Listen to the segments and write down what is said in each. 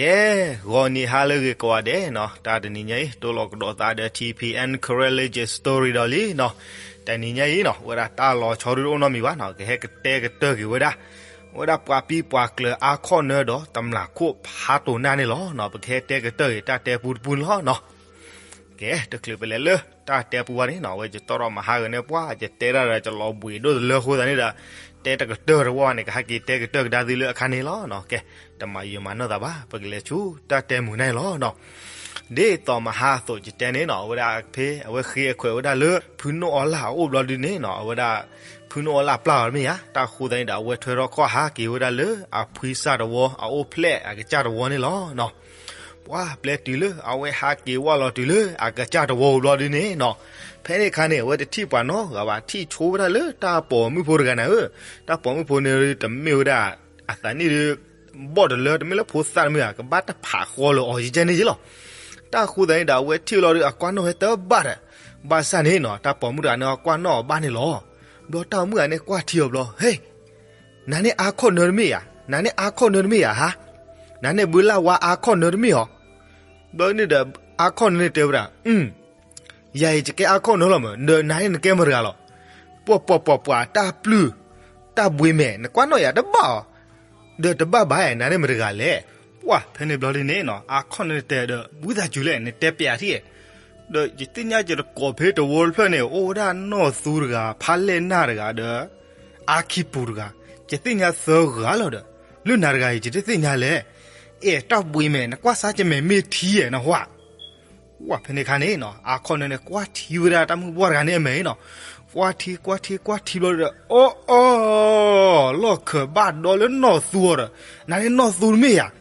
ကဲ, ဂီၤနံၤဟါလၢအဂ့ၤကိးဂၤဒဲးနီၤ, တၢ်တနံၤညါအံၤ တိၢ်လီၤကဒီးသးဒီး ထံဖံအဲၣ် Karen Legend Story ဒီးလံနီၤ. တနံၤညါအံၤနီၤ အဝဲဒၣ်တၢ်လီၤဆီဒုတအိၣ်နီတမံၤဘၣ်နီၤ, ကဟဲကတဲကတၢၢ်က့ၤဝဲဒၣ် အဝဲဒၣ်ပှၤပံပှၤကျၢၤအါခီၣ်နၢဒီးတမျၢ်ခိၣ်ဖးတိၤနၢ်န့ၣ်လီၤနီၤ. ပကဟဲတဲကတၢၢ်က့ၤတၢ်တဲပူတပူန့ၣ်လီၤနီၤ. ကဲ, တချုးပလဲၤလၢတၢ်တဲပူဘၣ်န့ၣ်နီၤ, အဝဲယတီၢ်ထီၣ်မဟါဂၤန့ၣ် ပှၤယတဲတၢ်ဒီး ယလီၤဘှံးဒိၣ်တလၢအဃိသတးန့ၣ်ဒီး တဲတကတၢၢ်တဝီဘၣ်န့ၣ် ကဟဲက့ၤတဲကတၢၢ်ကဒါသုလၢအခါန့ၣ်လီၤနီၤ. ကဲ, တမၤယံာ်မၤနီၢ်သးဘၣ်, ပကလဲၤဆူတၢ်တဲမုာ်န့ၣ်လီၤနီၤ. ဒ်သိးမဟါအသိးယတဲန့ၣ်နီၤ, အဝဲဒၣ်ဖဲအဝဲဃ့အခွဲးဝဲဒၣ်လၢ ဖုနိၣ်အီလၢ်အအိၣ်ဘျီဒုန့ၣ်နီၤ, အဝဲဒၣ် ဖုနိၣ်အီလၢ်ပျၢ်အီၤတမ့ၢ်ဧါ, တၢ်ဃိသတးန့ၣ်ဒီး အဝဲထွဲထီၣ်ခီၣ်ဟးက့ၤဝဲဒၣ်လၢအဖှံစၢ်တဝီ အအိၣ်ဖျဲၣ်အကစၢ်တဝီန့ၣ်လီၤနီၤ. ပှၤပျဲတုၤလၢအဝဲဟးက့ၤဝဲလီၤတုၤလၢအကစၢ်တဝီအဘျီဒုန့ၣ်နီၤ, ဖဲန့ၣ်အခါန့ၣ် အဝဲတထံၣ်ပှၤနီတဂၤဘၣ်, ထံၣ်ဆိဝဲဒၣ်လၢတၢ်ပိာ်မုၣ်ဖိတဂၤန့ၣ်ဧၢ. တၢ်ပိာ်မုၣ်ဖိန့ၣ်တမ့ၢ်ဝဲဒၣ် အသးနံၣ်ဒုး ဘီၣ်တလၢ တမ့ၢ်လၢဖိသၣ်တမ့ၢ်ဘၣ်, ကဘၣ်တဖးဃီလၢၤအီၤယကဲန့ၣ်ယ့လီၤ. တၢ်ဃိသတးန့ၣ်ဒီး အဝဲထံၣ်လီၤဒုး အကွၢ်နီၣ်ဝဲတဘၣ်ဒီး, ဘၣ်ဆၣ်န့ၣ်နီၤ တၢ်ပိာ်မုၣ်တဂၤန့ၣ် အကွၢ်နီၣ်အီၤဘၣ်န့ၣ်လီၤ. ဘျီတၢ်ပိာ်မုၣ်တဂၤန့ၣ်ကွၢ်ထံအီၤဘျီ, ဟ့ၣ်, နၤန့ၣ်အါခီၣ်နၢတမ့ၢ်ဧါ, နၤန့ၣ်အါခီၣ်နၢတမ့ၢ်ဧါဟါ, နၤန့ၣ်ဘုလၢ်ဝါအါခီၣ်နၢတမ့ၢ်ဧါ. ဘျီန့ၣ်ဒီး အါခီၣ်နၢန့ၣ်တဲဝဲဒၣ်, ယၤအံၤယကဲအါခီၣ်နၢလီၤမး, ဒီးနၤန့ၣ်နကဲမတၤတဂၤလီၤ. ပှၤပှၤပှၤပှၤ တၢ်ပျုၢ်, တၢ်ဘှံးမဲာ်, နကွၢ်နီၣ်ယၤတဘၣ်အီၤ, ဒီးတဘၣ်ဘၣ်ဧါ, နၤန့ၣ်မတၤတဂၤလဲၣ်. ပှၤဖဲန့ၣ်ဘျီဒ်န့ၣ်နီၤ အါခီၣ်နၢန့ၣ်တဲဒီး ဝံသးစူၤလဲၣ် နတဲပျးထံၣ်, ဒီးယသ့ၣ်ညါယတကိးဖဲတဝီတဖျၢၣ်န့ၣ် အိၣ်ဝဲဒၣ်နီၢ်သူတဂၤ ဖါလဲၢ်နၢ်တဂၤဒီး အါခံပူၤတဂၤ, ယသ့ၣ်ညါသၢဂၤလီၤဒီး လၢနၤတဂၤအံၤ ယတသ့ၣ်ညါလဲၣ်. အဲၣ် တၢ်ဘှံးမဲာ် နကွၢ်စါကမဲာ်မ့ၢ်ထံဧါ နဟါ. ဝဲဖဲန့ၣ်အခါန့ၣ်နီၤ အါခီၣ်နၢန့ၣ် ကွၢ်ထံဝဲဒၣ်တၢ်မုၣ်ပှၢ်တဂၤန့ၣ်အမဲာ်နီၤ, ကွၢ်ထံကွၢ်ထံကွၢ်ထံဘျီဒီး အီၣ်အီၣ် လီၢ်ခၢၣ်ဘၣ်ဒီလၢနီၢ်သူအီၤဒီး, နၤန့ၣ်နီၢ်သူတမ့ၢ်ဧါ.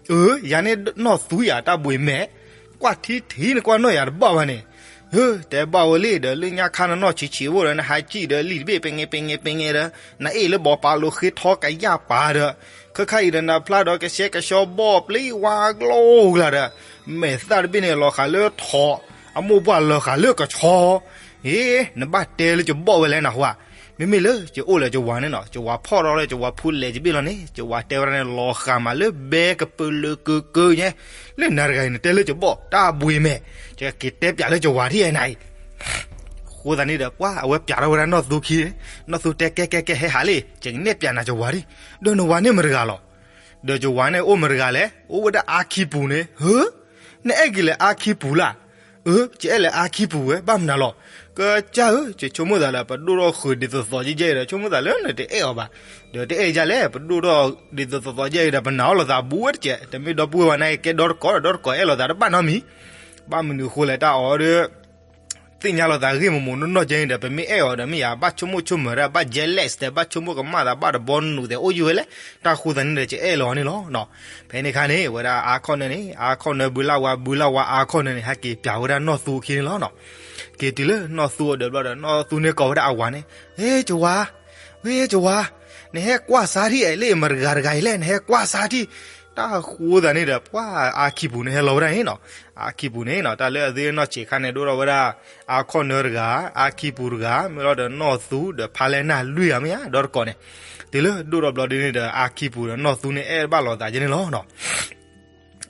အၢ ယၤန့ၣ်နီၢ်သူယၤ တၢ်ဘှံးမဲာ်, ကွၢ်ထံထံနကွၢ်နီၣ်ယၤတဘၣ်ဘၣ်န့ၣ်, ဟၢ တဲဘၣ်ဝဲလံဒီး လၢညါခါနနီၢ်ဆံးဆံးအိၣ်ဒီး နဟးစံၣ်ဒီးလံာ်တဘ့ၣ် ပငဲပငဲပငဲဒီး နအ့ၣ်လၢဘီပာ်လိာ်ဃ့ထီကယၢ်ပာ်ဒီး, ခဲခါအံၤဒီးနဖျါဒီးကဆှဲကဆှီဘီၣ်ပျံၤဝါကျိၤကျါဒီး, မဲာ်သၣ်တဘ့ၣ်န့ၣ် လီၤဃာ်လၢထိး, အမိၢ်ပှၢ်လီၤဃာ်လၢကဆီ, အ့ နဘၣ်တဲလၢကဘီၣ်ဝဲလဲၣ်နဟါ. မ့မ့ၢ်လၢယအိၣ်လၢယဝၤန့ၣ်နီၤ, ယဝၤဖီၣ်ထီၣ်လၢယဝၤဖူလဲးတဘ့ၣ်လီၤန့ၣ် ယဝၤတဲဝဲဒၣ်န့ၣ် လီၤဃာ်မးလၢဘဲကပၢၤလၢကကၢညါ, လၢနၤတဂၤအံၤ နတဲလၢကဘီၣ် တၢ်ဘှံးမဲာ်, ယက့ၤတဲပျးလၢယဝၤထံၣ်နၤအံၤ. အဃိသတးန့ၣ်ဒီး ပှၤအဝဲပျးထီၣ်ဝဲဒၣ်နီၢ်သူခံ, နီၢ်သူတဲ ကဲကဲကဲ ဟဲဟးလံ, ယကနဲၣ်ပျးနၤယဝၤဒံး, ဒီးနဝၤန့ၣ်မတၤတဂၤလီၤ. ဒီးယဝၤန့ၣ်အိၣ်မတၤတဂၤလဲၣ်, အိၣ်ဝဲဒၣ်အါခံပူၤန့ၣ်, ဟၢ, နအဲၣ်က့ၤလဲၤအါခံပူၤလၢ်. အၢ ယအဲၣ်လဲၤအါခံပူၤဝဲ ဘၣ်မနုၤလီၤ. ကစၢ်ဧၢ, ယဆိကမိၣ်သးဒီး ပဒိၣ်ထီၣ်ဃုာ်ဒ်သိးသိးယဲၢ်ယဲၢ်ဒီး ဆိကမိၣ်သးလၢနတအဲၣ်အီၤဘၣ်, ဒီးတအဲၣ်ယဲၢ်လဲၣ်, ပဒိၣ်ထီၣ်ဒ်သိးသိးသိးယဲၢ်ဒီး ပနာ်အီၤလိာ်သးဘူးဝဲတကဲး, တမ့ၢ်ဒီပုၢ်ဝဲၢ်ဘၣ်န့ၣ် ကဲဒီတကိးဒီး ဒီတကိးအဲၣ်လိာ်သးတဘၣ်နီတမံၤ, ဘၣ်မနုၤအဃိလဲၣ် တၢ်အီၤဒီး သ့ၣ်ညါလိာ်သးဂ့ၢ်မုာ်မုာ်နီၢ်နီၢ်ကဲန့ၣ်ဒီး ပမ့ၢ်အဲၣ်အီၤဒီးမ့ၢ်ယၤ ဘၣ်ဆိကမိၣ်ဆိကမၢၤဒီး ဘၣ် jealous ဒီး ဘၣ်ဆိကမိၣ်ကမၣ်သး ဘၣ်တဘီနုာ်သဲးအိၣ်ယုၢ်ဝဲလဲၣ်, တၢ်ဃိသတးန့ၣ်ဒီး ယအဲၣ်လီၤအီၤန့ၣ်လီၤ. ဖဲန့ၣ်အခါန့ၣ် ဝဲဒၣ်အါခီၣ်နၢန့ၣ် အါခီၣ်နၢဘုလၢ်ဝါ ဘုလၢ်ဝါအါခီၣ်နၢန့ၣ် ဟဲက့ၤပျးဝဲဒၣ်နီၢ်သူအခံန့ၣ်လီၤ. က့ၤတုၤလၢနီၢ်သူအဒၢးဘျီဒီး နီၢ်သူန့ၣ်ကိးဝဲဒၣ်အဝၤန့ၣ်, ဟ့ၣ် ယဝၤ, ဝ့ၢ် ယဝၤ, နဟဲကွၢ်စါထံၣ် အဲၣ်လၢမတၤတဂၤတဂၤအံၤလဲၣ် နဟဲကွၢ်စါထံၣ်. တၢ်ဃိသတးန့ၣ်ဒီး ပှၤအါခံပူၤန့ၣ်ဟဲလီၤဝဲဒၣ်န့ၣ်နီၤ. အါခံပူၤန့ၣ်နီၤ တၢ်လၢအသ့ၣ်နီၢ်ဆံးခါန့ၣ် ဒိၣ်ထီၣ်ဝဲဒၣ် အါခီၣ်နၢတဂၤ, အါခံပူၤတဂၤ, မ့ၢ်လီၤဒီးနီၢ်သူဒီးဖါလဲၢ်နၢ်လွံၢ်ဂၤမ့ၢ်ဧါ ဒီတကိးန့ၣ်. တုၤလၢဒိၣ်ထီၣ်ဘျီဒ်န့ၣ်ဒီး အါခံပူၤဒီးနီၢ်သူန့ၣ် အဲၣ်ဘၣ်လိာ်သးကဲန့ၣ်လီၤနီၤ.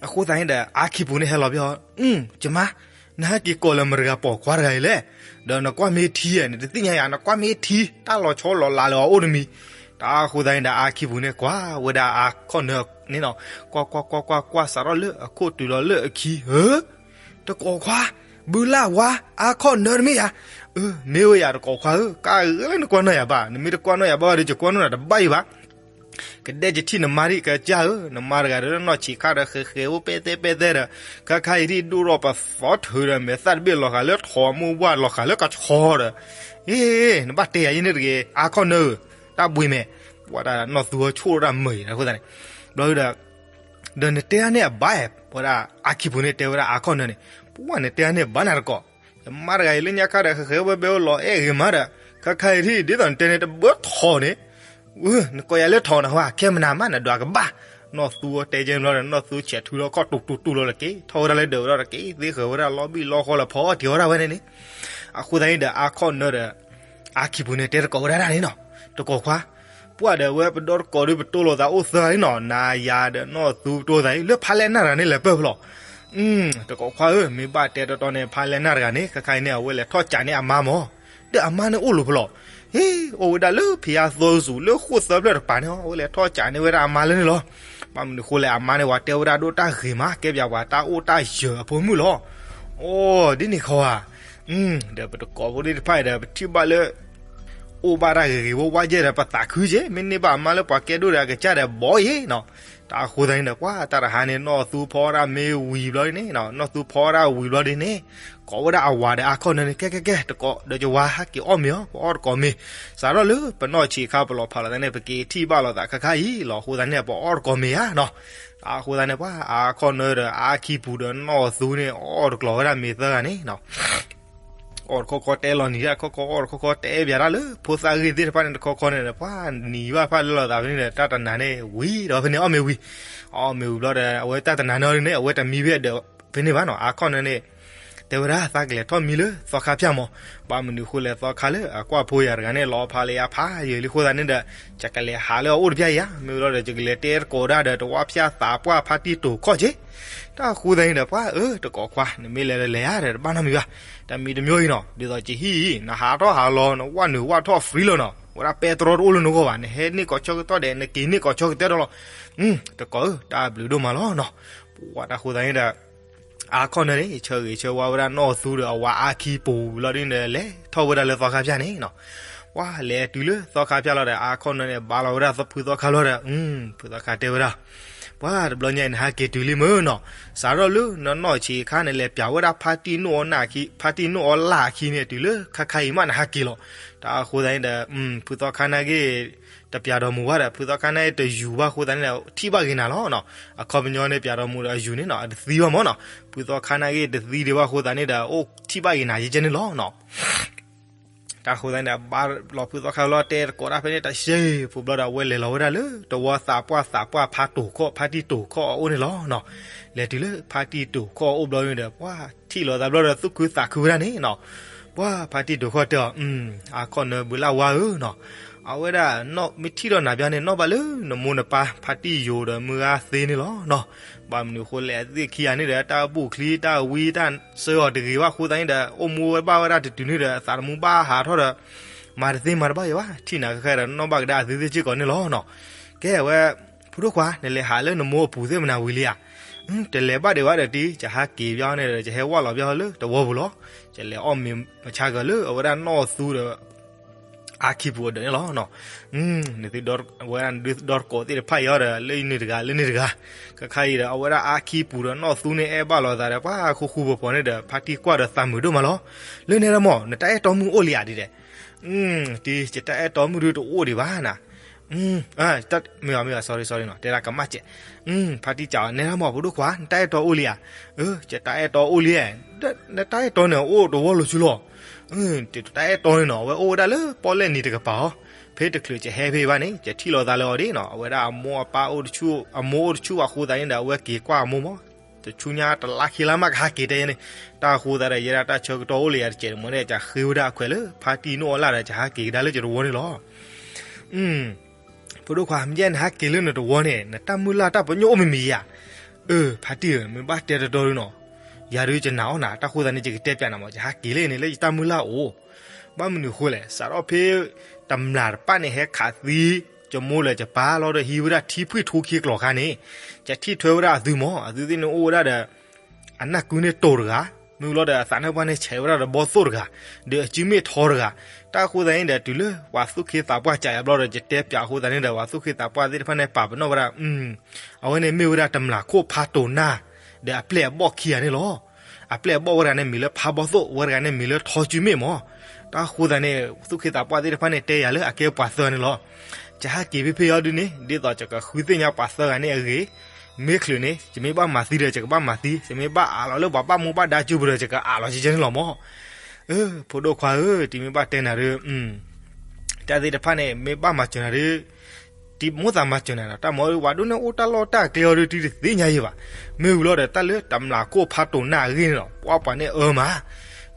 အဃိသတးန့ၣ်ဒီး အါခံပူၤန့ၣ်ဟဲလီၤဘၣ်အီၤ, အု ယမါ, နဟဲက့ၤကိးလၢမတဂၤပိာ်ခွါတဂၤအံၤလဲၣ်. ဒီးနကွၢ်မ့ၢ်ထံဧါ, နတသ့ၣ်ညါယၤ, နကွၢ်မ့ၢ်ထံ, တၢ်လီၤဆီလီၤလးလၢအအိၣ်တမံၤ. တၢ်ဃိသတးန့ၣ်ဒီး အါခံပူၤန့ၣ်ကွၢ်ဝဲဒၣ်အါခီၣ်နၢန့ၣ်နီၤ, ကွၢ်ကွၢ်ကွၢ်ကွၢ်ကွၢ် ကွၢ်စးထီၣ်လၢအခိၣ်တုၤလီၤလၢအခံ, ဧၢ, တကိးခွါ, ဘုလၢ်ဝါ, အါခီၣ်နၢတမ့ၢ်ယၤ. အၢ မ့ၢ်ဝဲယၤတကိးခွါဧၢ, ကါဂ့ၤလၢနကွၢ်နီၣ်ယၤဘၣ်, နမ့ၢ်တကွၢ်နီၣ်ယၤဘၣ်ဒီး ယကွၢ်နီၣ်နၤတဘၣ်အံၤဘၣ်. ကဒဲကထံၣ်နမါဒံး ကစၢ်ဧၢ, နမါတဂၤဒီးနီၢ်ဆံးခါဒီး ဃဲၤဃဲၤအိၣ်ပဲသဲပဲသဲဒီး ခါခါအံၤဒံး ဒိၣ်ထီၣ်ပသီထုးဒီး မဲာ်သၣ်တဘ့ၣ်လီၤဃာ်လၢထိး မိၢ်ဝၢ်လီၤဃာ်လၢကဆီဒီး, အ့ နဘၣ်တဲယၤယဲန့ၣ်တဂ့ၤ, အါခီၣ်နၢဧၢ, တၢ်ဘှံးမဲာ်, ပှၤတၢ်နီၢ်သူအီၤဆိၣ်တၢ်မုာ်အံၤ အဃိသတးန့ၣ်, ဘျီဒီး ဒီးနတဲအါန့ၢ်အဘၣ်ဧါ, ဝဲဒၣ်အါခံပူၤန့ၣ်တဲဝဲဒၣ်အါခီၣ်နၢန့ၣ်, ပှၤနတဲအါန့ၢ်အဘၣ်နၤတကိး, ယမါတဂၤအံၤလၢညါခါဒီး ဃဲၤဃဲၤဝဲဘဲအိၣ်လီၤအဲၣ်ဂ့ၤမးဒီး ခါခါအံၤဒံး ဒ်သိးနတဲန့ၣ် တဘၢထိးန့ၣ်, နကိးယၤလၢထိးနဟါ, ခဲမနၤမး နဒွးကဘၣ်. နီၢ်သူအီၤတဲကဲဘျီဒီး နီၢ်သူဆဲးထုလီၤခီၣ်တူၢ်တူၢ်တူၢ်လီၤလၢက့ၤ ထီၣ်ဝဲဒၣ်လၢဒၢးဝဲဒီးက့ၤ သ့ဃၢၤဝဲဒၣ်လီၤဘံၣ်လီၤဃီလၢဖီအီၣ်တ့ၤဝဲဒၣ်ဝဲန့ၣ်, အဃိသတးန့ၣ်ဒီး အါခီၣ်နၢဒီး အါခံပူၤန့ၣ်တဲတကိးဝဲဒၣ်န့ၣ်နီၤ, တကိးခွါ, ပှၢ်ဒီးအဝဲပဒီတကိးဒီးပတိလိာ်သးအိၣ်သၢဂၤအံၤနီၤ, နၤယၤဒီးနီၢ်သူပတိလိာ်သးအံၤ လၢဖါလဲၣ်နၢ်တဂၤန့ၣ်လဲၤပၢၢ်ဖဲလဲၣ်. တကိးခွါဧၢ, မ့ၢ်ဘၣ်တဲတီတီန့ၣ် ဖါလဲၣ်နၢ်တဂၤန့ၣ် ခဲခါအံၤန့ၣ် အဝဲလဲၤထီၣ်ကးန့ၢ်အမါမၢ်. ဒီးအမါန့ၣ်အိၣ်လီၤဖဲလဲၣ်. ဟ့ၣ်, အိၣ်ဝဲဒၣ်လၢဖယါသီစူၤ လၢဃိၣ်သၢဖျၢၣ်တပၤန့ၣ်, အဝဲလဲၤထီၣ်ကးန့ၢ်ဝဲဒၣ်အမါလၢန့ၣ်လီၤ. ဘၣ်မနုၤဃိလဲၣ်, အမါန့ၣ် ပှၤတဲဝဲဒၣ်ဒိၣ်တၢ်ဂ့ၤမး, ကဲပၠးပှၤတၢ်အိၣ်တၢ်ယၢၤအဖိမုၣ်လီၤ. အိၣ်ဒ်န့ၣ်ခီဧါ. ဒီးပတကိးဖိသ့ၣ်တဖၣ်အံၤဒီး ပထံၣ်ဘၣ်လၢ အိၣ်ဘၣ်တၢ်ဂ့ၤဂ့ၤဝါဝါယဲၢ်ဒီး ပသးခုက့ၤ, မ့ၢ်န့ၢ်ဘၣ်အမါလၢပှၤကဲဒိၣ်ဒီး အကစၢ်ဒီးဘီယဲၢ်နီၤ. တၢ်အဃိသတးန့ၣ်ဒီး ပှၤတၢ်တဟါန့ၣ် နီၢ်သူဖီဝဲဒၣ်မ့ၤဝံၤဘျီဒ်န့ၣ်, နီၢ်သူဖီဝဲဒၣ်ဝံၤဘျီဒ်န့ၣ်, ကိးဝဲဒၣ်အဝၤဒီးအါခီၣ်နၢန့ၣ်, ကဲကဲကဲ, တကိးဒီးယဝၤဟဲက့ၤအီၣ်မ့ၤအီၤ, ပအီၣ်တကိးမ့ၤ. စးထီၣ်လၢပနီၢ်ဆံးခါပလီၤဖးလီၤသးန့ၣ် ပက့ၤထံၣ်ဘၣ်လိာ်သးခဲခါအံၤလီၤ. အဃိသတးန့ၣ် ပအီၣ်တကိးမ့ၤဧါနီၤ. တၢ်အဃိသတးန့ၣ် ပှၤအါခီၣ်နၢဒီးအါခံပူၤဒီးနီၢ်သူန့ၣ် အီၣ်တကျိၤဝဲဒၣ်မ့ၤသၢဂၤန့ၣ် အီၣ်တခီခီတဲလီၤနံၤတၢ်တခီခီ, အီၣ်တခီခီတဲဘၣ်တၢ်လၢ ဖိသၣ်ဂ့ၢ်သ့ၣ်တဖၣ်န့ၣ် တခီခီန့ၣ်ဒီး ပှၤနံၤဘၣ်တဖၣ်လၢလီၤသးဖဲန့ၣ်ဒီး တၢ်တနၤန့ၣ်ဝံၤဒီးဖဲန့ၣ်အီၣ်မ့ၤဝံၤ, အီၣ်မ့ၤဝံၤဘျီဒီး အဝဲတၢ်တနၤန့ၣ်န့ၣ် အဝဲတမံဖဲဒီးဖဲန့ၣ်ဘၣ်နီၤ. အါခီၣ်နၢန့ၣ် တဲဝဲဒၣ်သးကလဲၤထီၣ်မံလၢသီခါဖၠၣ်မၢ်. ဘၣ်မနုၤဃိလဲၣ်, သီခါလၢအကွၢ်ဖိယၤတဂၤန့ၣ် လီၤဖးလၢယၤဖးယံာ်လံအဃိသတးန့ၣ်ဒီး ယကလဲၤဟးလၢအအိၣ်တဖၠၣ်အံၤဧါ. မ့ၢ်ဝံၤလီၤဒီး ယကလဲၤတဲသကိးဒၣ်ဒီး တဝၢ်ဖၠၣ်သးပှၢ် ဖါတံၢ်တိာ်ခီၣ်က့ၤ. တၢ်အဃိသတးန့ၣ်ဒီး ပှၤဧၢ, တကိးခွါ နမ့ၢ်လဲၤဒီးလဲၤဧါဒီး တဘၣ်နီတမံၤဘၣ်. တၢ်မံတမံၤအံၤနီၤ, ဒ်သိးကဟံၣ်အံၤ နဟးထီၣ်ဟးလီၤ နဝၣ်နုာ်ဝၣ်ထီၣ် free လီၤနီၤ. ဝဲဒၣ်ပဲတြီတအိၣ်လၢနဂီၢ်ဘၣ်, နဟဲန့ၢ်ကိးဆၢကတီၢ်ဒီး နက့ၤန့ၢ်ကိးဆၢကတီၢ်ဒီးလီၤ. တကိးဧၢ, တၢ်ဘျုးဒိၣ်မးလီၤနီၤ. ပှၤတၢ်အဃိသတးန့ၣ်ဒီး အါခီၣ်နၢန့ၣ် ဆၢဂ့ၤဆၢဝါဝဲဒၣ်နီၢ်သူဒီးအဝၤအါခံပူၤလီၤဒ်န့ၣ်ဒီး လဲၤထီၣ်ဝဲဒၣ်လၢသီခါဖၠၣ်န့ၣ်နီၤ. ပှၤလဲၤတုၤလၢသီခါဖၠၣ်လီၤဒီး အါခီၣ်နၢန့ၣ် ဘါလီၤဝဲဒၣ်ဖုသီခါလီၤဒီး ဖုသီခါတဲဝဲဒၣ်, ပှၤတဘျီညါအံၤ နဟးက့ၤတုၤလံမၢ်နီၤ. စးထီၣ်လၢနနီၢ်ဆံးအခါန့ၣ် လဲၤပၠးဝဲဒၣ်ဖါတံၢ်နိၣ်အီၣ်နၢ်အခံ, ဖါတံၢ်နိၣ်အီၣ်လၢ်အခံန့ၣ် တုၤလၢခါခါအံၤမး နဟးက့ၤလီၤ. တၢ်အဃိသတးန့ၣ်ဒီး ဖုသီခါနာ်က့ၤ တပၠးဒီးမူၤဘၣ်ဒီး ဖုသီခါနာ်က့ၤတယူၤဘၣ်အဃိသတးန့ၣ်ဒီး ထံၣ်ဘၣ်ဂ့ၤနၤလီၤနီၤ. အခီပညီန့ၣ် ပၠးဒီးမူၤဒီးအယူၤန့ၣ်နီၤ အတသံဘၣ်မၢ်နီၤ. ဖုသီခါနာ်က့ၤတသံဒံးဘၣ်အဃိသတးန့ၣ်ဒီး အိၣ်ထံၣ်ဘၣ်ဂ့ၤနၤယဲကဲန့ၣ်လီၤနီၤ. တၢ်အဃိသတးန့ၣ်ဒီး ဘါလီၤဖုသီခါလီၤ တဲသကိးတၢ်ဖဲန့ၣ် တၢ်ရှဲပူၤဘျီဒီး အဝဲလဲၤလီၤဝဲဒၣ်လၢ တဝီသးပှၢ်သးပှၢ်ဖါတိာ်ခီၣ် ဖါတံၢ်တိာ်ခီၣ်အအိၣ်န့ၣ်လီၤနီၤ. လဲၤတုၤလၢဖါတံၢ်တိာ်ခီၣ်အအိၣ်ဘျီန့ၣ်ဒီး ပှၤထံၣ်လိာ်သးဘျီဒီး သူၣ်ခုသးခုဝဲဒၣ်န့ၣ်နီၤ. ပှၤဖါတံၢ်တိာ်ခီၣ်တဲအီၤ, အါခီၣ်နၢဘုးလၢ်ဝါဧၢနီၤ, အဝဲဒၣ် မ့ၢ်ထံၣ်ဒီးနၤဘၣ်န့ၣ် နီၣ်ဘၣ်လၢနမိၢ်နပၢ် ဖါတံၢ်ယိၤဒီးမုၢ်ဂၤသ့န့ၣ်လီၤနီၤ. ဘၣ်မနုၤအဃိလဲၣ်, အသ့ၣ်ခံဂၤန့ၣ်ဒီး တၢ်ဘူၣ်ချံတၢ်ဝံတၢ်ဆၢအီၤတဂ့ၤဘၣ်အဃိသတးန့ၣ်ဒီး အိၣ်မူဝဲဘၣ်ဝဲဒၣ်တတုၤန့ၣ်ဒီး အသးတမူဘၣ်ဟးထီၣ်ဒီး မၤတသ့မၤတဘၣ်ယၤဘၣ်, ထံၣ်နၤခဲခဲဒီး နီၣ်ဘၣ်ကဒါအသ့ၣ်စ့ၢ်ကီးန့ၣ်လီၤနီၤ. ကဲဝဲ ဖိဒိၣ်ခွါ နလဲၤဟးလၢနမိၢ်အပူၤသ့ၣ်မနၤဝံၤလံဧါ. တလဲၤဘၣ်ဒံးဘၣ်ဒီးတံၢ် ယဟးက့ၤဘၣ်န့ၣ်ဒီး ယဟဲဝၣ်လီၤဘၣ်လၢတဝီပူၤလီၤ. ယလဲၤအီၣ်မ့ၤမဆါကၤလၢအဝဲဒၣ်နီၢ်သူဒီး အါခံပူၤအဒၢးန့ၣ်လီၤ. နသုဒီးဝဲဒၣ်နဒီသကိးသ့ၣ်တဖၣ်အံၤအီၤဒီး လၢန့ၣ်တဂၤ လၢန့ၣ်တဂၤ, ခဲခါအံၤဒီး အဝဲဒၣ်အါခံပူၤဒီးနီၢ်သူန့ၣ်အဲၣ်ဘၣ်လိာ်သးဒီး ပှၤဃူဃူဖိးဖိးန့ၣ်ဒီး ဖါတံၢ်ကွၢ်ဒီးသးမုာ်ဒိၣ်မးလီၤ. လၢနဲဒၣ်မး နတၢ်အဲၣ်တီမုၣ်အိၣ်လံဧါဒ်လဲၣ်. တံၢ် ယတၢ်အဲၣ်တီမုၣ်ဒုတအိၣ်ဒံးဘၣ်နၤ. မ့ၢ်အီၤ မ့ၢ်အီၤ sorry sorry နီၤ တဲဒၣ်ကမၣ်စဲး. ဖါတံၢ်စံးအီၤ နဲဒၣ်မး ဖိဒိၣ်ခွါ နတၢ်အဲၣ်တီအိၣ်လံဧါ. ယတၢ်အဲၣ်တီအိၣ်လံ. နတၢ်အဲၣ်တီန့ၣ်အိၣ်တဝီလိၤဆူလီၤ. တၢ်အဲၣ်တီန့ၣ်နီၤ အဝဲအိၣ်ဝဲဒၣ်လၢပီၣ်လဲၣ်နံၤတကပၤအီၤ, ဖဲတချုးယဟဲဖဲအံၤဘၣ်န့ၣ် ယထံၣ်လိာ်သးလၢအီၤဒ်နီၤ အဝဲဒၣ်အမိၢ်အပၢ်အိၣ်တဆူၣ် အမိၢ်အိၣ်တဆူၣ်အဃိသတးန့ၣ်ဒီး အဝဲက့ၤကွၢ်အမိၢ်မး တဆူညါတလါခံလါမးကဟးက့ၤတဲယဲန့ၣ်, တၢ်အဃိသတးဒီး ယဲဒၣ်တၢ်ဆၢကတီၢ်အိၣ်လၢယၤတစဲးတမီၤန့ၣ် ယဃ့ဝဲဒၣ်အခွဲးလၢ ဖါတံၢ်နိၣ်အီၣ်လၢ်ဒီး ယဟးက့ၤကဒါလၢယတဝီန့ၣ်လီၤ. ဖိဒိၣ်ခွါ မ့ၢ်ယဲနဟးက့ၤလၢနတဝီန့ၣ် နတၢ်မုၢ်လၢ်တၢ်ပညိၣ်အိၣ်မ့ၢ်မ့ၢ်ဧါ. အၢ ဖါတံၢ်ဧၢ မ့ၢ်ဘၣ်တဲတတီဒုနီၤ, ယၤဒုယနာ်အီၣ်နၤ တၢ်ဃိသတးန့ၣ် ယကတဲပျးနၤမး ယဟးက့ၤလၢန့ၣ်လၢယတၢ်မုၢ်လၢ်အိၣ်. ဘၣ်မနုၤအဃိလဲၣ်, စးထီၣ်ဖဲတမျၢ်တပၣ်န့ၣ် ဟဲခးသံ ယမိၢ်လၢယပၢ်လီၤဒီး ဟံးဝဲဒၣ်ထံဖှံၣ်ထူခံကျိၤခါန့ၣ်, ယထံၣ်ထွဲဝဲဒၣ်အသုမး, အသုသ့ၣ်န့ၣ်အိၣ်ဝဲဒၣ်ဒီး အနၢ်ကုန့ၢ်တိၤတဂၤ, မ့ၢ်လီၤဒီးအသးနၢ်ပှၢ်န့ၣ် ဆဲးဝဲဒၣ်ဒီးဘီသိၣ်တဂၤ, ဒီးအစုမ့ၣ်ထီတဂၤ, တၢ်အဃိသတးန့ၣ်ဒီး တုၤလၢပှၤသူၣ်က့သးပှၢ်ကးယၤဘျီဒီး ယတဲပျးအဃိသတးန့ၣ်ဒီး ပှၤသူၣ်က့သးပှၢ်သ့ၣ်တဖၣ်န့ၣ် ပာ်ပနီၣ်ဝဲဒၣ်, အဝဲန့ၣ်မ့ၢ်ဝဲဒၣ်တမျၢ်ခိၣ်ဖါတိၤနၢ်, ဒီးအပျဲၢ်အဘီၣ်ခံဂၤန့ၣ်လီၤ. အပျဲၢ်အဘီၣ်ဝဲတဂၤန့ၣ်မံၤလၢဖါဘီသိၣ်, ဝဲတဂၤန့ၣ်မံၤလၢထီစုမ့ၣ်မး. တၢ်အဃိသတးန့ၣ် သူၣ်က့သးပှၢ်သ့ၣ်တဖၣ်န့ၣ် တဲယၤလၢအကဲပှၤသၢဂၤန့ၣ်လီၤ. ယဟဲက့ၤဖဲဖဲအံၤဒုန့ၣ် ဒ်သိးယကဃုသ့ၣ်ညါပှၤသၢဂၤန့ၣ်အဂ့ၢ်, မ့ၢ်ချုးန့ၣ် ယမ့ၢ်ဘၣ်မၤသံဒီး ယကဘၣ်မၤသံ, ယမ့ၢ်ဘၣ်အးလီၤလၢပှၤဘၣ်မူဘၣ်ဒါစုပူၤဒီး ယကအးလီၤကဲန့ၣ်လီၤမး. အၢ ဖိဒိၣ်ခွါဧၢ, တံၤမ့ၢ်ဘၣ်တဲနၤဒီး တၢ်သ့ၣ်တဖၣ်န့ၣ် မ့ၢ်ဘၣ်မၤစၢၤနၤဒီး တံၤမိၣ်သးမၤစၢၤနၤဒီး တၢ်မၤဝဲဒိၣ်န့ၣ် အိၣ်တၢ်လီၢ်တၢ်ကျဲအီၤဒီး တံၤတသ့ၣ်ညါယဲဘၣ်. မ့ၢ်ဝံၤလီၤဒီး တၢ်လၢတမျၢ်ခိၣ်ဖါတိၤနၢ်အဂ့ၢ်န့ၣ်လီၤ ပှၤပှၤန့ၣ်အၢမး,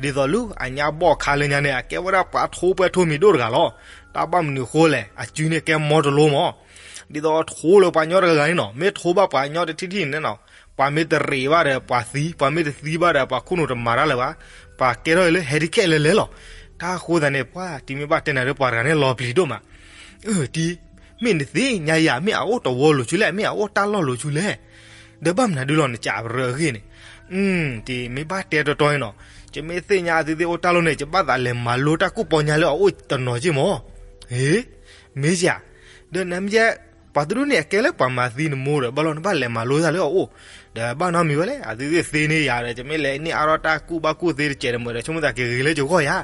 ဒ်သိးလၢအညါဘီၣ်ခါလၢညါန့ၣ် အကဲဝဲဒၣ်ပှၤထိၣ်ပှဲၤထိၣ်မံၤဒိၣ်တဂၤလီၤ. တၢ်ဘၣ်မနုၤအဃိလဲၣ်, အစုန့ၣ်ကဲမီတလိမး, ဒ်သိးထိလၢပှၤညီတဂၤဂၤန့ၣ်နီၤ, မ့ၢ်ထိဘၣ်ပှၤညီတထံၣ်ထံၣ်န့ၣ်နီၤ, ပှၤမ့ၢ်တရံးဘၣ်ဒီးပှၤသံ, ပှၤမ့ၢ်တသံဘၣ်ဒီး ပှၤခိၣ်နူာ်တမၤတၢ်လၢၤဘၣ်, ပှၤကဲထီၣ်အံၤလၢ handicap လဲၤလဲၤလီၤ. တၢ်အဃိသတးန့ၣ် ပှၤတံၤမ့ၢ်ဘၣ်တဲနၤဒီး ပှၤတဂၤန့ၣ်လီၤပျံၤဒိၣ်မး, အၢ တံၤ, မ့ၢ်နသ့ၣ်ညါယၤ မ့ၢ်အအိၣ်တဝီလိာ်ဆူလဲၣ်, မ့ၢ်အအိၣ်တၢ်လီၢ်လိာ်ဆူလဲၣ်, ဒီးဘၣ်မနုၤဒုလီၤ နစံးပရၢအဂ့ၢ်န့ၣ်, တံၤမ့ၢ်ဘၣ်တဲတီတီန့ၣ်နီၤ, ယမ့ၢ်သ့ၣ်ညါအသုသ့ၣ်အိၣ်တၢ်လီၢ်န့ၣ် ယဘၣ်သးလဲၤမၤလိတၢ်ကူၣ်ပီညါလၢအအိၣ်တနီၤက့ၢ်မး, ဟ့, မ့ၢ်ယၤ, ဒီးနမ့ၢ် ပှၤတဒူၣ်န့ၣ် အကဲလၢပှၤမၤသံနမိၢ်ဒီး ဘၣ်လီၤနဘၣ်လဲၤမၤလိတၢ်လၢအအိၣ်, ဒီးဘၣ်နီတမံၤဝဲလဲၣ်, အသုသ့ၣ်သ့န့ၢ်ယၤဒီး ယမ့ၢ်လဲၤန့ၢ်အါထီၣ်တၢ်ကူၣ်ဘၣ်ကူၣ်သ့တစဲးတမုာ်ဒီး ဆိကမိၣ်သးကဂ့ၤလၢယဂီၢ်ယၤ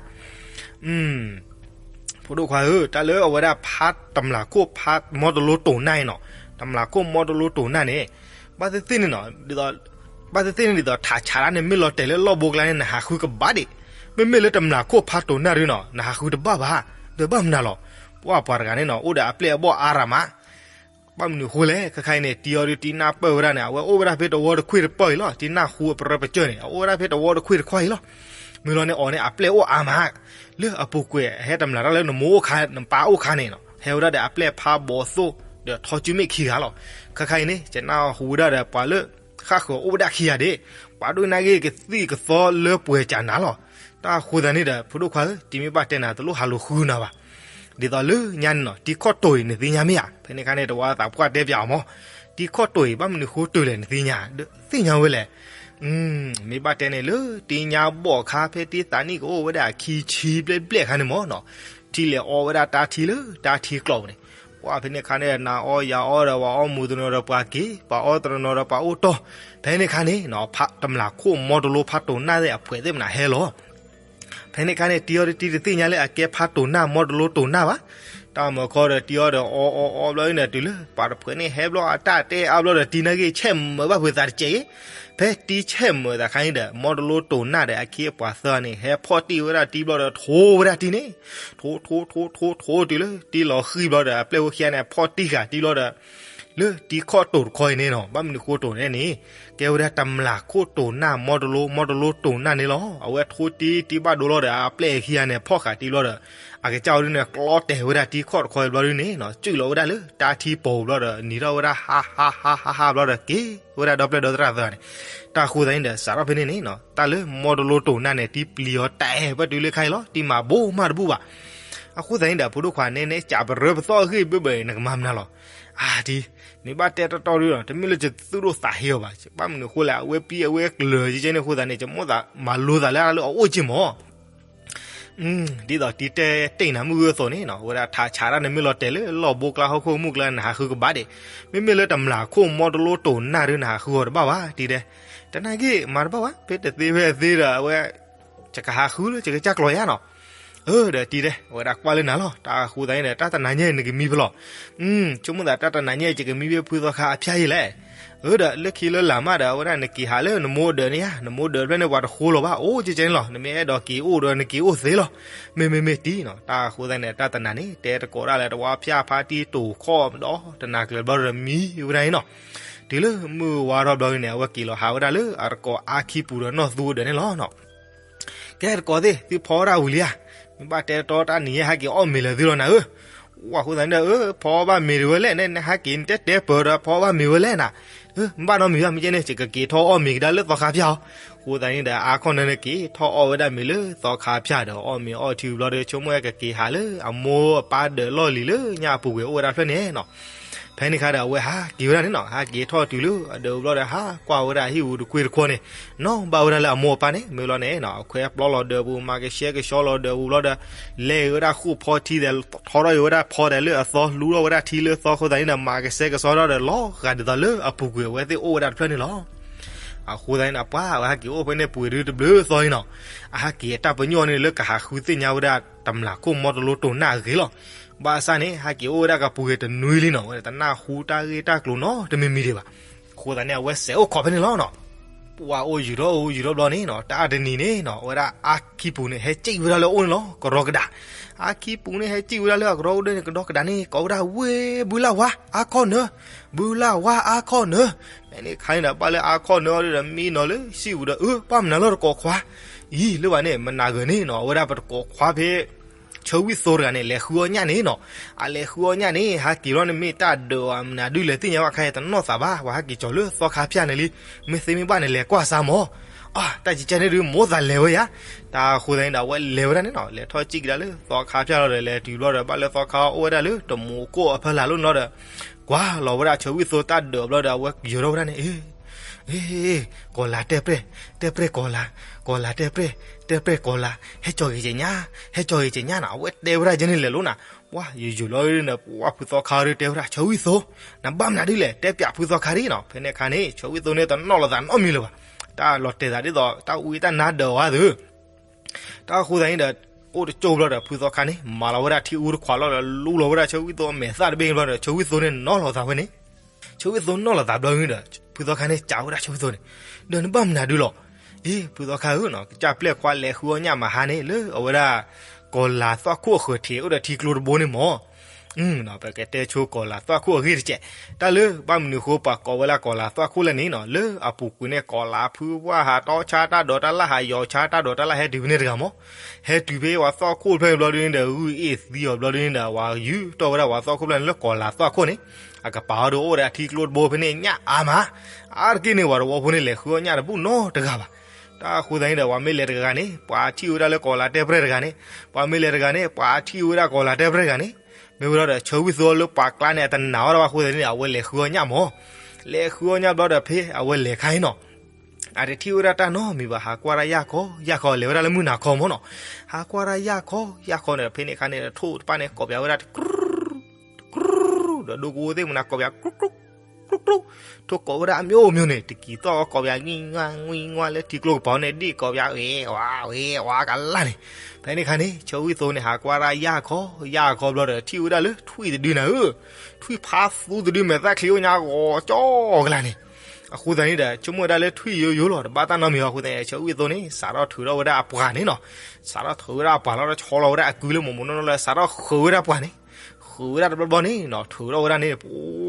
ဖိဒိၣ်ခွါဧၢ, တၢ်လၢအဝဲဒၣ်ဖးတမျးခိၣ်ဖးမီတလိတိာ်နၢ်အံၤနီၤ, တမျးခိၣ်မီတလိတိာ်နၢ်န့ၣ်, ဘၣ်သ့ၣ်သ့ၣ်န့ၣ်နီၤ, ဒ်သိး, ဘၣ်သ့ၣ်သ့ၣ်န့ၣ်ဒ်သိး ထးဆးတၢ်န့ၣ် မ့ၢ်လီၤတဲာ်လၢလီၢ်ဘိကျါန့ၣ် နဟးဃုကဘၣ်ဒံး, မ့မ့ၢ်လၢတမျးခိၣ်ဖးတိာ်နၢ်ဒုနီၤ နဟးဃုတဘၣ်ဘၣ်, ဒီးဘၣ်မနုၤလီၤ, ပှၤပှၤတဂၤန့ၣ်နီၤ အိၣ်ဒီးအပျဲၢ်အဘီၣ်အါရၤမး ဘၣ်မနုၤအဃိလဲၣ်, ခဲခါအံၤန့ၣ် တံၤအီၤဒုးတံၤနၢ်ပၢၢ်ဝဲဒၣ်န့ၣ် အဝဲအိၣ်ဝဲဒၣ်ဖဲတဝီတခွံၣ်တပၢၢ်အံၤလီၤ, တံၤနၢ်ဃူအပရၢပစၢၢ်န့ၣ် အအိၣ်ဝဲဒၣ်ဖဲတဝီတခွံၣ်တခွါအံၤလီၤ. မ့ၢ်လီၤန့ၣ် အီၤန့ၣ် အပျဲၢ်အိၣ်အါမး, လၢအပူၤကွံာ် ဟဲတမျးတၢ်လၢနမိၢ်အိၣ်ခါ နပၢ်အိၣ်ခါန့ၣ်နီၤ, ဟဲဝဲဒၣ်ဒီးအပျဲၢ်ဖးဘီသိၣ် ဒီးထီစုမ့ၣ်ခံဂၤလီၤ. ခဲခါအံၤန့ၣ် ယနၢ်ဟူဝဲဒၣ်ဒီးပှၤလၢ ဃၣ်ဃၢၤအိၣ်ဝဲဒၣ်ခံဂၤဒၣ်, ပှၤဒိၣ်နာ်က့ၤကသံၣ်ကသီလၢပှဲၤကၢ်နၤလီၤ. တၢ်အဃိသတးန့ၣ်ဒီး ဖိဒိၣ်ခွါဧၢ, တံၤမ့ၢ်ဘၣ်တဲနၤတလိၣ်ဟးလိာ်ဃုနၤဘၣ်. ဒ်သိးလၢညါန့ၣ်နီၤ တံၤခီၣ်တိာ်အံၤ နသ့ၣ်ညါမ့ၢ်ဧါ, ဖဲန့ၣ်ခါန့ၣ် တဝီသးပှၢ်တဲပၠးအီၤမး, တံၤခီၣ်တိာ်အံၤ ဘၣ်မနုၤဃိတိာ်လဲၣ် နသ့ၣ်ညါ, သ့ၣ်ညါဝဲလဲၣ်. မ့ၢ်ဘၣ်တဲန့ၣ်လၢတံၤညါဘီၣ်အခါ ဖဲတံၤသးနံၣ်ကအိၣ်ဝဲဒၣ်အခံဆံဘျဲၣ်ဘျဲၣ်အခါန့ၣ်မးနီၤ, ထံၣ်လဲၤအီဝဲဒၣ်တၢ်ထံလၢတၢ်ထံကျိးပူၤန့ၣ်, ပှၤဖဲန့ၣ်ခါန့ၣ် နၤအီယၤအီဒီး ပှၤအီမူၤတနီၤဒီးပှၤက့ၤ, ပှၤအီတနီၤနီၤဒီးပှၤအိၣ်တီၢ်, ဖဲန့ၣ်ခါန့ၣ် တမျးခိၣ်မီတလိဖးတိာ်နၢ်သ့ၣ်အဖှဲးသ့ၣ်မနၤဟဲလီၤ. ဖဲန့ၣ်ခါန့ၣ် တံၤအီၤဒုးတံၤတသ့ၣ်ညါလၢအကဲဖးတိာ်နၢ်မီတလိတိာ်နၢ်ဘၣ်. တၢ်မၢခီဒီးတံၤအီၤဒီးအီအီအီဘျီအံၤန့ၣ် တုၤလၢပှၤတဖှဲးန့ၣ်ဟဲဘျီအတၢ်တဲအါဘျီဒီး တံၤနာ်က့ၤဆဲးမုာ်ဘၣ်ဖုးသးတစဲးအံၤ, ဖဲတံၤဆဲးမုာ်သးခါအံၤဒီး မီတလိတိာ်နၢ်ဒီး အခ့အပှၤသၢဂၤန့ၣ် ဟဲဖီၣ်တံၢ်ဝဲဒၣ်တံၤဘျီဒီး ထိဝဲဒၣ်တံၤန့ၣ်, ထိထိထိထိထိတုၤလၢတံၤလီၤဃံၤဘျီဒီး အပျဲၢ်ဖိခံဂၤန့ၣ် ဖီၣ်တံၢ်ဃာ်တံၤဘျီဒီး လၢတံၤခီၣ်တိာ်တခီအံၤန့ၣ်နီၤ ဘၣ်မနုၤဃိတိာ်န့ၣ်န့ၣ် ကဲဝဲဒၣ်တမျးခိၣ်တိာ်နၢ် မီတလိ မီတလိတိာ်နၢ်န့ၣ်လီၤ. အဝဲထိတံၤတံၤဘၣ်ဒိလီၤဒီး အပျဲၢ်ခံဂၤန့ၣ် ဖီၣ်ဃာ်တံၤဘျီဒီး အကစၢ်ဝဲဒၣ်န့ၣ် ကျီတဲာ်ဝဲဒၣ်တံၤခီၣ်တခီအံၤဘျီဒုန့ၣ်နီၤ စုၣ်လီၤဝဲဒၣ်လၢတၢ်ထံပီၤဘျီဒီး နံၤထီၣ်ဝဲဒၣ်ဟါဟါဟါဟါဟါဘျီဒီး က့ၤဝဲဒၣ်ဒီပျဲၢ်ဒီသရၣ်သၢဂၤန့ၣ်, တၢ်ဃိသတးန့ၣ်ဒီး စးထီၣ်ဖဲန့ၣ်န့ၣ်နီၤ တၢ်လၢမီတလိတိာ်နၢ်န့ၣ် တံၤပျံၤအီၤတဲာ်ဘၣ်တုၤလၢခါအံၤလီၤ တံၤမၤဘိမးတဘူၣ်ဘၣ်. အဃိသတးန့ၣ်ဒီး ဖိဒိၣ်ခွါန့ၣ်န့ၣ် ကးပရၢပသီၣ်အဂ့ၢ်ဘၣ်ဘၣ် နကမၤမနုၤလီၤ. အါ တံၤ, နဘၣ်တဲတီတီဒုဒီး တမ့ၢ်လၢယသူၣ်ဒိၣ်သးဟ့အီၤဘၣ်, ဘၣ်မနုၤအဃိလဲၣ် အဝဲပံအဝဲကျၢၤကဲန့ၣ်အဃိသတးန့ၣ် ယမိၣ်သးမၤလိသးလၢအလၢအအိၣ်က့မး ဒ်သိးတံၤတဲတ့ၢ်နၤမုၢ်ဂၢၢ်အသိးန့ၣ်နီၤ အဝဲဒၣ်ထးဆးတၢ်န့ၣ် မ့ၢ်လီၤတဲာ်လၢလီၢ်ဘိကျါဟီၣ်ခိၣ်မုၢ်ကျါ နဟးဃုကဘၣ်ဒံး, မ့မ့ၢ်လၢတမျးခိၣ်မီတလိတိာ်နၢ်ဒု နဟးဃုအီၤတဘၣ်ဘၣ် တံၤတဲ, တနာ်က့ၤမၤတဘၣ်ဘၣ် ဖဲတသ့ဖဲအသ့ဒီး အဝဲ ယကဟးဃုလၢယကစၢ်ကျီယါနီၤ. အၢ ဒီးတံၤတဲ အဝဲဒၣ်ကွၢ်လၢနၤလီၤ တၢ်ဃိသတးန့ၣ်ဒီး တၢ်တနၤညါအံၤနကမံဖဲလဲၣ်. ဆိကမိၣ်သးတၢ်တနၤညါအံၤ ယကမံဖဲဖုသီခါအဖျါအံၤလဲၣ်. အၢ ဒီးလၢခံလၢလာ်မးဒီး အဝဲဒၣ်နက့ၤဟးလၢနမိၢ်ဒၢးန့ၣ်ဧါ, နမိၢ်ဒၢးဖျၢၣ်န့ၣ် ပှၤတဃိလီၤဘၣ် အိၣ်ကဲကဲန့ၣ်လီၤ. နမ့ၢ်အဲၣ်ဒိးက့ၤအိၣ်ဒီးနက့ၤအိၣ်သ့လီၤ. မ့မ့မ့ၢ်တံၤနီၤ တၢ်ဃိသတးန့ၣ် တၢ်တနၤန့ၣ် တဲတကိးဒၣ်လဲာ် တဝါဖၠၣ်ဖါတံၢ်တိာ်ခီၣ်ဒီးတနၤကျၢၤဘျီဒီးမံဝဲဒၣ်န့ၣ်နီၤ. တုၤလၢမုၢ်ဝါထီၣ်ဘျီန့ၣ် အဝဲက့ၤလီၤဟးဝဲဒၣ်လၢအတကိးအါခံပူၤဒီးနီၢ်သူဒၢးန့ၣ်လီၤ. ကဲတကိးသ့ၣ် သုဖီဝဲဒၣ်ဝံၤလံဧါ. မ့ၢ်ဘၣ်တဲတီတၢ်နံၤညါ ဟဲက့ၤအီၣ်မ့ၤလၢာ်သုလီၤနၤဧၢ. ဝဲအဃိသတးန့ၣ်ဒီး အၢ ဖီဘၣ်မ့ၤတဝဲလဲၣ်န့ၣ် နဟဲက့ၤနတဲတဲပၢၤဒီး ဖီဘၣ်မ့ၤဝဲလဲၣ်နၤ. မ့ၢ်ဘၣ်နီတမံၤဘၣ် မ့ၢ်ကဲန့ၣ် ယကက့ၤထီၣ်အီၣ်မ့ၤကဒါလၢသီခါဖၠၣ်အီၤ. အဃိသတးန့ၣ်ဒီး အါခီၣ်နၢန့ၣ်က့ၤထီၣ်အီၣ်ဝဲဒၣ်မ့ၤလၢသီခါဖၠၣ်ဒီး အီၣ်မ့ၤအီၣ်ထံဘျီဒီး ဆိကမိၣ်ဝဲကက့ၤဟးလၢအမိၢ်အပၢ်ဒၢးလီၢ်လံၤလၢညါအပူၤကွံာ်အိၣ်ဝဲဒၣ်ဖျၢၣ်န့ၣ်နီၤ. ဖဲန့ၣ်ခါဒီး အဝဲဟးက့ၤဝဲဒၣ်န့ၣ်နီၤ ဟးက့ၤထီၣ်တုၤလၢအဒၢးဘျီဒီး ဟးကွၢ်ဝဲဒၣ်ဟံၣ်ပူၤတခွ့တခွီန့ၣ် နီၣ်ဘၣ်ဝဲဒၣ်လၢအမိၢ်အပၢ်န့ၣ် မ့ၢ်လီၤန့ၣ်နီၤ အခွဲးပျီလီၤဒၢးပူၤ မၤကဆှဲကဆှီလီၤဒၢးပူၤဘျီဒီး လဲၤဝဲဒၣ်ဃိၣ်ဖီထံဒီး ထီထီၣ်ဝဲဒၣ်ဖီဒီးလၢအသီ လူထီၣ်ဝဲဒၣ်ထံလၢသီ အဃိသတးန့ၣ်ဒီး မၤကဆှဲကဆှီထီၣ်ဒီးလီၤဂာ်ဒ်သိးလၢအပူၤကွံာ်အဝဲသ့ၣ်အိၣ်ဝဲဒၣ်တဖျၢၣ်န့ၣ်လီၤ. အဃိသတးန့ၣ်ဒီး ပှၤအဝဲဟဲက့ၤအိၣ်ဖဲန့ၣ်ပှဲၤဒုတဘျုးသီအံၤနီၤ အဟဲက့ၤအတၢ်ပညိၣ်န့ၣ်လၢကဟးဃုသ့ၣ်ညါဝဲဒၣ် တမျးခိၣ်မီတလိတိာ်နၢ်အဂ့ၢ်လီၤ. ဘၣ်ဆၣ်န့ၣ် ဟဲက့ၤအိၣ်ဝဲဒၣ်ကပူၤကွံာ်တနွံလံနီၤ ဝဲဒၣ်တနၢ်ဟူတၢ်ဂ့ၢ်တၢ်ကျိၤနီတမံၤမံၤဒံးဘၣ်. အဃိသတးန့ၣ် အဝဲစဲးအိၣ်ခိးဖဲန့ၣ်လီၤနီၤ. ပှၤအိၣ်ယူၤထီၣ်အိၣ်ယူၤထီၣ်ဘျီန့ၣ်နီၤ တၢ်တနံၤန့ၣ်နီၤ အဝဲဒၣ်အါခံပူၤန့ၣ် ဟဲစံၣ်ဝဲဒၣ်လၢအအိၣ်န့ၣ်လီၤ ကရီကဒး. အါခံပူၤန့ၣ် ဟဲစံၣ်ဝဲဒၣ်လၢအကရီကဒးန့ၣ် ကဒီကဒးန့ၣ် ကိးဝဲဒၣ်ဝ့ၢ်ဘုလၢ်ဝါအါခီၣ်နၢ ဘုလၢ်ဝါအါခီၣ်နၢ. ဖဲန့ၣ်ခါန့ၣ်ဒီး ဘၣ်လၢအါခီၣ်နၢအီၤဒီး မံနီၤလၢစံၣ်ပူၤဒီး အၢ ပၢ်မနုၤလၢတကိးခွါ အံၤ လၢဘၣ်န့ၣ် မနၤဂၤန့ၣ်နီၤ အဝဲဒၣ်ပတကိးခွါဖဲ ဆၢဝံၣ်သိတဂၤန့ၣ် လဲၤဃုအီၣ်ညၣ်န့ၣ်နီၤ. အလဲၤဃုအီၣ်ညၣ်န့ၣ် ဟးက့ၤလီၤန့ၣ် မ့ၢ်တၢ်ဒၢးအမနုၤဒုလဲၣ်သ့ၣ်ညါဘၣ်ခါအံၤ တနီၣ်သးဘၣ်, ပှၤဟးက့ၤကၠီၤလၢသီခါဖၠၣ်န့ၣ်လံ. မ့ၢ်သ့မ့ၢ်ဘၣ်န့ၣ် လဲၤကွၢ်စါမၢ်. အ တၢ်ကံကဲန့ၣ်ဒုး မိၢ်သးလဲၤဝဲယါ. တၢ်ဃိသတးန့ၣ်ဒီး အဝဲလဲၤဝဲဒၣ်န့ၣ်နီၤ, လဲၤထီၣ်စံၣ်ကဒါလၢသီခါဖၠၣ်လီၤဒီး လဲၤတုၤဘျီဒီး ဘၣ်လၢသီခါအိၣ်ဝဲဒၣ်လၢတမူးကိၣ်အဖီလာ်လီၤန့ၣ်လီၤဒီး ကွၢ်လီၤဝဲဒၣ်ဆၢဝံၣ်သိတၢ်ဒၢးဘျီဒီး အဝဲယၢၤထီၣ်ဝဲဒၣ်န့ၣ်, အ့ အ့ ကီၤလၤတဲပြဲၢ်, တဲပြဲၢ်ကီၤလၤ, ကီၤလၤတဲပြဲၢ်, တဲပြဲၢ်ကီၤလၤ, ဟဲကၠီၤဂ့ၤကညါ, ဟဲကၠီၤဂ့ၤကညါနီၤ. အဝဲတဲဝဲဒၣ်ကဲန့ၣ်လဲၤလိၤနၤ. ပှၢ်ယယိၤလီၤဒီး ပှၢ်ဖုသီခါဒီးတဲဝဲဒၣ် ဆၢဝံၣ်သိ, နဘၣ်မနုၤဒ်လဲၣ်, တဲပၠးဖုသီခါဒ်နီၤ. ဖဲန့ၣ်အခါန့ၣ် ဆၢဝံၣ်သိန့ၣ်တနီၣ်လိာ်သးနီတမံၤလၢၤဘၣ်. တၢ်လီၤတဲာ်သးဒ်သိး တၢ်အူတၢ်နါဒၢးဝဲသ့ၣ် တၢ်ဃိသတးန့ၣ်ဒီး အိၣ်တကၠိဘျီဒီး ဖုသီခါန့ၣ် မၤလီၤဝဲဒၣ်ထံအူတခွးလီၤဒီး လူလီၤဝဲဒၣ်ဆၢဝံၣ်သိအမဲာ်သၣ်တဘ့ၣ်ဘျီဒီး ဆၢဝံၣ်သိန့ၣ် နီၣ်လီၤသးဝဲန့ၣ်. ဆၢဝံၣ်သိနီၣ်လီၤသးဘျီဒီး ဖုသီခါန့ၣ် စံးဝဲဒၣ်ဆၢဝံၣ်သိန့ၣ်, ဒီးနဘၣ်မနုၤဒုလီၤ. အ့ ဖုသီခါဧၢနီၤ, ကစၢ်ပျဲၢ်ခွါလဲၤဃုအီၣ်ညၣ်မဟါန့ၣ် လၢအဝဲဒၣ် ကီၤလၤသွၣ်ခိၣ်အဃၢၤထံး အိၣ်ဒီးထံကျိတဘိန့ၣ်မၢ်. ပကတဲဆိကီၤလၤသွၣ်ခိၣ်အဂ့ၢ်တစဲး, တၢ်လၢဘၣ်မနုၤဃိပှၤကိးဝဲလၢကီၤလၤသွၣ်ခိၣ်လဲၣ်န့ၣ်နီၤ, လၢအပူၤကွံာ်န့ၣ် ကီၤလၤဖုဝၣ်ဟးတီဆါတၢ်ဒိးတၢ်လၣ် ဟးယီၤဆါတၢ်ဒိးတၢ်လၣ် ဟဲတုၤဖဲန့ၣ်တဂၤမၢ်. ဟဲတုၤဖဲပှၤသွၣ်ခိၣ်ဖျၢၣ်ဘျီဒုန့ၣ်ဒီး ဂုၢ်အ့ၣ်သံအီၤဘျီဒုန့ၣ်ဒီး ပှၤယူၤထီၣ်ဝဲဒၣ်ပှၤသွၣ်ခိၣ်ဖျၢၣ်န့ၣ်လၢကီၤလၤသွၣ်ခိၣ်န့ၣ်, အကပၤအီၤဒီးအိၣ်ဒီးအထံကျိတဘိဖဲန့ၣ် ညၣ်အါမး, အါတက့ၢ်န့ၣ် ပှၤတဝီဖိန့ၣ် လဲၤဃုအီၣ်ညၣ်တဘူၣ်နီတဂၤဘၣ်. တၢ်ဃိသတးန့ၣ်ဒီး ပှၤမ့ၢ်လဲၤတဂၤဂၤန့ၣ် ပှၤထံၣ်ဝဲဒၣ်လၢကီၤလၤတဲပြဲၢ်တဂၤန့ၣ်, ပှၤမ့ၢ်လဲၤတဂၤန့ၣ် ပှၤထံၣ်ဝဲဒၣ်ကီၤလၤတဲပြဲၢ်တဂၤန့ၣ်, မ့ၢ်ဝဲဒီး ဆၢဝံၣ်သိလၢပှၤကျါန့ၣ် အတနာ်အီၤဘၣ်အဃိသတးန့ၣ် အဝဲလဲၤဃုအီၣ်ညၣ်မၢ်. လဲၤဃုအီၣ်ညၣ်ဘျီဒီး ဖဲအဝဲလဲၤခါအံၤနီၤ, အတထံၣ်ဝဲဒၣ်တၢ်နီတမံၤဘၣ်, ဟးကွၢ်တၢ်ယၢ်ခီယၢ်ခီ လဲၤဝဲဒၣ်လၢမုၢ်နၤခီမၢ်နီၤ. ဟးကွၢ်တၢ်ယၢ်ခီယၢ်ခီန့ၣ် ဖဲန့ၣ်အခါန့ၣ် ထိၣ်တဖၣ်န့ၣ် ကိးပၠးဝဲဒၣ် တကြူၢ် တကြူၢ် ဒီးဒိကအိၣ်သ့ၣ်မနၤကိးပၠး ကြူၢ် ကြူၢ် ကြူၢ်, ထိၣ်ကိးဝဲဒၣ်အမျိုးမျိုးန့ၣ် တကံၤသီၣ်ကိးပၠး ငံၢ်ငါ ငံၢ်ငါ လၢထံကျိကပၤန့ၣ် ဒ့ၣ်ကိးပၠး ဝဲဝါ ဝဲဝါကလၢ်န့ၣ်. ဖဲန့ၣ်အခါန့ၣ် ဆၢဝံၣ်သိန့ၣ် ဟးကွၢ်တၢ်ယၢ်ခီယၢ်ခီဘျီဒီး ထံၣ်ဝဲဒၣ်လၢထွံၣ်တဒုနၤဧၢ, ထွံၣ်ဖးသူတဒု မဲာ်သၣ်ချံအိၣ်ညါဂီၤကၠီကလၢ်န့ၣ်. အဃိသတးန့ၣ်ဒီး ဆိကမိၣ်ဝဲဒၣ်လၢထွံၣ်ယိယိလီၤ တဘၣ်တၢ်နီတမံၤအဃိသတးန့ၣ် ဆၢဝံၣ်သိန့ၣ် စးထီၣ်ထုးထီၣ်ဝဲဒၣ်အပှၤန့ၣ်နီၤ. စးထီၣ်ထုးဝဲဒၣ်အပှၤလီၤဒီး ဆီလီၤဝဲဒၣ်အကုလၢမိၢ်မိၢ်နီၢ်နီၢ်လၢ စးထီၣ်ဃုာ်ဝဲဒၣ်ပှၤန့ၣ် ဃုာ်ဝဲဒၣ်တဘျီဘျီန့ၣ်နီၤ, ထုးထီၣ်ဝဲဒၣ်န့ၣ် ပှ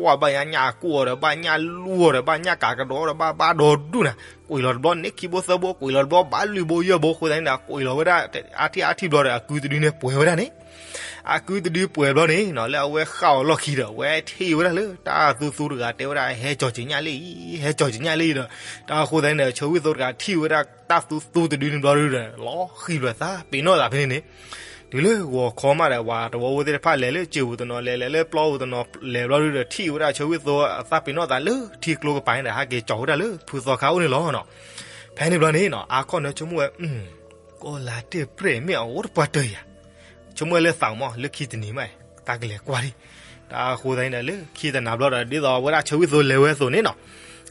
ၤဘၣ်ညၣ်ညၣ်အကိၣ်အီၤဒီး ဘၣ်ညၣ်လူၢ်အီၤဒီး ဘၣ်ညၣ်ကးကဒီးဒီး ဘၣ်ဘၣ်ဒီဒူၣ်နၤ, ကွံာ်လီၤတဘျီန့ၣ် ခံဘိသၢဘိ ကွံာ်လီၤတဘျီ ဘၣ်လွံၢ်ဘိယဲၢ်ဘိ အဃိသတးန့ၣ်ဒီး ကွံာ်လီၤဝဲဒၣ် အါထံၣ်အါထံၣ်ဘျီဒီး အကုတဒုန့ၣ်ပှဲၤဝဲဒၣ်န့ၣ် အကုတဒုပှဲၤဘျီန့ၣ်နီၤ လၢအဝဲဃၣ်အီၤလီၢ်ခံဒီး အဝဲထံၣ်ဝဲဒၣ်လၢ တၢ်သူသူတဂၤတဲဝဲဒၣ် ဟဲကၠီၤက့ၤညၣ်လံအံၤ ဟဲကၠီၤက့ၤညၣ်လံအံၤဒီး တၢ်အဃိသတးန့ၣ်ဒီး ဆၢဝံၣ်သိတဂၤထံၣ်ဝဲဒၣ် တၢ်သူသူတဒုန့ၣ်ဘျီဒီး လီၤဃံၤဘျီသး ပ့ၤနီၣ်သးဖဲန့ၣ်န့ၣ် တုၤလၢဂီၤခီမးဒီး ပှၤတဝီဖိသ့ၣ်တဖၣ်လဲၤလၢစံာ်ပူၤတနီၤ လဲၤလဲၤလၢပျီပူၤတနီၤ လဲၤဘျီဒုဒီး ထံၣ်ဝဲဒၣ်ဆၢဝံၣ်သိအသးပ့ၤနီၣ်သးလၢထံကျိကပၤန့ၣ်ဒီး ဟဲက့ၤကၠီၤဝဲဒၣ်လၢဖုသီခါအိၣ်န့ၣ်လီၤနီၤ. ဖဲန့ၣ်ဘျီန့ၣ်နီၤ အါခီၣ်နၢဆိကမိၣ်ဝဲ ကီၤလၤတဲပြဲၢ်မ့ၢ်အအိၣ်တပှၢ်တၢၢ်ယၤ ဆိကမိၣ်ဝဲလၢသးမး လၢခံတနံၤမး တၢ်ကလဲၤကွၢ်ဒံး တၢ်အဃိသတးန့ၣ်ဒီး လၢခံတနၤဘျီဒီး ဒ်သိးအဝဲဒၣ်ဆၢဝံၣ်သိလဲၤဝဲအသိးန့ၣ်နီၤ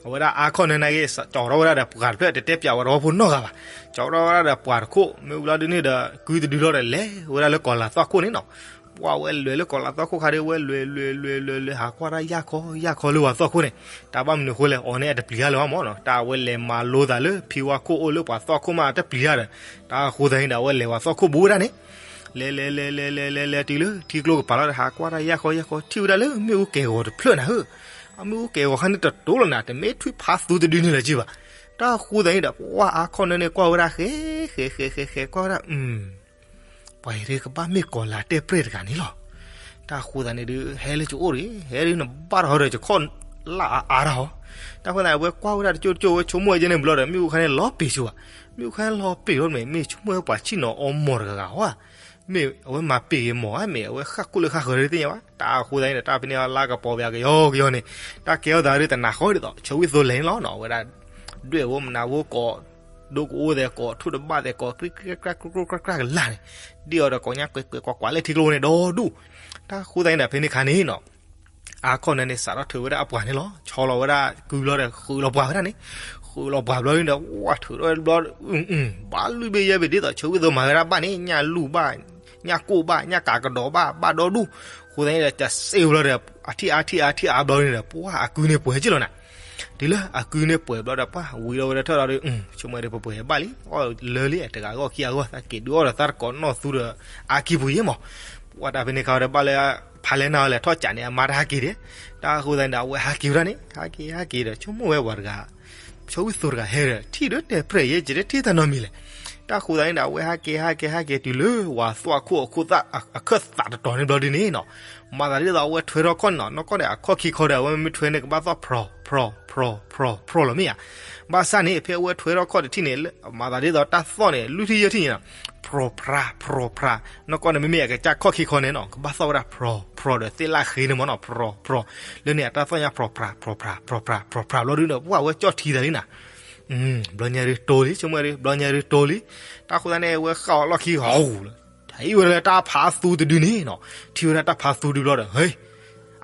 အဝဲဒၣ်အါခီၣ်နၢန့ၣ်က့ၤ ကၠီၤထီၣ်ဝဲဒၣ်ဒီးပှၤတဖျၢၣ် တတဲပၠးဝဲတဝီဖိနီတဂၤဘၣ် ကၠီၤထီၣ်ဝဲဒၣ်ဒီးပှၤတခိၣ် မ့ၢ်ဝံၤလီၤဒုန့ၣ်ဒီး ကုတဒုလီၤဒီး လဲၤဝဲဒၣ်လၢကီၤလၤသွၣ်ခိၣ်န့ၣ်နီၤ ပှၤဝဲလဲၤလၢကီၤလၤသွၣ်ခိၣ်ခါဒီး ဝဲလဲၤလဲၤလဲၤလဲၤလဲၤ ဟးကွၢ်တၢ်ယၢ်ခီယၢ်ခီလၢပှၤသွၣ်ခိၣ်န့ၣ် တၢ်ဘၣ်မနုၤဃိလဲၣ် အီၤန့ၣ်အတပျံၤတၢ်လၢၤဘၣ်မးနီၤ တၢ်အဝဲလဲၤမၤလိသးလၢဖံဝါခိၣ်အိၣ်လၢပှၤသွၣ်ခိၣ်မးအတပျံၤတၢ်ဒီး တၢ်အဃိသတးန့ၣ်ဒီး အဝဲလဲၤပှၤသွၣ်ခိၣ်ဘူးဝဲဒၣ်န့ၣ် လဲၤလဲၤလဲၤလဲၤလဲၤလဲၤတုၤလၢထံကျိကပၤလီၤဒီး ဟးကွၢ်တၢ်ယၢ်ခီယၢ်ခီ ထံၣ်ဝဲဒၣ်လၢမ့ၣ်အူကဲၤဂီၤတဖျၢၣ်နၤဧၢ, အမ့ၣ်အူကဲၤဂီၤခါန့ၣ်တတိၤလီၤနၤ တမ့ၢ်ထွံၣ်ဖးသူတဒုန့ၣ်လၢၤက့ဘၣ်, တၢ်ဃိသတးန့ၣ်ဒီး ပှၤအါခီၣ်နၢန့ၣ်ကွၢ်ဝဲဒၣ်ဃဲ ဃဲ ဃဲ ဃဲ ဃဲ ကွၢ်ဝဲဒၣ် အု ပှၤအံၤဒုးကဘၣ်မ့ၢ်ကီၤလၤတဲပြဲၢ်တဂၤန့ၣ်လီၤ. တၢ်ဃိသတးန့ၣ်ဒုး ဟဲလၢကအိၣ်တဂ့ၤ ဟဲဒုးနဘၣ်ထီၣ်ဟီဒီးယခီၣ်လၢအအါတၢ်ဟီ, တၢ်ဃိသတးန့ၣ် အဝဲကွၢ်ဝဲဒၣ်တကၠိၢ်တကၠိၢ် အဝဲဆိကမိၣ်ဝဲကဲန့ၣ်ဘျီဒီး မ့ၣ်အူခါန့ၣ်လီၤပ့ၤဆိဘၣ်, မ့ၣ်အူခါန့ၣ်လီၤပ့ၤလီၤမ့ၢ် မ့ၢ်ဆိကမိၣ်ဝဲပှၤဆံၣ်နီၤအီမိၢ်တဂၤဂၤဟီဧါ, မ့ၢ်အဝဲမၤပ့ၤဂ့ၤမီၢ်ဧါ မ့ၢ်အဝဲဃၣ်ခိၣ်လၢဃၣ်ဃၢၤတသ့ၣ်ညါဘၣ်, တၢ်ဃိသတးန့ၣ်ဒီး တၢ်ဖဲန့ၣ်လါကပီၤပယီၤကယီကယီန့ၣ်, တၢ်ကဲထီၣ်သးဒုးတနၤဃီဒ်သိး ဆၢဝံၣ်သိလဲၣ်န့ၣ်လီၤနီၤ အဝဲဒၣ် ဒွဲၣ်ဝဲမနၤဝဲကိး ဒိကအိၣ်သဲးကိး ထိၣ်တဘၣ်သဲးကိး ကြံကြံကြံကြံ ကြူကြူကြူကြူကလၢ်န့ၣ်, ဒ်အီၤဒီးကိးညါကွဲးကွဲးကွၢ်ကွၢ်လၢထံကျိန့ၣ်ဒီဒူၣ်, တၢ်ဃိသတးန့ၣ်ဒီး ဖဲန့ၣ်ခါန့ၣ်နီၤ, အါခီၣ်နၢန့ၣ် စးထီၣ်ထုးဝဲဒၣ်အပှၤန့ၣ်လီၤ, ဆီလီၤဝဲဒၣ်ကုလီၤဒီး ဃုာ်လီၤပှၤဝဲဒၣ်န့ၣ်, ဃုာ်လီၤပှၤဘျီန့ၣ်ဒီး ဝဲထုးထီၣ်ဘျီ ဘၣ်လွံၢ်ဘ့ၣ်ယဲၢ်ဘ့ၣ်ဒ်သိး ဆၢဝံၣ်သိမၤဝဲဒၣ်ဘၣ်န့ၣ် ညၣ်လူၢ်ဘၣ်, ညၣ်ကိၣ်ဘၣ် ညၣ်ကးကဒီးဘၣ် ဘၣ်ဒီဒူၣ်, ဃိသတးန့ၣ်ဒီး တစ့ဝဲဘျီဒီး အထံၣ်အါထံၣ်အါထံၣ်အါဘျီန့ၣ်ဒီး ပှၤအကုန့ၣ်ပှဲၤက့ၢ်လီၤနၤ, တုၤလၢအကုန့ၣ်ပှဲၤဘျီဒီး ပှၤဝံၤလီၤဝဲဒၣ်ထၢၣ်ဒီး ဆိကမိၣ်ဒီးပှဲၤပှဲၤဘၣ်လံ, အီၣ်လၢလံ တဂၤဂီၢ်ခံဂၤဂီၢ် သးက့ၤဒုးအီၣ်ဒီးသးတကိးနီၢ်သူဒီး အါခံပူၤယဲၢ်မး, ပှၤတၢ်ဖဲန့ၣ်ခါဒီး ဘၣ်လၢဖးလဲၢ်နၢ်အီၤလဲၤထီၣ်ကးန့ၣ် အမါတဟးက့ၤဒံး, တၢ်ဃိသတးန့ၣ်ဒီး အဝဲဟးက့ၤဝဲဒၣ်န့ၣ် ဟးက့ၤဟးက့ၤဒီး ဆိကမိၣ်ဝဲပှၤတဂၤ ဆၢဝံၣ်သိတဂၤဟဲဒီး ထံၣ်ဒီးတဲပြဲၢ်ယဲၢ် ယတထံၣ်တၢ်နီတမံၤလဲၣ်, တၢ်ဃိသတးန့ၣ်ဒီး အဝဲဟဲက့ၤ ဟဲက့ၤ ဟဲက့ၤတုၤလၢ ဝၤသီၣ်အခိၣ်အခိၣ်သၣ် အခၢၣ်သးတတီၤန့ၣ်ဘျီဒုန့ၣ်နီၤ, မၤသးဒ်သိးအဝဲထွဲထီၣ်ခီၣ်န့ၣ်နီၤ, နီၢ်ကီၢ်န့ၣ် အခီၣ်ခံခီဒီး အဝဲမ့ၢ်ထွဲန့ၣ် ကဘၣ်သီၣ်ဖြီ ဖြီ ဖြီ ဖြီလီၤမ့ၢ်ဧါ. ဘၣ်ဆၣ်န့ၣ် ဖဲအဝဲထွဲထီၣ်ခီၣ်တထံၣ်န့ၣ် မၤသးဒ်သိးတၢ်သီၣ်န့ၣ် လွံၢ်ထံၣ်ယဲၢ်ထံၣ်န့ၣ်နီၤ, ဖြီဖြါ ဖြီဖြါ, နီၢ်ကီၢ်န့ၣ် မ့မ့ၢ်အကစၢ်ခီၣ်ခံခီန့ၣ်နီၤ ကဘၣ်သီၣ်ဝဲဒၣ်ဖြီ ဖြီဒီးသ့ၣ်လၣ်ဃ့န့ၣ်မ့ၢ်နီၤ, ဖြီ ဖြီ, လၢန့ၣ်အတၢ်သီၣ်ညါ ဖြီဖြါ ဖြီဖြါ ဖြီဖြါ ဖြီဖြါ ဘျီဒုန့ၣ် ပှၢ်ဝဲကၠီၣ်ထံသးလံနၤ ဘျီညါဒုတိၤလံ ဆိကမိၣ်ဒု ဘျီညါဒုတိၤလံ, တၢ်ဃိသတးန့ၣ် ဝဲဃၣ်အီၤလီၢ်ခံဂီၤလီၤ, ထံၣ်ဝဲဒၣ်လၢတၢ်ဖးသူတဒုန့ၣ်နီၤ, ထံၣ်ဝဲဒၣ်တၢ်ဖးသူဒုဘျီဒီး ဟ့,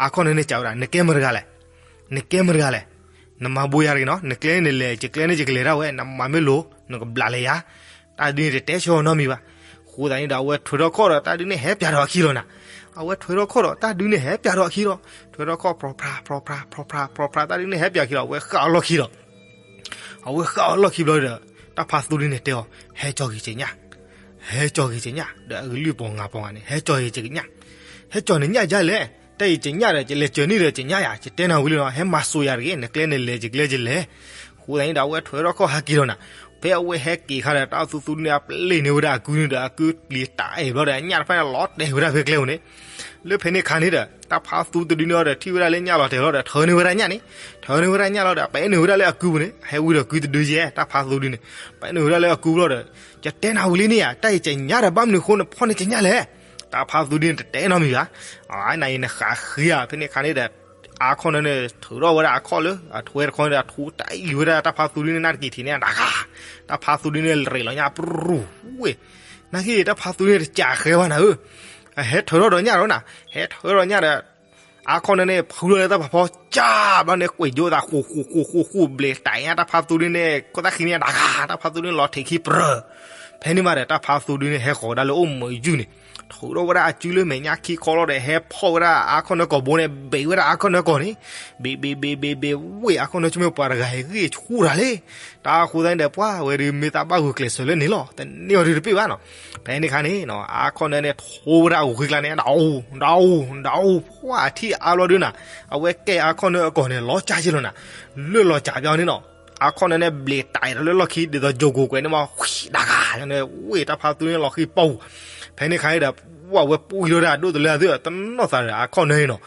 အခီၣ်န့ၣ်န့ၣ် ကးဝဲဒၣ် နကဲမတၤတဂၤလဲၣ်, နကဲမတၤတဂၤလဲၣ်, နမၤဘိးယၤတဂ့ၤနီၤ, နကျဲန့ၣ်လဲၤ ယကျဲန့ၣ်ယကလဲၤဒၣ်ဝဲ နမၤမ့ၢ်လိၤ နကဘျးလဲၤယၤ, တၢ်ဒုန့ၣ်တတဲဆၢအီၤနီတမံၤဘၣ်. အဃိသတးန့ၣ်ဒီး အဝဲထွဲထီၣ်ခီၣ်ဒီး တၢ်ဒုန့ၣ်ဟဲပၠးဒီးအခံလီၤနၤ, အဝဲထွဲထီၣ်ခီၣ်ဒီး တၢ်ဒုန့ၣ်ဟဲပၠးဒီးအခံလီၤ, ထွဲထီၣ်ခီၣ် ဖြီဖြါ ဖြီဖြါ ဖြီဖြါ ဖြီဖြါ တၢ်ဒုန့ၣ်ဟဲပၠးအခံလီၤ, အဝဲဃၣ်အီၤလီၢ်ခံလီၤ အဝဲဃၣ်အီၤလီၢ်ခံဘျီဒီး တၢ်ဖးသူဒုန့ၣ်တဲအီၤ, ဟဲကၠီၤက့ၤကညၣ်, ဟဲကၠီၤက့ၤကညၣ်, ဒီးအကလုၢ်ပီၤငါပီၤဂၤန့ၣ် ဟဲကၠီၤက့ၤကညၣ်, ဟဲကၠီၤနညၣ်ဒ်လဲၣ်, တၢ်အံၤကညၣ်ဒီး ကလဲၤကၠီၤန့ၢ်ဒီးကညၣ်ယၤ, ကတဲနၤဝံၤလံနီၤ, ဟဲမၤစိာ်ယၤတဂ့ၤ, နကျဲန့ၣ်လဲၤ ယကျဲယလဲၤ. အဃိသတးန့ၣ်ဒီး အဝဲထွဲထီၣ်ခီၣ်ဟဲက့ၤလီၤနၤ, ဖဲအဝဲဟဲက့ၤခါဒီး တၢ်သူသူဒုန့ၣ် အပျ့ၤန့ၢ်ဝဲဒၣ်အကုန့ၣ်ဒီး အကုပျံၤတၢ်အဲၣ်ဘျီဒီး အညၣ်တဖၣ်န့ၣ် လီၤတဲာ်ဝဲဒၣ်ဖဲကျဲဧိၤန့ၣ် လၢဖဲန့ၣ်ခါန့ၣ်ဒီး တၢ်ဖးသူတဒုန့ၣ်ဒီး ထံၣ်ဝဲဒၣ်လၢညၣ်လီၤတဲာ်လီၤဒီး ထၢန့ၢ်ဝဲဒၣ်ညၣ်န့ၣ်, ထၢန့ၢ်ဝဲဒၣ်ညၣ်လီၤဒီး ပဲာ်န့ၢ်ဝဲဒၣ်လၢအကုပူၤန့ၣ်, ဟဲဝံၤဒီးကုတဒုယဲ တၢ်ဖးသူဒုန့ၣ်, ပဲာ်န့ၢ်ဝဲဒၣ်လၢအကုဘျီဒီး, ယတဲနၤဝံၤလံန့ၣ်ဧါ, တၢ်အံၤကညၣ်ဒီး ဘၣ်မနုၤအဃိနဖီၣ်န့ၢ်ကညၣ်လဲၣ်, တၢ်ဖးသူဒုန့ၣ် တတဲနီတမံၤဘၣ်. နအံၤနဃးဃ့ဧါ, ဖဲန့ၣ်ခါန့ၣ်ဒီး အါခီၣ်န့ၣ်န့ၣ် ထုးထီၣ်ဝဲဒၣ်အခီၣ်လၢ အထွဲတခီန့ၣ်ဒီး အထူတၢ်အံၤဝဲဒၣ် တၢ်ဖးသူဒုန့ၣ် နၢ်တက့ၤထံးန့ၣ် တဂၤ, တၢ်ဖးသူဒုန့ၣ် ရ့းလီၤညၣ်ပြူၤဝ့ၢ်, နာ်က့ တၢ်ဖးသူဒုန့ၣ် တစးဃဲဘၣ်နၤဧၢ အဟဲထၢထီၣ်ဒီးညၣ်ဒီးနၤ, ဟဲထၢထီၣ်ညၣ်ဒီး အါခီၣ်န့ၣ်န့ၣ် ဖုလီၤလၢတၢ်ဖးဖီ ကၢ်ဘျီန့ၣ် ကွံာ်ယိသး ဃူဃူဃူဃူဃူ ဘျ့းတၢ်ညၣ် တၢ်ဖးသူဒုန့ၣ် ခိၣ်သၣ်ဃံန့ၣ်တဂၤ, တၢ်ဖးသူဒုန့ၣ် လီၤထံးခံပြၢၢ်, ဖဲန့ၣ်မးဒီး တၢ်ဖးသူဒုန့ၣ် ဟဲဃီၤဝဲဒၣ်လၢအိၣ်မုာ်ယုၢ်န့ၣ်, ထုးထီၣ်ဝဲဒၣ်အစုလၢမဲာ်ညါခံခီလီၤဒီး ဟဲဖီၣ်ဝဲဒၣ်အါခီၣ်န့ၣ်ကိာ်ဘိန့ၣ် ဘ့းဝဲဒၣ်အါခီၣ်န့ၣ်ကိာ်န့ၣ်, ဘ့းဘ့းဘ့းဘ့းဘ့းဝ့ၢ် အါခီၣ်န့ၣ်ဆိကမိၣ်ပှၤတဂၤအံၤဂံၢ်ဆူၣ်တၢ်လံ, တၢ်အဃိသတးန့ၣ်ဒီး ပှၢ်ဝဲဒုးမ့ၢ်သးဘၣ်ဂုာ်ကျဲးစၢးလၢန့ၣ်လီၤ, တန့ၢ်အီၤဒုးတပ့ၢ်ဘၣ်နီၤ, ဖဲန့ၣ်ခါန့ၣ် အါခီၣ်န့ၣ်န့ၣ် ထိဝဲဒၣ်အဂီၤဃံကျါန့ၣ် ဒၣ်အူ ဒၣ်အူ ဒၣ်အူ ပှၢ်အထံၣ်အါဘျီဒုးနၤ, အဝဲကဲအါခီၣ်န့ၣ်အကိာ်န့ၣ် လီၤကၢ်က့လီၤနၤ, လၢလီၤကၢ်ဘၣ်န့ၣ်နီၤ, အါခီၣ်န့ၣ်န့ၣ် ဘျ့းတၢ်အံၤလၢလီၢ်ခံ ဒ်သိးကၠိကိးကွဲးန့ၣ်မး ဝံၤတဂၤန့ၣ် ဝ့ၢ်တၢ်ဖးသူန့ၣ်လီၤဃံပူၤ, ဖဲန့ၣ်ခါန့ၣ်ဒီး ပှၢ်ဝဲပှံၢ်ထီၣ်ဝဲဒၣ်အဒိၣ်တလၢအသး တနီၢ်သးဒီးအါခီၣ်န့ၣ်နီၤ,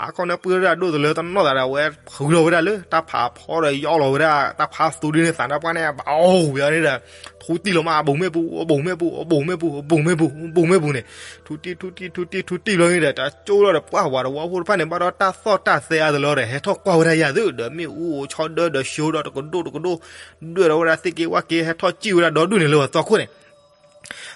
အါခီၣ်န့ၣ်ပှံၢ်ထီၣ်ဝဲဒၣ်အဒိၣ်တလၢတနီၢ်သးဒီး အဝဲဖုလီၤဝဲဒၣ်လၢ တၢ်ဖးဖီဒီးယီၢ်လီၤဝဲဒၣ် တၢ်ဖးသူဒုန့ၣ်သးန့ၣ်ပှၢ်န့ၣ် ဘၣ်အိၣ်ဝဲအီၤန့ၣ်ဒီး ထူတံၢ်လီၤမး အဘူးမ့ၣ်ပူၤ အဘူးမ့ၣ်ပူၤ အဘူးမ့ၣ်ပူၤ အဘူးမ့ၣ်ပူၤန့ၣ်, ထူတံၢ် ထူတံၢ် ထူတံၢ် ထူတံၢ်ဘျီန့ၣ်ဒီး တၢ်ကၠိလီၤဒီး ပှၢ်ဝၤတဝီဖိတဖၣ်န့ၣ် ဘၣ်ဒီးတၢ်သီၣ်တၢ်သဲအါတလၢဒီး ဟဲထီၣ်ကွၢ်ဝဲဒၣ်ယၤသုဒီး မ့ၣ်အူအိၣ်ဆီဒၢဒီး ဆိဒီးတကဒိၣ်တကဒိၣ် ဒွဲၣ်ဒီးဝဲဒၣ်သ့ၣ်က့ဝၣ်က့ ဟဲထီၣ်စံၣ်ဝဲဒၣ်ဒီဒူၣ်န့ၣ် လၢဝဲသီခိၣ်န့ၣ်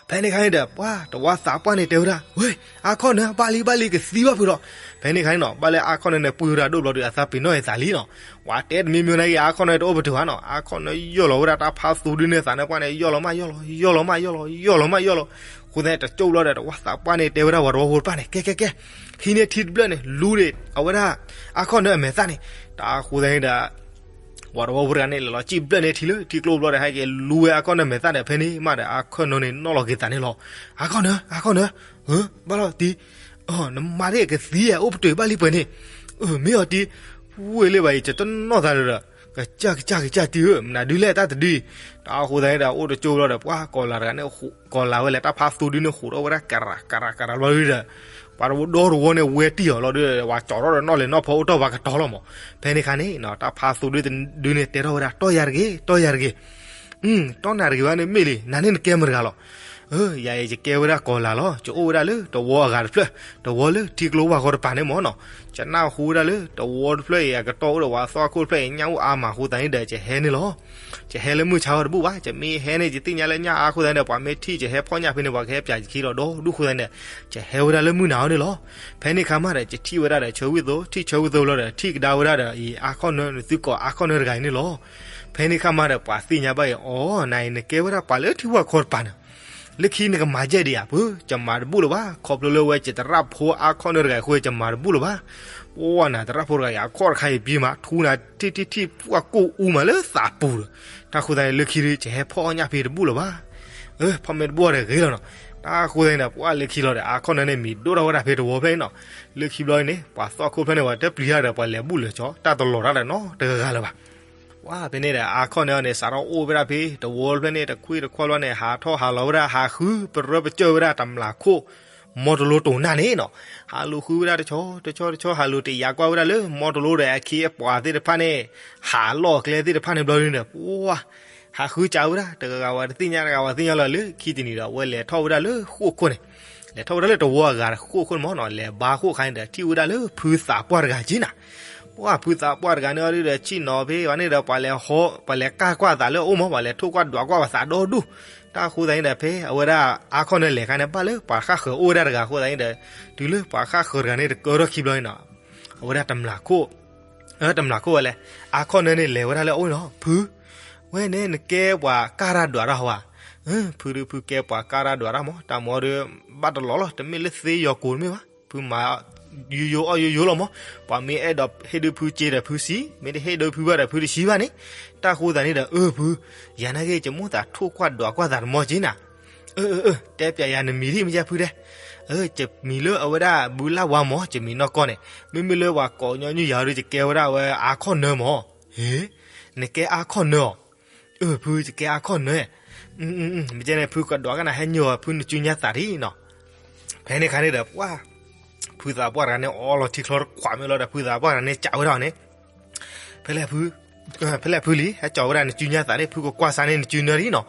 ဖဲန့ၣ်ခါန့ၣ်ဒီး ပှၢ်တဝီသးပှၢ်န့ၣ်တဲဝဲဒၣ် ဝဲ အါခီၣ်နၢ ဘၣ်လံဘၣ်လံ ကသံဘၣ်ဖုးဒီး, ဖဲန့ၣ်ခါန့ၣ်နီၤ ဘၣ်လၢအါခီၣ်နၢန့ၣ် ပှံၢ်ဝဲဒၣ်ဒိၣ်ဘျီဒီး အသးပ့ၤနီၣ်အသးလံနီၤ, ဝၤတဲတမံၤမံၤနာ်က့ အါခီၣ်နၢတအိၣ်ပတုာ်ဘၣ်နီၤ, အါခီၣ်နၢယီၢ်လီၤဝဲဒၣ်တၢ်ဖးသူဒုန့ၣ်သးန့ၣ်ပှၢ်န့ၣ် ယီၢ်လီၤမးယီၢ်လီၤ ယီၢ်လီၤမးယီၢ်လီၤ ယီၢ်လီၤမးယီၢ်လီၤ, အဃိသတးန့ၣ် တကၠိဘျီဒီး တဝီသးပှၢ်န့ၣ်တဲဝဲဒၣ်ဝၤတဝီဖိတဖၣ်န့ၣ် ကဲကဲကဲ ဟံးန့ၢ်ထံတဘျၢၣ်န့ၣ် လူဒံးအဝဲဒၣ် အါခီၣ်နၢအမဲာ်သၣ်န့ၣ်, တၢ်အဃိသတးန့ၣ်ဒီး ဝၤတဝီဖိတဂၤန့ၣ် လဲၤလီၤစံၣ်ဘျၢၣ်န့ၢ်ထံလၢထံကျိဘျီဒီး ဟဲက့ၤလူဝဲအါခီၣ်နၢမဲာ်သၣ်ဒီး ဖဲန့ၣ်မးဒီး အါခီၣ်နၢန့ၣ် နီၣ်လီၤက့ၤသးန့ၣ်လီၤ, အါခီၣ်နၢ အါခီၣ်နၢ, ဘၣ်လီၤတံၢ်, နမါဒၣ်ကသံဧါ အိၣ်ပတုာ်ဘၣ်လံပှဲၤန့ၣ်, မ့ၢ်အီၤတံၢ်, ဝ့ၢ်လၢဘၣ်အံၤ ယတနီၣ်သးဒီး ကစၢ်ကစၢ်ကစၢ်တံၢ်ဧၢ မနုၤဒုးလဲၣ်တၢ်တဒုအံၤ, တၢ်အဃိသတးန့ၣ်ဒီး အိၣ်တကၠိဘျီဒီး ပှၤကီၤလၤတဂၤန့ၣ် ကီၤလၤဝဲလဲၣ် တၢ်ဖးသူဒုန့ၣ် ဟူးထီၣ်ဝဲဒၣ် ကရၤကရၤကရၤဘျီဒုဒီး ပှၤတဝီဒီတဝီန့ၣ် ဝဲတံၢ်အီၤလီၤဒုဒီး ပှၤကၠီထီၣ်ဒီးနီၣ်လဲၤနီၣ်ဖီအိၣ်တ့ၢ်ပှၤကတီၤလီၤမး, ဖဲန့ၣ်ခါန့ၣ် တၢ်ဖးသူဒုန့ၣ်တဲထီၣ်ဝဲဒၣ် တီၢ်ယၤတဂ့ၤ တီၢ်ယၤတဂ့ၤ, တီၢ်နၤတဂ့ၤဘၣ်န့ၣ်မ့ၢ်လံ နၤန့ၣ်နကဲမတၤတဂၤလီၤ, ယၤအံၤယကဲဝဲဒၣ်ကီၤလၤလီၤ ယအိၣ်ဝဲဒၣ်လၢတဝီအဂၤတဖျၢၣ် တဝီလၢထံကျိဝၢ်ဃီတပၤန့ၣ်မးနီၤ, ယနၢ်ဟူဝဲဒၣ်လၢတဝီတဖျၢၣ်အံၤ အကတီၢ်အိၣ်ဒီးပှၤသီၣ်ခိၣ်တဖျၢၣ်အံၤ ညၣ်အိၣ်အါမးအဃိသတးန့ၣ်ဒီး ယဟဲန့ၣ်လီၤ, ယဟဲလၢမုၢ်ဆါဝဲတဘူၣ်ဘၣ် ယမ့ၢ်ဟဲန့ၣ် ယသ့ၣ်ညါလၢညၣ်အါအဃိသတးန့ၣ်ဒီး ပှၤမ့ၢ်ထံၣ်ယဟဲဖီၣ်ညၣ်ဖဲန့ၣ် ပှၤကဟဲပၠးယခံဒီးဒီဒူၣ်အဃိသတးန့ၣ်ဒီး ယဟဲဝဲဒၣ်လၢမုၢ်နၤအီၤန့ၣ်လီၤ, ဖဲန့ၣ်ခါမးဒီး ယထံၣ်ဝဲဒၣ်ဒီးဆၢဝံၣ်သိ ထံၣ်ဆၢဝံၣ်သိဘျီဒီး ထံၣ်ကဒါဝဲဒၣ်ဒီးအံၤ အါခီၣ်နၢ နသုကိးအါခီၣ်နၢတဂၤအံၤန့ၣ်လီၤ, ဖဲန့ၣ်ခါမးဒီး ပှၤသ့ၣ်ညါဘၣ်အံၤ အီၤ နၤအံၤနကဲဝဲဒၣ်ပှၤလၢထံဝၢ်ခီတပၤန့ၣ် လၢခံနကမၤယဲၢ်ဒံးဧါ ပၢ် ယမၤတဘူၣ်လၢၤဘၣ် ခီဖျိလၢဝဲယသရၣ်ဖိအါခီၣ်နၢတဂၤအံၤအဃိ ယမၤတဘူၣ်လၢၤဘၣ်, ပှၢ်နၤသရၣ်ဖိတဂၤအံၤ အခီၣ်တခါအံၤပံမး ထူနၤထံၣ်ထံၣ်ထံၣ်ပှၢ်ကိၢ်အူမးလၢသးပူၤဒီး, တၢ်ဃိသတးန့ၣ် လၢခံဒုး ယဟဲဖီၣ်ညၣ်ဖဲတဘူၣ်လၢၤဘၣ်, ဖီၣ်မ့ၢ်တဘူၣ်အီၤဒီးဂ့ၤလီၤနီၤ, တၢ်ဃိသတးန့ၣ်ဒီး ပှၢ်လၢခံလီၤဒီး အါခီၣ်နၢန့ၣ် မံၤဒိၣ်ထီၣ်ဝဲဒၣ်ဖဲတဝီဖျၢၣ်န့ၣ်နီၤ, လၢခံဘျီန့ၣ် ပှၤသီၣ်ခိၣ်ဖျၢၣ်န့ၣ် ပှၤတပျံၤတၢ်ဒီး ပှၤလဲၤဘူၣ်လဲၤကၠီ တၢ်တလီၤတၢ်ဒီးနီတဂၤလၢၤဘၣ် ပှၤဖဲန့ၣ်ဒီး အါခီၣ်နၢန့ၣ် စးထီၣ်အိၣ်ဝဲဒၣ်ဖဲတဝီဖျၢၣ်န့ၣ် တခွံတခွါဘျီန့ၣ် ဟးထီၣ်ဟးလီၤဝဲဒၣ် ဟးဃုပရၢပစၢၢ်ဝဲဒၣ်တမျးခိၣ် မီတလိတိၤနၢ်န့ၣ်နီၤ. ဟးလူၤဃုဝဲဒၣ်တဆီတဆီတဆီ ဟးလူၤတယာ်ကွၢ်ဝဲဒၣ်လၢ မီတလိဒီးအခ့အပှၤသ့ၣ်တဖၣ်န့ၣ် ဟးလီၢ်အကျဲသ့ၣ်တဖၣ်န့ၣ်ဘျီန့ၣ်ဒီး ပှၤ ဟးဃုစးဝဲဒၣ် တဂၤဂၤဝဲတသ့ၣ်ညါ တဂၤဝဲသ့ၣ်ညါလီၤ လၢခံတနံၤဒီး အဝဲလဲၤထီၣ်ဝဲဒၣ်လၢဃိၣ်ခိၣ်န့ၣ် လဲၤထီၣ်ဝဲဒၣ်လၢတဝီအဂၤဃိၣ်ခိၣ်န့ၣ်မ့ၢ်နီၤ. လဲၤဘါဃိၣ်ခါန့ၣ်ဒီး ထံၣ်ဝဲဒၣ်လၢဖုသးပှၢ်တဂၤက့ၤနၤ. ပှၤဖုသးပှၢ်တဂၤန့ၣ်အီၤဒီး ဆ့ၣ်နီၤဖဲဝဲန့ၣ်ဒီး ပှၤလဲၤဟီ ပှၤလဲၤကၢ်ကွၢ်သးလၢအအိၣ်မ့ၢ် ပှၤလဲၤထိၣ်ကွၢ်ဒွးကွၢ်ပှၤသးဒီဒူၣ်. တၢ်အဃိသတးန့ၣ်ဒီး ဖဲအဝဲဒၣ်အါခီၣ်နၢလဲၤခါန့ၣ် ဘၣ်လၢပှၤဃၣ်ဃၢၤအိၣ်ဝဲဒၣ်တဂၤအဃိသတးန့ၣ်ဒီး တုၤလၢပှၤဃၣ်ဃၢၤတဂၤန့ၣ်တကၢထီၣ်ခံဘျီန့ၣ်နီၤ အဝဲဒၣ်တမျးခိၣ် တမျးခိၣ်ဝဲလဲၣ် အါခီၣ်နၢန့ၣ်လဲၤဝဲဒၣ်လၢအအိၣ်နီၤ ဖု ဝဲန့ၣ်နကဲပှၤကၢ်တၢ်ဒွးတၢ်ဟီဧါ. ဖုဒုးဖုကဲပှၤကၢ်တၢ်ဒွးတၢ်မ့ၢ် တၢ်မ့ၢ်ဒီး ဘၣ်တလီၤလီၤ တမ့ၢ်လၢသ့ယီၤကိာ်တမ့ၢ်ဘၣ် ဖုမၤယိယိအီၣ်ယိယိလီၤမ့ၢ် ပှၤမ့ၢ်အဲၣ်ဒိးဟ့ၣ်ဒုးဖုစ့ဒီးဖုစံး မ့ၢ်တဟ့ၣ်ဒုးဖုဘၣ်ဒီးဖုတစံးဘၣ်န့ၣ် တၢ်ဃိသတးန့ၣ်ဒီး အၢ ဖု ယၤနာ်က့ ယမိၣ်သးထိၣ်ကွၢ်ဒွးကွၢ်သးတမီၢ်က့ၤနၤ အၢ အၢ အၢ တဲပျးယၤနမံၤဒ်မ့ၢ်ယါဖုဒဲး ယမံၤလၢအဝဲဒၣ်ဘုလၢ်ဝါမ့ၢ် ယမံၤနီၢ်ကီၢ်န့ၣ် မ့မ့ၢ်လၢပှၤကိးညီနုၢ်ယၤဒီး ယကဲဝဲဒၣ်ဝဲအါခီၣ်နၢမ့ၢ်. ဟ့ နကဲအါခီၣ်နၢအီၤ. အၢ ဖု ယကဲအါခီၣ်နၢ. မ့ၢ်ကဲန့ၣ် ဖုကဒွးကနၤဟဲညိအီၤ ဖုနစုညါသးဒ်နီၤ. ဖဲန့ၣ်ခါန့ၣ်ဒီး ပှၤ ဖုသးပှၢ်တဂၤန့ၣ် အိးလီၤထံချီတခွးမ့ၢ်လီၤဒီး ဖုသးပှၢ်တဂၤန့ၣ် စံးဝဲဒၣ်အီၤန့ၣ် ဖဲလဲၣ်ဖု ဖဲလဲၣ်ဖုလံ ဟဲစံးဝဲဒၣ်နစုညါသးန့ၣ် ဖုကကွၢ်စါန့ၢ်နစုနၢဒ်နီၤ.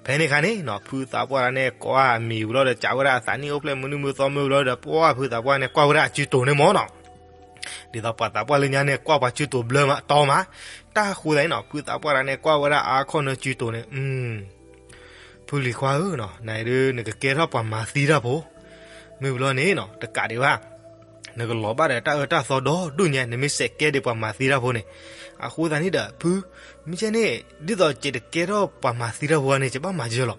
ဖဲန့ၣ်ခါန့ၣ်နီၤ ဖုသးပှၢ်တဂၤန့ၣ် ကိးအမံၤဝံၤလီၤဒီး စံးဝဲဒၣ်အသးနံၣ်အိၣ်ဖျဲၣ်မုၢ်နံၣ်မုၢ်သီမုၢ်လီၤဒီး ပှၤဖုသးပှၢ်န့ၣ် ကွၢ်ဝဲဒၣ်အစုတိၤန့ၣ်မ့ၢ်နီၤ. ဒ်သိးပှၤသးပှၢ်လၢညါန့ၣ် ကွၢ်ပှၤစုတိၤဘျၢမးတီမး. တၢ်ဃိသတးန့ၣ်နီၤ ဖုသးပှၢ်တဂၤန့ၣ် ကွၢ်ဝဲဒၣ်အါခီၣ်နၢစုတိၤန့ၣ် ဖုလံၤခွါဧၢ, နဒုးနကကဲထီၣ်ပှၤမၤသံတၢ်ဖိ, မ့ၢ်ဘျီန့ၣ်နီၤ တကးဒံးဘၣ်, နကလီၤဘၣ်ဒီးတၢ်အၢတၢ်သီဒီဒူၣ်ညါ နမ့ၢ်စဲးကဲဒံးပှၤမၤသံတၢ်ဖိန့ၣ်. အဃိသတးန့ၣ်ဒီး ဖု, မ့ၢ်ကဲန့ၣ် ဒ်သိးယတကဲထီၣ်ပှၤမၤသံတၢ်ဖိန့ၣ် ယဘၣ်မၤယဲလီၤ.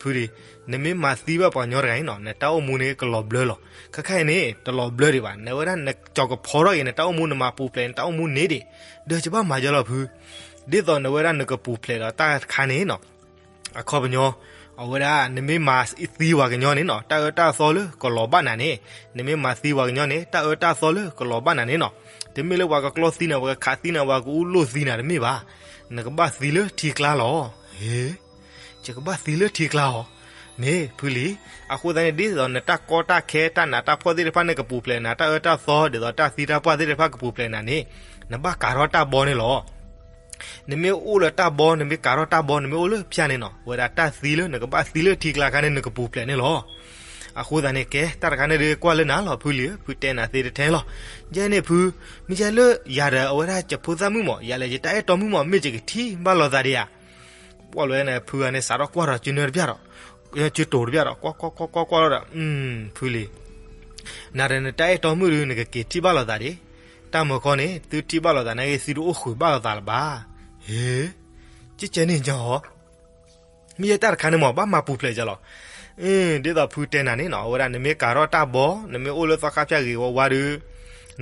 ဖုဒံး, နမ့ၢ်မၤသံဘၣ်ပှၤကညီတဂၤန့ၣ်နီၤ နတၢ်အိၣ်မူန့ၣ်ကလီၤဘျၢလီၤ. ခဲခါအံၤန့ၣ် တလီၤဘျၢဒံးဘၣ်, နဝဲဒၣ်နကၠီၤကဖီထီၣ်က့ၤ နတၢ်အိၣ်မူ နမၤပူၤဖျဲးနတၢ်အိၣ်မူန့ၣ်ဒံး, ဒီးယဘၣ်မၤယဲလီၤဖု, ဒ်သိးနဝဲဒၣ်နကပူၤဖျဲးဒီးတၢ်တခါန့ၣ်နီၤ အခီပညီ, အဝဲဒၣ်နမ့ၢ်မၤသံပှၤကညီန့ၣ်နီၤ တၢ်အၢတၢ်သီလၢကလီၤဘၣ်နၤန့ၣ်, နမ့ၢ်မၤသံပှၤကညီန့ၣ် တၢ်အၢတၢ်သီလၢကလီၤဘၣ်နၤန့ၣ်နီၤ, တမ့ၢ်လၢပှၤကကျီသံနၤ ပှၤကခးသံနၤ ပှၤကအိၣ်လိၣ်သံနၤတမ့ၢ်ဘၣ်, နကဘၣ်သံလၢထံကျါလီၤ. ဟ့, ယကဘၣ်သံလၢထံကျါအီၤ, မ့ၢ်ဖုလံ. အဃိသတးန့ၣ် ဒ်သိးနတၢ်ကီတၢ်ခဲ တၢ်နးတၢ်ဖှီၣ်သ့ၣ်တဖၣ်န့ၣ်ကပူၤဖျဲးနၤ တၢ်အၢတၢ်သီ ဒ်သိးတၢ်သံတၢ်ပှၢ်သ့ၣ်တဖၣ်ကပူၤဖျဲးနၤန့ၣ်, နဘၣ်ကၤထီၣ်တၢ်ဘီန့ၣ်လီၤ. နမ့ၢ်အိၣ်လၢတၢ်ဘီ နမ့ၢ်ကၤထီၣ်တၢ်ဘီ နမ့ၢ်အိၣ်လၢဖၠၣ်န့ၣ်နီၤ ဝဲဒၣ်တၢ်သံလၢနကဘၣ်သံလၢထံကျါခါန့ၣ် နကပူၤဖျဲးန့ၣ်လီၤ. အဃိသတးန့ၣ် ကဲတၢ်တခါန့ၣ်ဒီးကွၢ်လၢနၤလီၤဖုလံဧၢ, ဖုတဲနၤသ့တထဲလီၤ. ယဲန့ၣ်ဖု, မ့ၢ်ယဲလၢယၤဒီးအဝဲဒၣ်ယဖိသၣ်မုၣ်မး ယၤလဲၣ်ယတၢ်အဲၣ်တီမုၣ်မး မ့ၢ်ယကထံၣ်ဘၣ်လိာ်သးဒံးဧါ. ပှၤလဲၣ်န့ၣ် ဖုဂၤန့ၣ် စးထီၣ်ကွၢ်ဒီးစုနၢတပျၢ်ဒီး, စုတိၤတပျၢ်ဒီး ကွၢ်ကွၢ်ကွၢ်ကွၢ်ကွၢ်လီၤဒီး, ဖုလံ, နၤဒီးနတၢ်အဲၣ်တီမုၣ်ဒီး နကက့ၤထံၣ်ဘၣ်လိာ်သးဒံး, တၢ်မၤခီန့ၣ် သုထံၣ်ဘၣ်လိာ်သးနာ်က့ သုတအိၣ်ဃုာ်ဘၣ်လိာ်သးလၢၤဘၣ်. ဟ့, ကကဲန့ၣ်ညီဟီ, မ့ၢ်ယဲတၢ်တခါန့ၣ်မး ဘၣ်မၤပူၤဖျဲးယလီၤ. ဒ်သိးဖုတဲနၤန့ၣ်နီၤ အဝဲဒၣ်နမ့ၢ်ကၤထီၣ်တၢ်ဘီ နမ့ၢ်အိၣ်လၢသီခါဖၠၣ်ဂ့ၤဝါဝါဒီး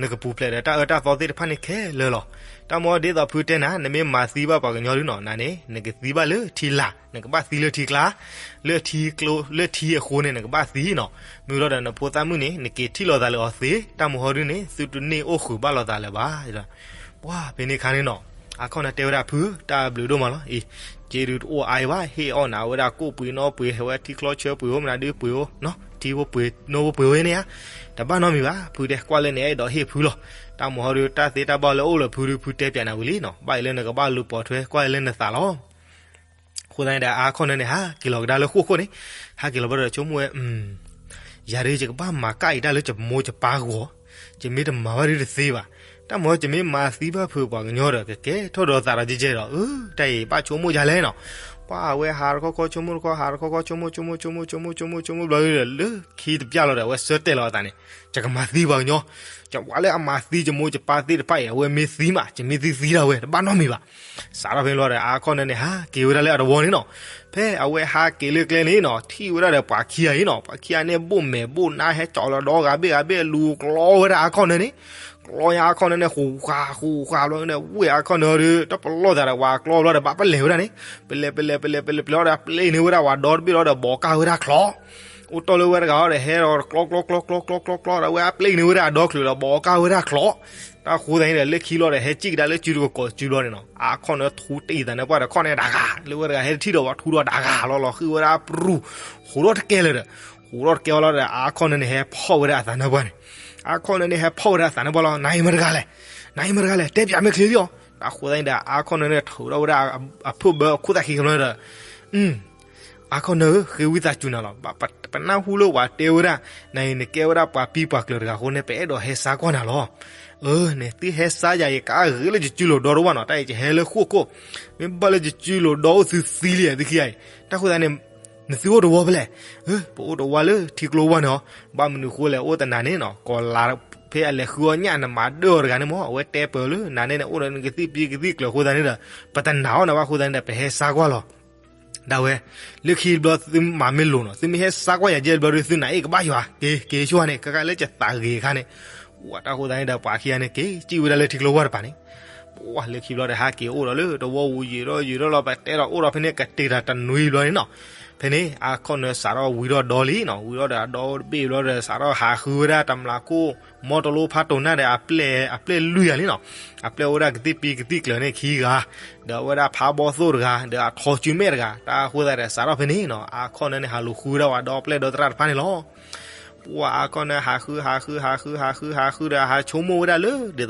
နကပူၤဖျဲးဒီးတၢ်အၢတၢ်သီသ့ၣ်တဖၣ်န့ၣ်ခဲလၢာ်လီၤ. တၢ်မၤဒ်သိးဖုတဲနၤ နမ့ၢ်မၤသံဘၣ်ပှၤကညီဒီးနီၤ နၤန့ၣ် နကသံဘၣ်လၢထံလာ် နကဘၣ်သံလၢထံကျါ, လၢထံကျိ လၢထံအဃိန့ၣ် နကဘၣ်သံနီၤ. မ့ၢ်လီၤဒီးနဖိသၣ်မုၣ်န့ၣ် နက့ၤထံၣ်လိာ်သးလၢအီၤသ့, တၢ်မၤဟီဒုန့ၣ် သုတန့ၢ်အိၣ်ဃုာ်ဘၣ်လိာ်သးလၢၤဘၣ်. ပှၤဖဲန့ၣ်ခါန့ၣ်နီၤ အါခီၣ်နၢတဲဝဲဒၣ်ဖု တၢ်ဘျုးဒိၣ်မးလီၤ. အံၤ က့ဒုးတအိၣ်အါအံၤဘၣ် ဟ့ၣ်အီၣ်နၤဝဲဒၣ်ကိၣ်ပှ့ၤနီၣ်ပှ့ၤ ဟဲဝဲထံချီဆၢပှ့ၤအိၣ်မနုၤဒုပှ့ၤအိၣ်, ထံဖိပှ့ၤနိဖိပှ့ၤဝဲန့ၣ်ဧါ, တဘၣ်နီတမံၤဘၣ်. ဖုတဲကွၢ်လၢနအဲၣ်ဒိးဟ့ၣ်ဖုလီၤ. တၢ်မၤဟီဒုးတၢ်သ့တၢ်ဘၣ်လၢအိၣ်လၢဖုဒုး ဖုတဲပျးနၤဝံၤလံနီၤ. ဘၣ်အံၤလၢနကဘၣ်လူၤပိာ်ထွဲကွၢ်လၢနသးလီၤ. အဃိသတးန့ၣ်ဒီး အါခီၣ်နၢန့ၣ် ဟးက့ၤလီၤကဒါလၢဃိၣ်ခိၣ်န့ၣ်, ဟးက့ၤလီၤဘၣ်ဒီးဆိကမိၣ်ဝဲ ယၤဒုးယကဘၣ်မၤကၣ်အံၤတၢ်လၢယမိၢ်ယပၢ်ဂီၢ်, ယမ့ၢ်တမၤဘၣ်ဒုးတသ့ဘၣ်. တၢ်မၤယမ့ၢ်မၤသံဘၣ်ဖုပှၤကညီဒီး ကကဲထီၣ်ဒီးသးဒီးကဲကဲဒီး တၢ်အံၤဘၣ်ဆိကမိၣ်ယၤလဲၣ်နီၤ. ပှၤအဝဲဟးတခီခီဆိကမိၣ်တခီ ဟးတခီခီဆိကမိၣ်ဆိကမိၣ်ဆိကမိၣ်ဆိကမိၣ်ဆိကမိၣ်ဆိကမိၣ်ဘျီဒီး လၢခံတပျၢ်လီၤဒီး အဝဲဆၢတဲာ်လီၤအသးန့ၣ်, ယကမၤသံပှၤကညီ, ယဝၤလၢအမၤသံယမိၢ်ယပၢ်သ့ၣ်တဖၣ်အံၤ အဝဲမ့ၢ်သံမး ယမ့ၢ်သံသံဒၣ်ဝဲ တဘၣ်နီတမံၤဘၣ်. စးထီၣ်ဖဲန့ၣ်လီၤဒီး အါခီၣ်နၢန့ၣ် ဟးက့ၤဝဲဒၣ်လၢအတဝီန့ၣ်နီၤ. ဖဲအဝဲဟးက့ၤလၢကျဲန့ၣ်နီၤ ထံၣ်ဝဲဒၣ်ဒီးပှၤခံဂၤအံၤနီၤ, ပှၤခံဂၤန့ၣ် ဘိၣ်မဲာ်ဘိၣ်နါ ဟဲကၠီၤလီၤဒီဂၤဘ့ၣ်ဂၤဘ့ၣ် လူၤကျီဝဲဒၣ်အါခီၣ်နၢန့ၣ်, ကျီညါအါခီၣ်နၢန့ၣ် ဃူဃာ်ဃူဃာ်ဘျီန့ၣ် ဝ့ၢ်အါခီၣ်နၢဒီး တပလီၢ်သးဒီးဝၤကျီဘျီဒီး ဘၣ်ပလဲၤဝဲဒၣ်န့ၣ်, ပလဲၤပလဲၤပလဲၤပလဲၤပလဲၤလီၤဒီး ပျဲန့ၢ်ဝဲဒၣ်ဝၤဒီတဘ့ၣ်လီၤဒီး ဘီးကၢ်ဝဲဒၣ်ချီး အိၣ်တီၢ်လၢဝဲတဂၤဒီး ဟဲဒီးကျီကျီကျီကျီကျီကျီကျီဒီး ဝဲအပျဲန့ၢ်ဝဲဒၣ်အဒီချုးဒီး ဘီးကၢ်ဝဲဒၣ်ချီး. တၢ်ဃိသတးန့ၣ်ဒီး လၢခံလီၤဒီး ဟဲစံၣ်ကဒါလၢစုတကကိးစုဘျီန့ၣ်နီၤ, အါခီၣ်နၢထူတ့ၢ်သးနၢပှၢ်ဒီး ခီၣ်နၢဒၣ်ဂၤ လၢဝဲတဂၤဟဲတထံၣ်ဒီး ပှၤထူဒီးဒၣ်ဂၤလီၤလီၤဃံဝဲဒၣ်ပြူၤ, ဟူးထီၣ်တကဲလၢၤဒီး, ဟူးထီၣ်တကဲဝဲလီၤဒီး အါခီၣ်နၢန့ၣ်ဟဲဖီၣ်ဝဲဒၣ်အသးနၢပှၢ်န့ၣ်, အါခီၣ်နၢန့ၣ်ဟဲဖီၣ်ဝဲဒၣ်အသးနၢပှၢ်လီၤ, နၤအံၤမတၤတဂၤလဲၣ်, နၤအံၤမတၤတဂၤလဲၣ်, တဲပၠးမ့ၢ်ချ့လံအီၤ, တၢ်ဃိသတးန့ၣ်ဒီး အါခီၣ်နၢန့ၣ် ထုးထီၣ်ဝဲဒၣ်အဖုၣ်ဘၢခိၣ်သၣ်ခံကမျၢၢ်ဒီး အါခီၣ်နၢဧၢ, ဃ့ဝံသးစူၤနၤလီၤ, ပနၢ်ဟူလၢပှၤတဲဝဲဒၣ်, နၤအံၤနကဲဝဲဒၣ်ပှၤပံပှၤကျၢၤတဂၤအဃိန့ၣ် ပအဲၣ်ဒိးဟဲစါကွၢ်နၤလီၤ, အၢ န့ၣ်သုဟဲစါယၤအံၤ ကဂ့ၤလၢယစုလိၤဒီတအိၣ်ဘၣ်နီၤ, တၢ်အံၤယဟဲလၢဃိၣ်ခိၣ်, မ့ၢ်ဘၣ်လၢယစုလိၤဒီအိၣ်သုသံလံသုခံဂၤအံၤ, တၢ်ဃိသတးန့ၣ် နသုအိၣ်တဝီဖဲလဲၣ်, ပအိၣ်တဝီလၢထံကျိဝါန့ၣ်အီၤ, ဘၣ်မနုၤဃိလဲၣ် အိၣ်တနၤန့ၣ်နီၤ, ကီၤလၤဖဲအလဲၤဃုအီၣ်ညၣ် နမၤဒၢၣ်အီၤတဂၤန့ၣ်မ့ၢ် အဝဲတဲပၢၤလၢနၤန့ၣ်န့ၣ် အိၣ်ဒီးနကသံၣ်ပံကသံၣ်ကျၢၤအဃိသတးန့ၣ်ဒီး ပတနာ်အီၣ်နၤဘၣ်အဃိသတးန့ၣ်ဒီး ပဟဲစါကွၢ်လီၤ ဒၣ်ဝဲ, လၢခံဘျီသုမၤမ့ၢ်လိၤနီၤ, သုမ့ၢ်ဟဲစါကွၢ်ယၤယဲၢ်တဘျီဒီး သုနာ်အ့ၣ်ကဘၣ်ယွၤ, က့ၤ က့ၤဆူၣ်န့ၣ် ခဲခါလၢယသးဂ့ၤအခါန့ၣ်, ဝဲတၢ်ဃိသတးန့ၣ်ဒီး ပှၤခံဂၤန့ၣ် က့ၤစံၣ်ဝဲဒၣ်လၢထံကျိဝါတပၤန့ၣ်, ပှၤလၢခံဘျီဒီး ဟးက့ၤအိၣ်ဒီးလၢတဝီဝူၤယံာ်ထီၣ်ယံာ်ထီၣ်လီၤ ပတဲဒီးအိၣ်ဒီးဖဲန့ၣ် ကတ့ၤတၢ်တနွံဘျီန့ၣ်နီၤ, ဖဲန့ၣ် အါခီၣ်နၢစးထီၣ်ဝံထီၣ်ဒီလံနီၤ, ဝံထီၣ်ဒီးအဒီတဘ့ၣ်ဘျီဒီး စးထီၣ်ဟးဃုဝဲဒၣ်တမျးခိၣ် မီတလိဖးတိၢ်နၢ်ဒီး အပျဲၢ်လွံၢ်ဂၤလံနီၤ, အပျဲၢ်အိၣ်ဝဲဒၣ်ကသံၣ်ပံကသံၣ်ကျၢၤန့ၣ်ခံဂၤ, ဒီးအဝဲဒၣ်ဖးဘီၣ်သိၣ်တဂၤ ဒီးအထီစုမဲာ်တဂၤ, တၢ်ဃိသတးဒီး စးထီၣ်ဖဲန့ၣ်နီၤ အါခီၣ်နၢန့ၣ် ဟးလူၤဃုဝဲဒၣ်ဝဲဒီပျဲၢ်ဒီသရၣ်တဖၣ်န့ၣ်လီၤ. ပှၤအါခီၣ်နၢဟးဃု ဟးဃု ဟးဃု ဟးဃု ဟးဃုဒီး ဟးဆိကမိၣ်ဝဲဒၣ်လၢ ဒ်သိး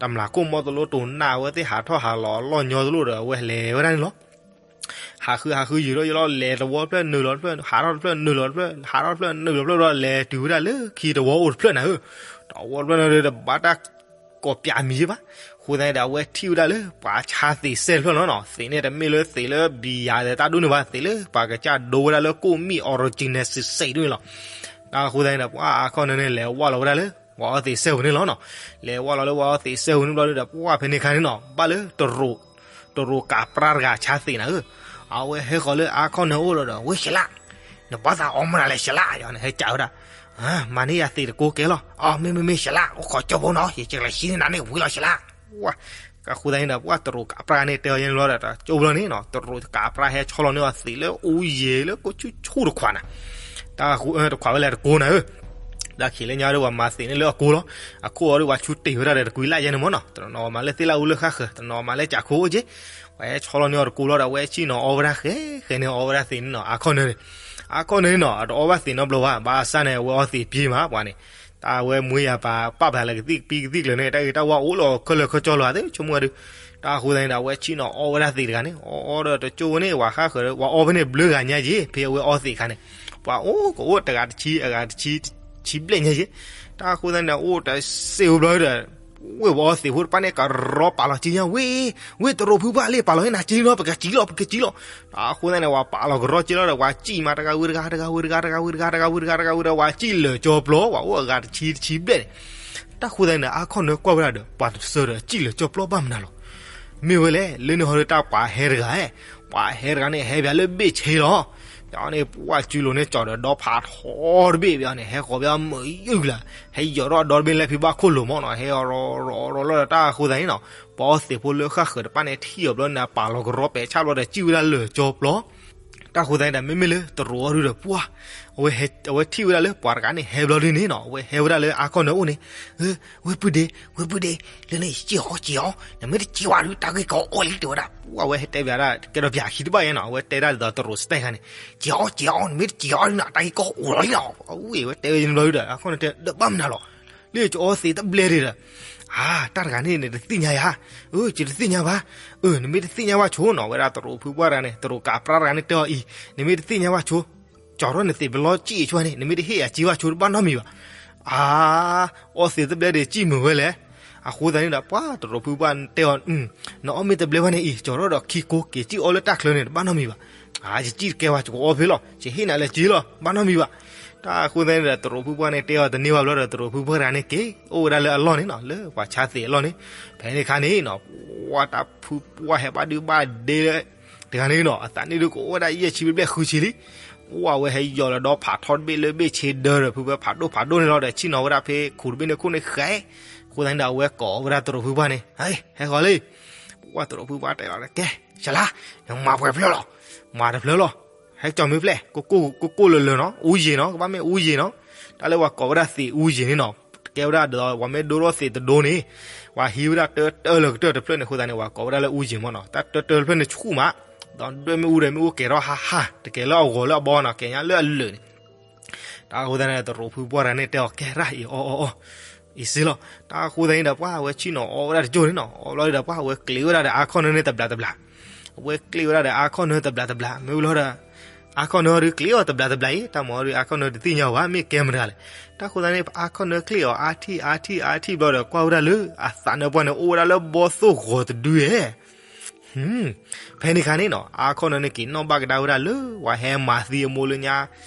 တမျးခိၣ်မီတလိတိၢ်နၢ် အဝဲသ့ၣ်ဟးထီၣ်ဟးလီၤအလီၢ်ညီသလိာ်ဒီး အဝဲလဲၤဝဲဒၣ်န့ၣ်လီၤ. ဟးဃု ဟးဃု ယံာ်ထီၣ်ယံာ်ထီၣ် လဲၤတဝီတဖျၢၣ်နုာ်လီၤတဖျၢၣ် ဟးထီၣ်တဖျၢၣ်နုာ်လီၤတဖျၢၣ် ဟးထီၣ်တဖျၢၣ်နုာ်လီၤတဖျၢၣ်ဒီး လဲၤတုၤဝဲဒၣ်လၢခံတဝီအိၣ်တဖျၢၣ်နၤဧၢ, တဝီတဖျၢၣ်န့ၣ်ဒီး တဘၣ်တၢ်ကိးပၠးမံၤဘၣ်. အဃိသတးန့ၣ်ဒီး အဝဲထံၣ်ဝဲဒၣ်လၢပှၤဆါသံးစဲတဖျၢၣ်လီၤနီၤ, သံးန့ၣ်တမ့ၢ်လၢသံးလၢဘံယၤဒီးတၢ်ဒိၣ်န့ၣ်ဘၣ်, သံးလၢပှၤကစၢ်ဒိဝဲဒၣ်လၢကိၣ်မံၣ် original စံးစဲဒ်န့ၣ်လီၤ. တၢ်အဃိသတးန့ၣ်ဒီး ပှၤအါခီၣ်နၢန့ၣ် လဲၤဝဲလီၤဝဲဒၣ်လၢ ပှၤအီသံးစဲပူၤန့ၣ်လီၤနီၤ. လဲၤဝဲလီၤလၢပှၤအီသံးစဲပူၤန့ၣ်ဘျီဒီး ပှၤဖဲန့ၣ်အခါန့ၣ်နီၤ ဘၣ်လၢ တရူးကးပြါတဂၤဆါသံးနၤဧၢ, အဝဲဟဲဃီၤလၢအါခီၣ်နၢအိၣ်လီၤဒီး ဝ့ၢ်ရှဲလၢ်, နဘၣ်သးအီမနုၤလဲၣ်ရှဲလၢ်, ယန့ၣ် ဟဲကးဝဲဒၣ် မၤန့ၢ်ယၤသံးတကိးကဲလီၤ. အမ့မ့မ့ၢ်ရှဲလၢ် အိၣ်ခိးကၠိဖိနီၤ, ယကလဲၤဟံးန့ၢ်နၤန့ၣ်ဝံၤလီၤရှဲလၢ်. ဝဲ ကဃိသတးန့ၣ်ဒီး ပှၤတရူးကးပြါန့ၣ် တဲအီၤယဲန့ၣ်ဘျီဒီး ကၠိဘျီန့ၣ်နီၤ တရူးကးပြါဟဲဆီလီၤန့ၢ်အီၤသံးလၢအူယံာ်လၢကိးဆူၣ်ဆူၣ်တခွးနၤ, တၢ်ဃိ တခွးဝဲလဲၣ်တကိးနၤဧၢ. တၢ်ခံးလၢညါဒီး ပှၤမၤသံးန့ၣ်လၢအကိးလီၤ. အခိၣ်အီၤဒီး ပှၤဆူတ့ၢ်ဝဲဒၣ်ဒီးတကွံလၢယဲန့ၣ်မ့ၢ်နီၤ, တနီၤမၤလၢသ့ၣ်လၢအူလၢဃၣ်ဃၢၤ, တနီၤမၤလၢကးခိၣ်အိၣ်က့ၤ. ပှၤဟဲဆီလီၤန့ၢ်အီၤတကိးလီၤဒီး အဝဲဆ့ၣ်နီၤအီဝဲဒၣ်ဃဲ ဃဲန့ၣ်အီဝဲဒၣ်သံးန့ၣ်နီၤ အါခီၣ်နၢန့ၣ်. အါခီၣ်နၢန့ၣ်နီၤ အတအီဘၣ်သံးနီတဘျီဘၣ်, ဘၣ်ဆၣ်န့ၣ် အဝဲအီသံးပှဲၤမးပှၤန့ၣ်. တၢ်အဝဲမွေးရာပါ ပာ်ဖျါလၢကသံၣ်ကပံကသံၣ်ကျၢၤန့ၣ် တၢ်ဂ့ၢ်တၢ်ဝါအိၣ်လီၤခဲလၢာ်ခဲဆ့လီၤသ့ ဆိကမိၣ်ဝဲဒုး. တၢ်အဃိသတးန့ၣ်ဒီး အဝဲဆ့ၣ်နီၤအီဝဲဒၣ်သံးတဂၤန့ၣ် အီအီဒီးတကၠိဝဲန့ၣ် ပှၤဃၣ်ဃၢၤဒီး ပှၤအီဖဲန့ၣ်ဘျၢဂၤညါယ့ၤ ဖဲအဝဲအီသံးအခါန့ၣ် ပှၤအိၣ်ကအိၣ်တဂၤတဆံ အဂၤတဆံ ဆံဘျဲၣ်ညါယ့ၤ. တၢ်အဃိသတးန့ၣ်ဒီး အိၣ်တစ့ၢ်ဝဲဘျီဒီး ဝ့ၢ်ပှၤအီသံးဖိတဖၣ်န့ၣ် ကရီပာ်လီၤက့ၤညါဝ့ၢ်, ဝ့ၢ်တရူးဖုပှၢ်လံ ပာ်လီၤဟ့ၣ်နၤက့ၤလီၤ ပကက့ၤလီၤ ပကက့ၤလီၤ. တၢ်အဃိသတးန့ၣ် ပှၤပာ်လီၤကရီက့ၤလီၤဒီး ပှၤစံၣ်မးတဂၤဝံၤတဂၤ တဂၤဝံၤတဂၤ တဂၤဝံၤတဂၤ တဂၤဝံၤတဂၤ ပှၤစံၣ်လၢာ်ကၠီပျီ ပှၤအိၣ်အဂၤတဆံတဆံဘျဲၣ်န့ၣ်. တၢ်အဃိသတးန့ၣ်ဒီး အါခီၣ်နၢကွၢ်ဝဲဒၣ်ဒီး ပှၤတစၢဒီးစံၣ်လၢာ်ကၠီပျီဘၣ်မနုၤလဲၣ်. မ့ၢ်ဝဲလဲၣ် လၢန့ၣ်ဟီဒီးတၢ်ပှၤဟဲတဂၤ, ပှၤဟဲတဂၤန့ၣ် ဟဲဘၣ်လၢဘ့ၣ်ဆ့လီၤ. ဒီးန့ၣ် ပှၤစုလိၤန့ၣ် ကၠီၤဒီးဒီဖးထီတဘ့ၣ်ဘၣ်န့ၣ် ဟဲဃီၤဘၣ်မုာ်ယုၢ်လၢ်, ဟဲယီၤထီၣ်ဒီတဘ့ၣ်လၢဖံဘၣ်ခိၣ်လိၤမ့ၢ်နီၤ, ဟဲအီၤရီၤရီၤရီၤလီၤဒီး တၢ်အဃိသတးန့ၣ်နီၤ ပှၤအီသံးဖိလၢဃၣ်ဃၢၤတဖၣ်န့ၣ် ထံၣ်အီၤဘျီန့ၣ် ပာ်လီၤကရီပဲာ်ဆၣ်ဘျီဒီး စံၣ်ဝဲဒၣ်လၢာ်ကၠီပျီ. တၢ်အဃိသတးန့ၣ်ဒီး မ့မ့ၢ်လၢတရူးအီၤဒုဒီး ပှၤ အဝဲထံၣ်ဝဲဒၣ်လၢပှၤတဂၤန့ၣ် ဟဲဘျီဒုန့ၣ်နီၤ အဝဲဟဲဝဲဒၣ်လၢအါခီၣ်နၢအိၣ်န့ၣ်, ဝ့ၢ်ပုၢ်ဒ့, ဝ့ၢ်ပုၢ်ဒ့, လၢန့ၣ် စံၣ်အီၤစံၣ်အီၤ, နမ့ၢ်တစံၣ်ဝဲဒုး တၢ်ဂ့ၢ်ကီအိၣ်လံ တဲဝဲဒၣ်. ပှၤဝဲဟဲတဲဘၣ်ဒၣ် ကဲထီၣ်ပၠးခံတဘၣ်ယဲနီၤ အဝဲတဲဒၣ်ဒ်သိးတရူး style ခါန့ၣ်, စံၣ်အီၤစံၣ်အီၤ နမ့ၢ်တစံၣ်အီၤဒုးနီၤ တၢ်ဂ့ၢ်ကီအိၣ်လီၤလံနီၤ. အဝဲတဲဝဲန့ၣ်ဘျီဒုဒီး အါခီၣ်နၢတဲ ဒီးဘၣ်မနုၤလဲၣ် လၢယကအီသံးတဘျဲၣ်ဒံးဒီး, အါ တၢ်တဂၤန့ၣ် နတသ့ၣ်ညါယၤ, အၢ ယတသ့ၣ်ညါဘၣ်, အၢ နမ့ၢ်တသ့ၣ်ညါဘၣ်ဆိနီၤ ဝဲဒၣ်တရူးဖုပှၢ်တဂၤန့ၣ် တရူးကးပြါတဂၤန့ၣ် တဲအီၤအံၤ, နမ့ၢ်တသ့ၣ်ညါဘၣ်ဆိ, ကၠီၤထီၣ်နသံးပလီစံၣ်အံၤဆိန့ၣ် နမ့ၢ်တဟ့ၣ်ယၤစံၣ်ဘၣ်ဆိတဘၣ်နီတမံၤဘၣ်. အါ အီသံးတဘျဲၣ်ဒံးစံၣ်မုာ်ဝဲလဲၣ်. အဃိသတးန့ၣ်ဒီး ပှၤတရူးဖုပှၢ်တဲအီၤ, နအီၣ်မ့ၢ်တဘျဲၣ်ဘၣ်န့ၣ်အံၤ ကၠီၤထီၣ်ဒီးခံကိး က့ၤစံၣ်အီၣ်လၢတၢ်ချၢန့ၣ် တဘၣ်နီတမံၤဘၣ်. အါ ယစံၣ်တကဲဘၣ် ယကအီဖဲလီၤ ယဟ့ၣ်နၤလၢစ့လီၤ ဘၣ်နီတမံၤဘၣ်. တၢ်အဃိသတးန့ၣ်ဒီး တရူးဖုပှၢ်န့ၣ်တဲအီၤတန့ၢ်ဘၣ်ဘျီဒီး တရူးဖုပှၢ်တဂၤန့ၣ်က့ၤ အိၣ်ဝဲဒၣ်လၢအလီၢ်န့ၣ်နီၤ လၢပှၤဆါသံးအလီၢ်န့ၣ်. ဖဲန့ၣ်အခါန့ၣ်နီၤ ပှၤတၢ်ဖုပှၢ်ဟဲဘၣ်ဒုဘၣ်ဒ့လၢ တဂၤန့ၣ်နီၤ အသးနံၣ်ဒုကအိၣ်ဝဲဒၣ်ယဲၢ်ဆံဘျဲၣ်ဃုဆံလံ. ပှၤဝဲဟဲယီၤလၢဒီဖးထီတဘ့ၣ်လၢဘ့ၣ်ဆ့ဒၢဒီး ဖုပှၢ်ဖးဒိၣ်ဖးဒိၣ်န့ၣ်လီၤဒီး ဆ့ၣ်နီၤဝဲဒၣ်ဖဲခူးတဘ့ၣ်န့ၣ်ခိၣ်န့ၣ်ဃဲ. အဃိသတးန့ၣ်ဒီး အဝဲကိးဝဲဒၣ်တရူးဖုပှၢ်န့ၣ် ဟဲဃီၤလံ. ပှၤတရူးဖုပှၢ်တဲလီၤ ကဲ ရှလါ နမၤပှဲၤဖျၢၣ်လီၤ. မၤတဖျၢၣ်လီၤ. ဟဲကၠီၤမ့ၢ်ဖျဲၣ် ကိၢ်ကိၢ်လၢာ်လၢာ်နီၤ အူယံာ်နီၤ ကဘၣ်မ့ၢ်အူယံာ်နီၤ. တၢ်လၢပှၤကိးဝဲဒၣ်သံးအူယံာ်န့ၣ်နီၤ ကဲဝဲဒၣ်ဒီး ပှၤမ့ၢ်ဒိထီၣ်သ့းတဒိန့ၣ် ပှၤဟံးဝဲဒၣ်တၢတၢလၢကတၢၢ်တဖျၢၣ်န့ၣ်အဃိသတးန့ၣ် ပှၤကိးဝဲဒၣ်လၢအူယံၤမ့ၢ်နီၤ. တၢ်တၢတၢတဖျၢၣ်န့ၣ်ဆူၣ်မး, ဒီးဒွဲၣ်မ့ၣ်အူဒီးမ့ၣ်အူကဲၤထီၣ်ဟါဟါ တကဲၤလၢအဂီၤလၢအဘီနီၤ, ကဲၤညါလၢအလၢာ်န့ၣ်. တၢ်အဃိသတးန့ၣ် တရူးဖုပှၢ်တဂၤန့ၣ်တဲအီၤ ကဲရၣ်အံၤအီအီအီ အံၤစ့လီၤ. တၢ်အဃိသတးန့ၣ်ဒီး ပှၢ်အဝဲဆ့ၣ်နီၤအီဝဲဒၣ်တကၠိန့ၣ်နီၤ, အီဘျီဒီး ပှၢ်အဝဲကျ့ဝဲဒၣ်ဒီးအါခီၣ်နၢန့ၣ်တဘျးတဘျး, အဝဲကျ့ဝဲဒၣ်ဒီးအါခီၣ်နၢတဘျးတဘျး, မ့ၢ်ဝံၤလီၤဒီး အါခီၣ်နၢဒုးကျ့အီၤတဘျးတဘျးအံၤ, တၢ်မၤအီၤဒုးအါခီၣ်နၢတသ့ၣ်ညါဘၣ် မ့ၢ်ကဲမတၤတဂၤလဲၣ်. တၢ်အဃိသတးန့ၣ် အါခီၣ်နၢကျ့အီၤအါထံၣ်အါထံၣ်အါထံၣ်ဘျီဒီး ကွၢ်ဝဲဒၣ်လၢအသးနၢပှၢ်န့ၣ် အိၣ်ဝဲဒၣ်လၢဘီသိၣ်ဂီၤတဒုဧဲ ဖဲန့ၣ်အခါန့ၣ်နီၤ အါခီၣ်နၢန့ၣ်က့ၤနီၣ်ဘၣ်ကဒါဝဲဒၣ်လၢ ပှၤဟဲမၤသံအမိၢ်လၢညါ,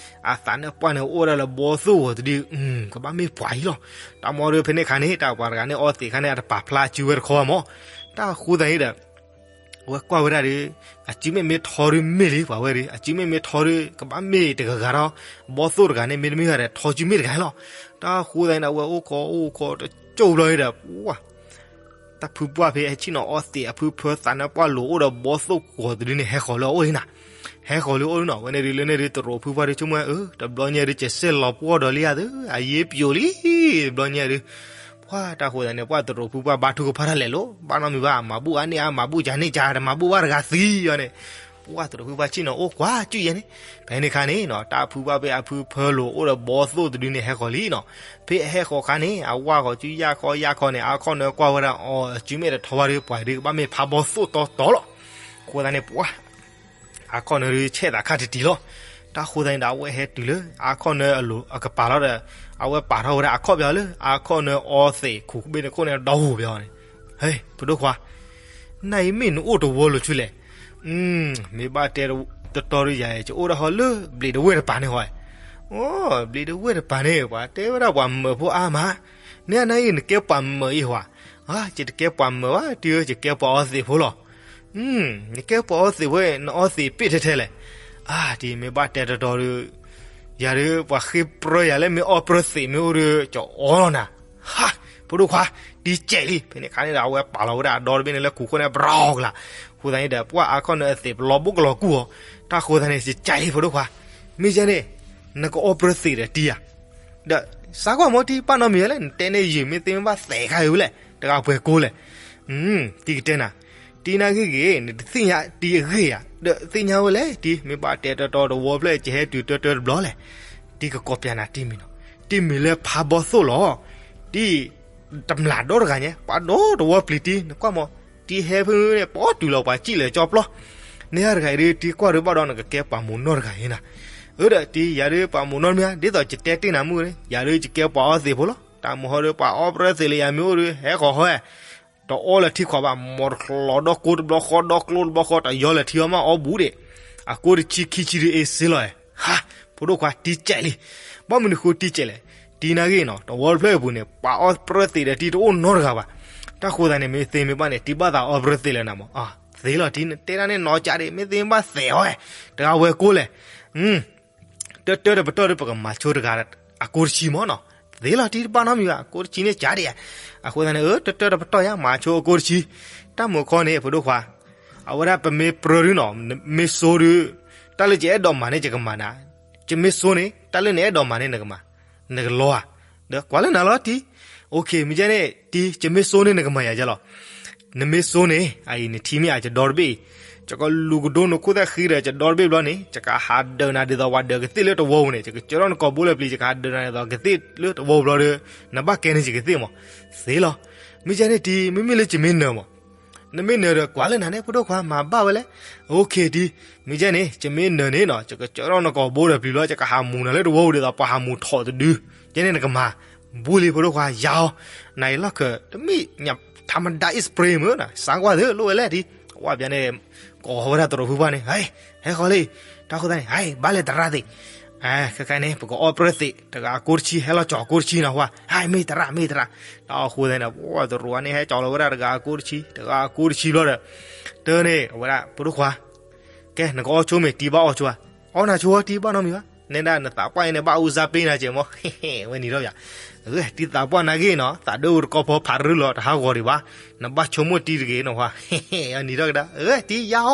အသးနၢပှၢ်န့ၣ်အိၣ်ဝဲဒၣ်လၢဘီသိၣ်ဂီၤတဒု, ကဘၣ်မ့ၢ်ပှၤအံၤလီၤ. တၢ်မၤအီၤဒုးဖဲန့ၣ်အခါန့ၣ် တၢ်ပှၤတဂၤန့ၣ်အီသံးအခါန့ၣ် အတပာ်ဖျါအစုဝဲတခီဘၣ်မး. တၢ်အဃိသတးန့ၣ်ဒီး အဝဲကွၢ်ဝဲဒၣ်ဒီး အစုမ့ၢ်မ့ၢ်ထီဒုးမ့ၢ်လံ ပှၤဝဲဒီး အစုမ့ၢ်မ့ၢ်ထီဒုး ကဘၣ်မ့ၢ်တဂၤဂၤဒီး ဘီသိၣ်တဂၤန့ၣ် မ့တမ့ၢ်ဂၤဒီး ထီစုမ့ၢ်တဂၤလီၤ. တၢ်အဃိသတးန့ၣ်ဒီး အဝဲအိၣ်ခိးအိၣ်ခိးတကၠိဘျီဒီး ပှၢ် တၢ်ဖုပှၢ်ဖဲဟဲဆ့ၣ်နီၤအီသံးအဖုဖၢသးနၢပှၢ်လိၤအိၣ်ဒီးဘီသိၣ်ဂီၤတဒုန့ၣ် ဟဲဃီၤလၢအအိၣ်လံနၤ. ဟဲဃီၤလၢအအိၣ်လံနီၤ, ဝဲန့ၣ်ဒုးလၢန့ၣ်ဒုး တရူးဖုပှၢ်ဒုးဆိကမိၣ်ဧၢ, တဘျီညါဒုး ကစဲၣ်လီၤပှီၢ်ဒီးလံဧါသၢ, အယ့ပျိာ်လံ, တဘျီညါဒုး ပှၢ်တၢ်ဃိသတးန့ၣ် ပှၢ်တရူးဖုပှၢ်ဘါထုကဖၣ်တၢ်လဲၤလိၤ, ဘၣ်နီတမံၤဘၣ်, မၤဘူၣ်အါန့ၢ်အါ မၤဘူၣ်ဘၣ်တဂၤသံအီၤန့ၣ်, ပှၢ်တရူးဖုပှၢ်ဆ့ၣ်နီၤအိၣ်ကွၢ်ကုယဲန့ၣ်, ဖဲန့ၣ်အခါန့ၣ်နီၤ တၢ်ဖုပှၢ်ဖဲအဖုဖၢလိၤအိၣ်ဒီးဘီသိၣ်တဒုန့ၣ် ဟဲဃီၤလံနီၤ. ဖဲအဟဲဃီၤအခါန့ၣ် အဝၢ်ဃီၤကုယၢ်ခီယၢ်ခီန့ၣ် အါခီၣ်နၢကွၢ်ဝဲဒၣ်အီၤ အစုမ့ၢ်တထီဘၣ်ဒီး ပှၤဒုးကဘၣ်မ့ၢ်ဖးဘီသိၣ်တီတီလီၤ. အဃိသတးန့ၣ် ပှၢ် အါခီၣ်နၢဒုးဆဲးသးခါတံၢ်တံၢ်လီၤ. တၢ်အဃိသတးန့ၣ်ဒီး အဝဲဟဲတုၤလၢအါခီၣ်နၢအလိၤအကပၤလီၤဒီး အဝဲပာ်ထီၣ်ဝဲဒၣ်အါခီၣ်ပယီၤလၢ အါခီၣ်နၢအီသံးခိၣ်ဘ့ၣ်န့ၣ်ခိၣ်န့ၣ်ဒီဟူးပယီၤန့ၣ်, ဟဲ ဖိဒိၣ်ခွါ နၤအံၤမ့ၢ်နအိၣ်တဝီလိၤဆူလဲၣ်. မ့ၢ်ဘၣ်တဲတတီၤဒုးယၤ ယအိၣ်ဒၣ်ဟီလၢဘျံးတဝဲၢ်တပၤန့ၣ်ဟီ. အိ ဘျံးတဝဲၢ်တပၤန့ၣ် ပှၤတဲဝဲဒၣ်ပှၤမၢၤဖိအါမး, နနၤအံၤနကဲပှၤမၢၤအံၤဟီဧါ. ယတကဲပှၤမၢၤဘၣ် တံၤဧၢ, ယကဲပှၤအီသံးဖိလီၤ. နကဲပှၤအီသံးဖိ နအီသံးပ့ၣ်ထဲထဲလဲၣ်. အါတံၤမ့ၢ်ဘၣ်တဲတတီၤဒီး ယၤဒုး ပှၤဃ့ပြၢယၤလၢမ့ၢ်အီပြၢသံးမ့ၢ်အိၣ်ဒီး ကအီလီၤနၤ. ဟး ဖိဒိၣ်ခွါ တံၤကဲးလံ. ဖဲန့ၣ်အခါန့ၣ်ဒီး အဝဲပာ်လီၤဝဲဒၣ်အဒီတဘ့ၣ်န့ၣ်လၢခိၣ်ခိၣ်န့ၣ် ဘြီကလၤ. အဃိသတးန့ၣ်ဒီး ပှၢ်အါခီၣ်နၢအသံးပလီၤဘိၣ်ကလီၤကူၣ်အီၤ. တၢ်ဃိသတးန့ၣ် ယကဲးလံ ဖိဒိၣ်ခွါ. မ့ၢ်ယဲန့ၣ် နကအီပြၢသံးဒီးတံၤဧါ. ဒီးစးကွၢ်မ့ၢ်တံၤ ဘၣ်နီတမံၤလဲၣ်, နတဲန့ၢ်ယုာ် မ့ၢ်သ့မ့ၢ်ဘၣ်သဲးခါအံၤဝဲလဲၣ်, တဂၤပှဲၤကိးလဲၣ်. တံၤကတဲနၤ, တံၤနာ်ဂ့ၢ်ဂ့ၤ နတသ့ၣ်ညါတံၤအဂ့ၢ်ဧါ, ဒီးသ့ၣ်ညါဝဲလဲၣ်တံၤ, မ့ၢ်ဘၣ်တဲတတီၤတဝီဖျၢၣ် ယဟဲတုၤတၢတၢတဘျီလဲၣ်. တံၤကကိးပျးနၤတံၤမံၤနီၤ, တံၤမံၤလၢဖးဘီသိၣ်လီၤ. တံၤ တမျးဒီတဂၤညါ ပှၤဒီတဝီပျံၤတံၤ နကွၢ်မ့ၢ် တံၤဟဲဖဲန့ၣ် ပီတုၤလီၤပှၤစံၣ်လၢကၠီပျီ. နဟဲတဂၤအံၤဒုး တံၤကွၢ်ဒုးဘၣ်ဒီး နကကဲပှၤမိၤနီၢ်တဂၤအံၤနၤ. အၢ ဒီးတံၤ ယၤဒုးပှၤမိၤနီၢ်မ့ၢ်ဧါ, ဒ်သိးယတဲတ့ၢ်နၤမုၢ်န့ၣ် ယၤဒုးယကဲပှၤအီသံးဖိလီၤ. တၢ်မုၢ်ဟီဒုး ပှၤအီပြၢသံးလၢယၤမ့ၢ်အိၣ်ဒုး ဟဲဃီၤဟီဧါ. တအီလၢၤထံခွးဘၣ်, မီတချီဒီကိတဘျီဃီ ဒီကျိတဘျီဃီ တယီလၢၤထံအီၤမး အီဘူးဒံး. အကိတဆံခံဆံဒုးအ့စ့လီၤဧါ. ဟး ဖိဒိၣ်ခွါ တံၤကဲးလံ. ဘၣ်မနုၤဃိတံၤကဲးလဲၣ်. တံၤနာ်ဂ့ၢ်နီၤ တဝီတဖျၢၣ်အပူၤန့ၣ် ပှၤအီပြၢသံးဒီးတံၤတအိၣ်နီတဂၤဘၣ်. တၢ်ဃိသတးန့ၣ် မ့ၢ်သ့မ့ၢ်ဘၣ်န့ၣ် တံၤဘၣ်သးအီပြၢသံးလၢနၤမး. သ့လီၤတံၤ နတဲဒၣ်န့ၣ်နီၤကးဒံး မ့ၢ်သ့မ့ၢ်ဘၣ်သဲးအီၤ, တဂၤဝဲကိးလဲၣ်. တၢတၢတပတီၢ်ဒီး ပကမၤဆိတဂၤအကိတဆံမးနီၤ. သ့လီၤတံၤတဘၣ်နီတမံၤဘၣ် အကိတဆံန့ၣ်ကးဒံးဧါ. အဃိသတးန့ၣ် အၢ တၢတၢတပတီၢ်ယါ မၤဆိအကိတဆံ. တၢ်မုၢ်ခီန့ၣ် ဖိဒိၣ်ခွါ အဝဲဒၣ်ပမ့ၢ်ပြၢဒုနီၤ မ့ၢ်စိဒု တၢ်လၢယအဲၣ်ဒိးမၤန့ၣ် ယကမၤနၤ. ယမ့ၢ်စိန့ၣ် တၢ်လၢနအဲၣ်ဒိးမၤန့ၣ် နကမၤ, နကလီဧါ. ဒီးကွၢ်လၢနၤလီၤတံၤ. အိၣ်ခ့ မ့ၢ်ယဲန့ၣ် တံၤ ယမ့ၢ်စိန့ၣ် နကမၤယၤယဲလီၤ. နမ့ၢ်စိန့ၣ် အအံၤနထံမ့ၢ်အယဒီတဘ့ၣ်အံၤ, ယကလူၤကဒိနခိၣ်သၣ်ဃံဒီးယဒီတဘ့ၣ်ဘျီန့ၣ် ယကဟးဒၢးနၤဒ်သိးပှၤဒၢးကသ့ၣ်လၢတဝီပူၤန့ၣ် ယကစၢထီၣ်နကိာ်ဘိလၢပျံၤ ယကဟးဒၢးနၤဒ်သိးကသ့ၣ်လၢတဝီပူၤဘျီဒီး နဘၣ်ကဲန့ၢ်ယကသ့ၣ်မး. သ့လီၤ. မ့ၢ်ယဲန့ၣ်တံၤ မ့မ့ၢ်လၢယမ့ၢ်နၢၤမး နမ့ၢ်နၢၤဒီးကွၢ်လၢနၤန့ၣ် ဖိဒိၣ်ခွါ မၤဘၣ်ဝဲလဲၣ်. အိၣ်ခ့တံၤ မ့ၢ်ယဲန့ၣ် ယမ့ၢ်နၢၤန့ၣ်နီၤ ယကစၢထီၣ်နကိာ်ဘိဒီးပျံၤဘျီ ယကဟးမူၤနၤလၢတဝီပူၤဒ်သိးပှၤဟးမူၤထိးတဒု. ယဲန့ၣ်နကမၤ ဘူးလံ ဖိဒိၣ်ခွါ ယါအီၤ. နအံၤလီၢ်ခၢၣ် တမ့ၢ်ညါ ထးမဒါ အ့ၣ်စပရ့မ့ၢ် စးကွၢ်သ့ လိၣ်ဝဲလဲၣ်တံၤ. ဝဲပျဲန့ၣ် ကိးဝဲဒၣ်တရူးဖုပှၢ်န့ၣ် ဟဲ ဟဲဃီၤလံ. တၢ်ဃိသတးန့ၣ် ဟဲ ဘၣ်လဲၤသရၣ်သ့ၣ်. ခဲခါန့ၣ် ပကအီပြၢသံး တဂၤအကိတဆံ ဟဲလီၤကၠီၤအကိတဆံနီၤ ဝဲ ဟဲ မ့ၢ်သရၣ် မ့ၢ်သရၣ်. တၢ်အီၣ်ဃိသတးန့ၣ် ပတရူးန့ၣ် ဟဲကၠီၤလီၤဝဲဒၣ်တဂၤအကိတဆံ တဂၤအကိတဆံဘျီဒီး တၢ်န့ၣ် အဝဲဒၣ် ဖိဒိၣ်ခွါ ကဲ နကအီဆိမ့ၢ်တံၤဘၣ်အီဆိဧါ. အီနၤဆိဝဲတံၤဘၣ်နီတမံၤဘၣ်. နဲဒၣ်နသးပှၢ်အံၤန့ၣ် ဘၣ်အူစါပ့ၤနၤကဲမး ဝဲနံၤထီၣ်ယၤ. တံၤသးပှၢ်နာ်ဂ့ၢ်နီၤ သးဒိၣ်တကီဖီဖးရုၢ်လီၤ တဟးဂီၤဒံးဘၣ်. နဘၣ်ဆိကမိၣ်တံၤတဂ့ၤနီၤ ဝဲ နံၤထီၣ်ကဒါ တံၤယါအီၤ.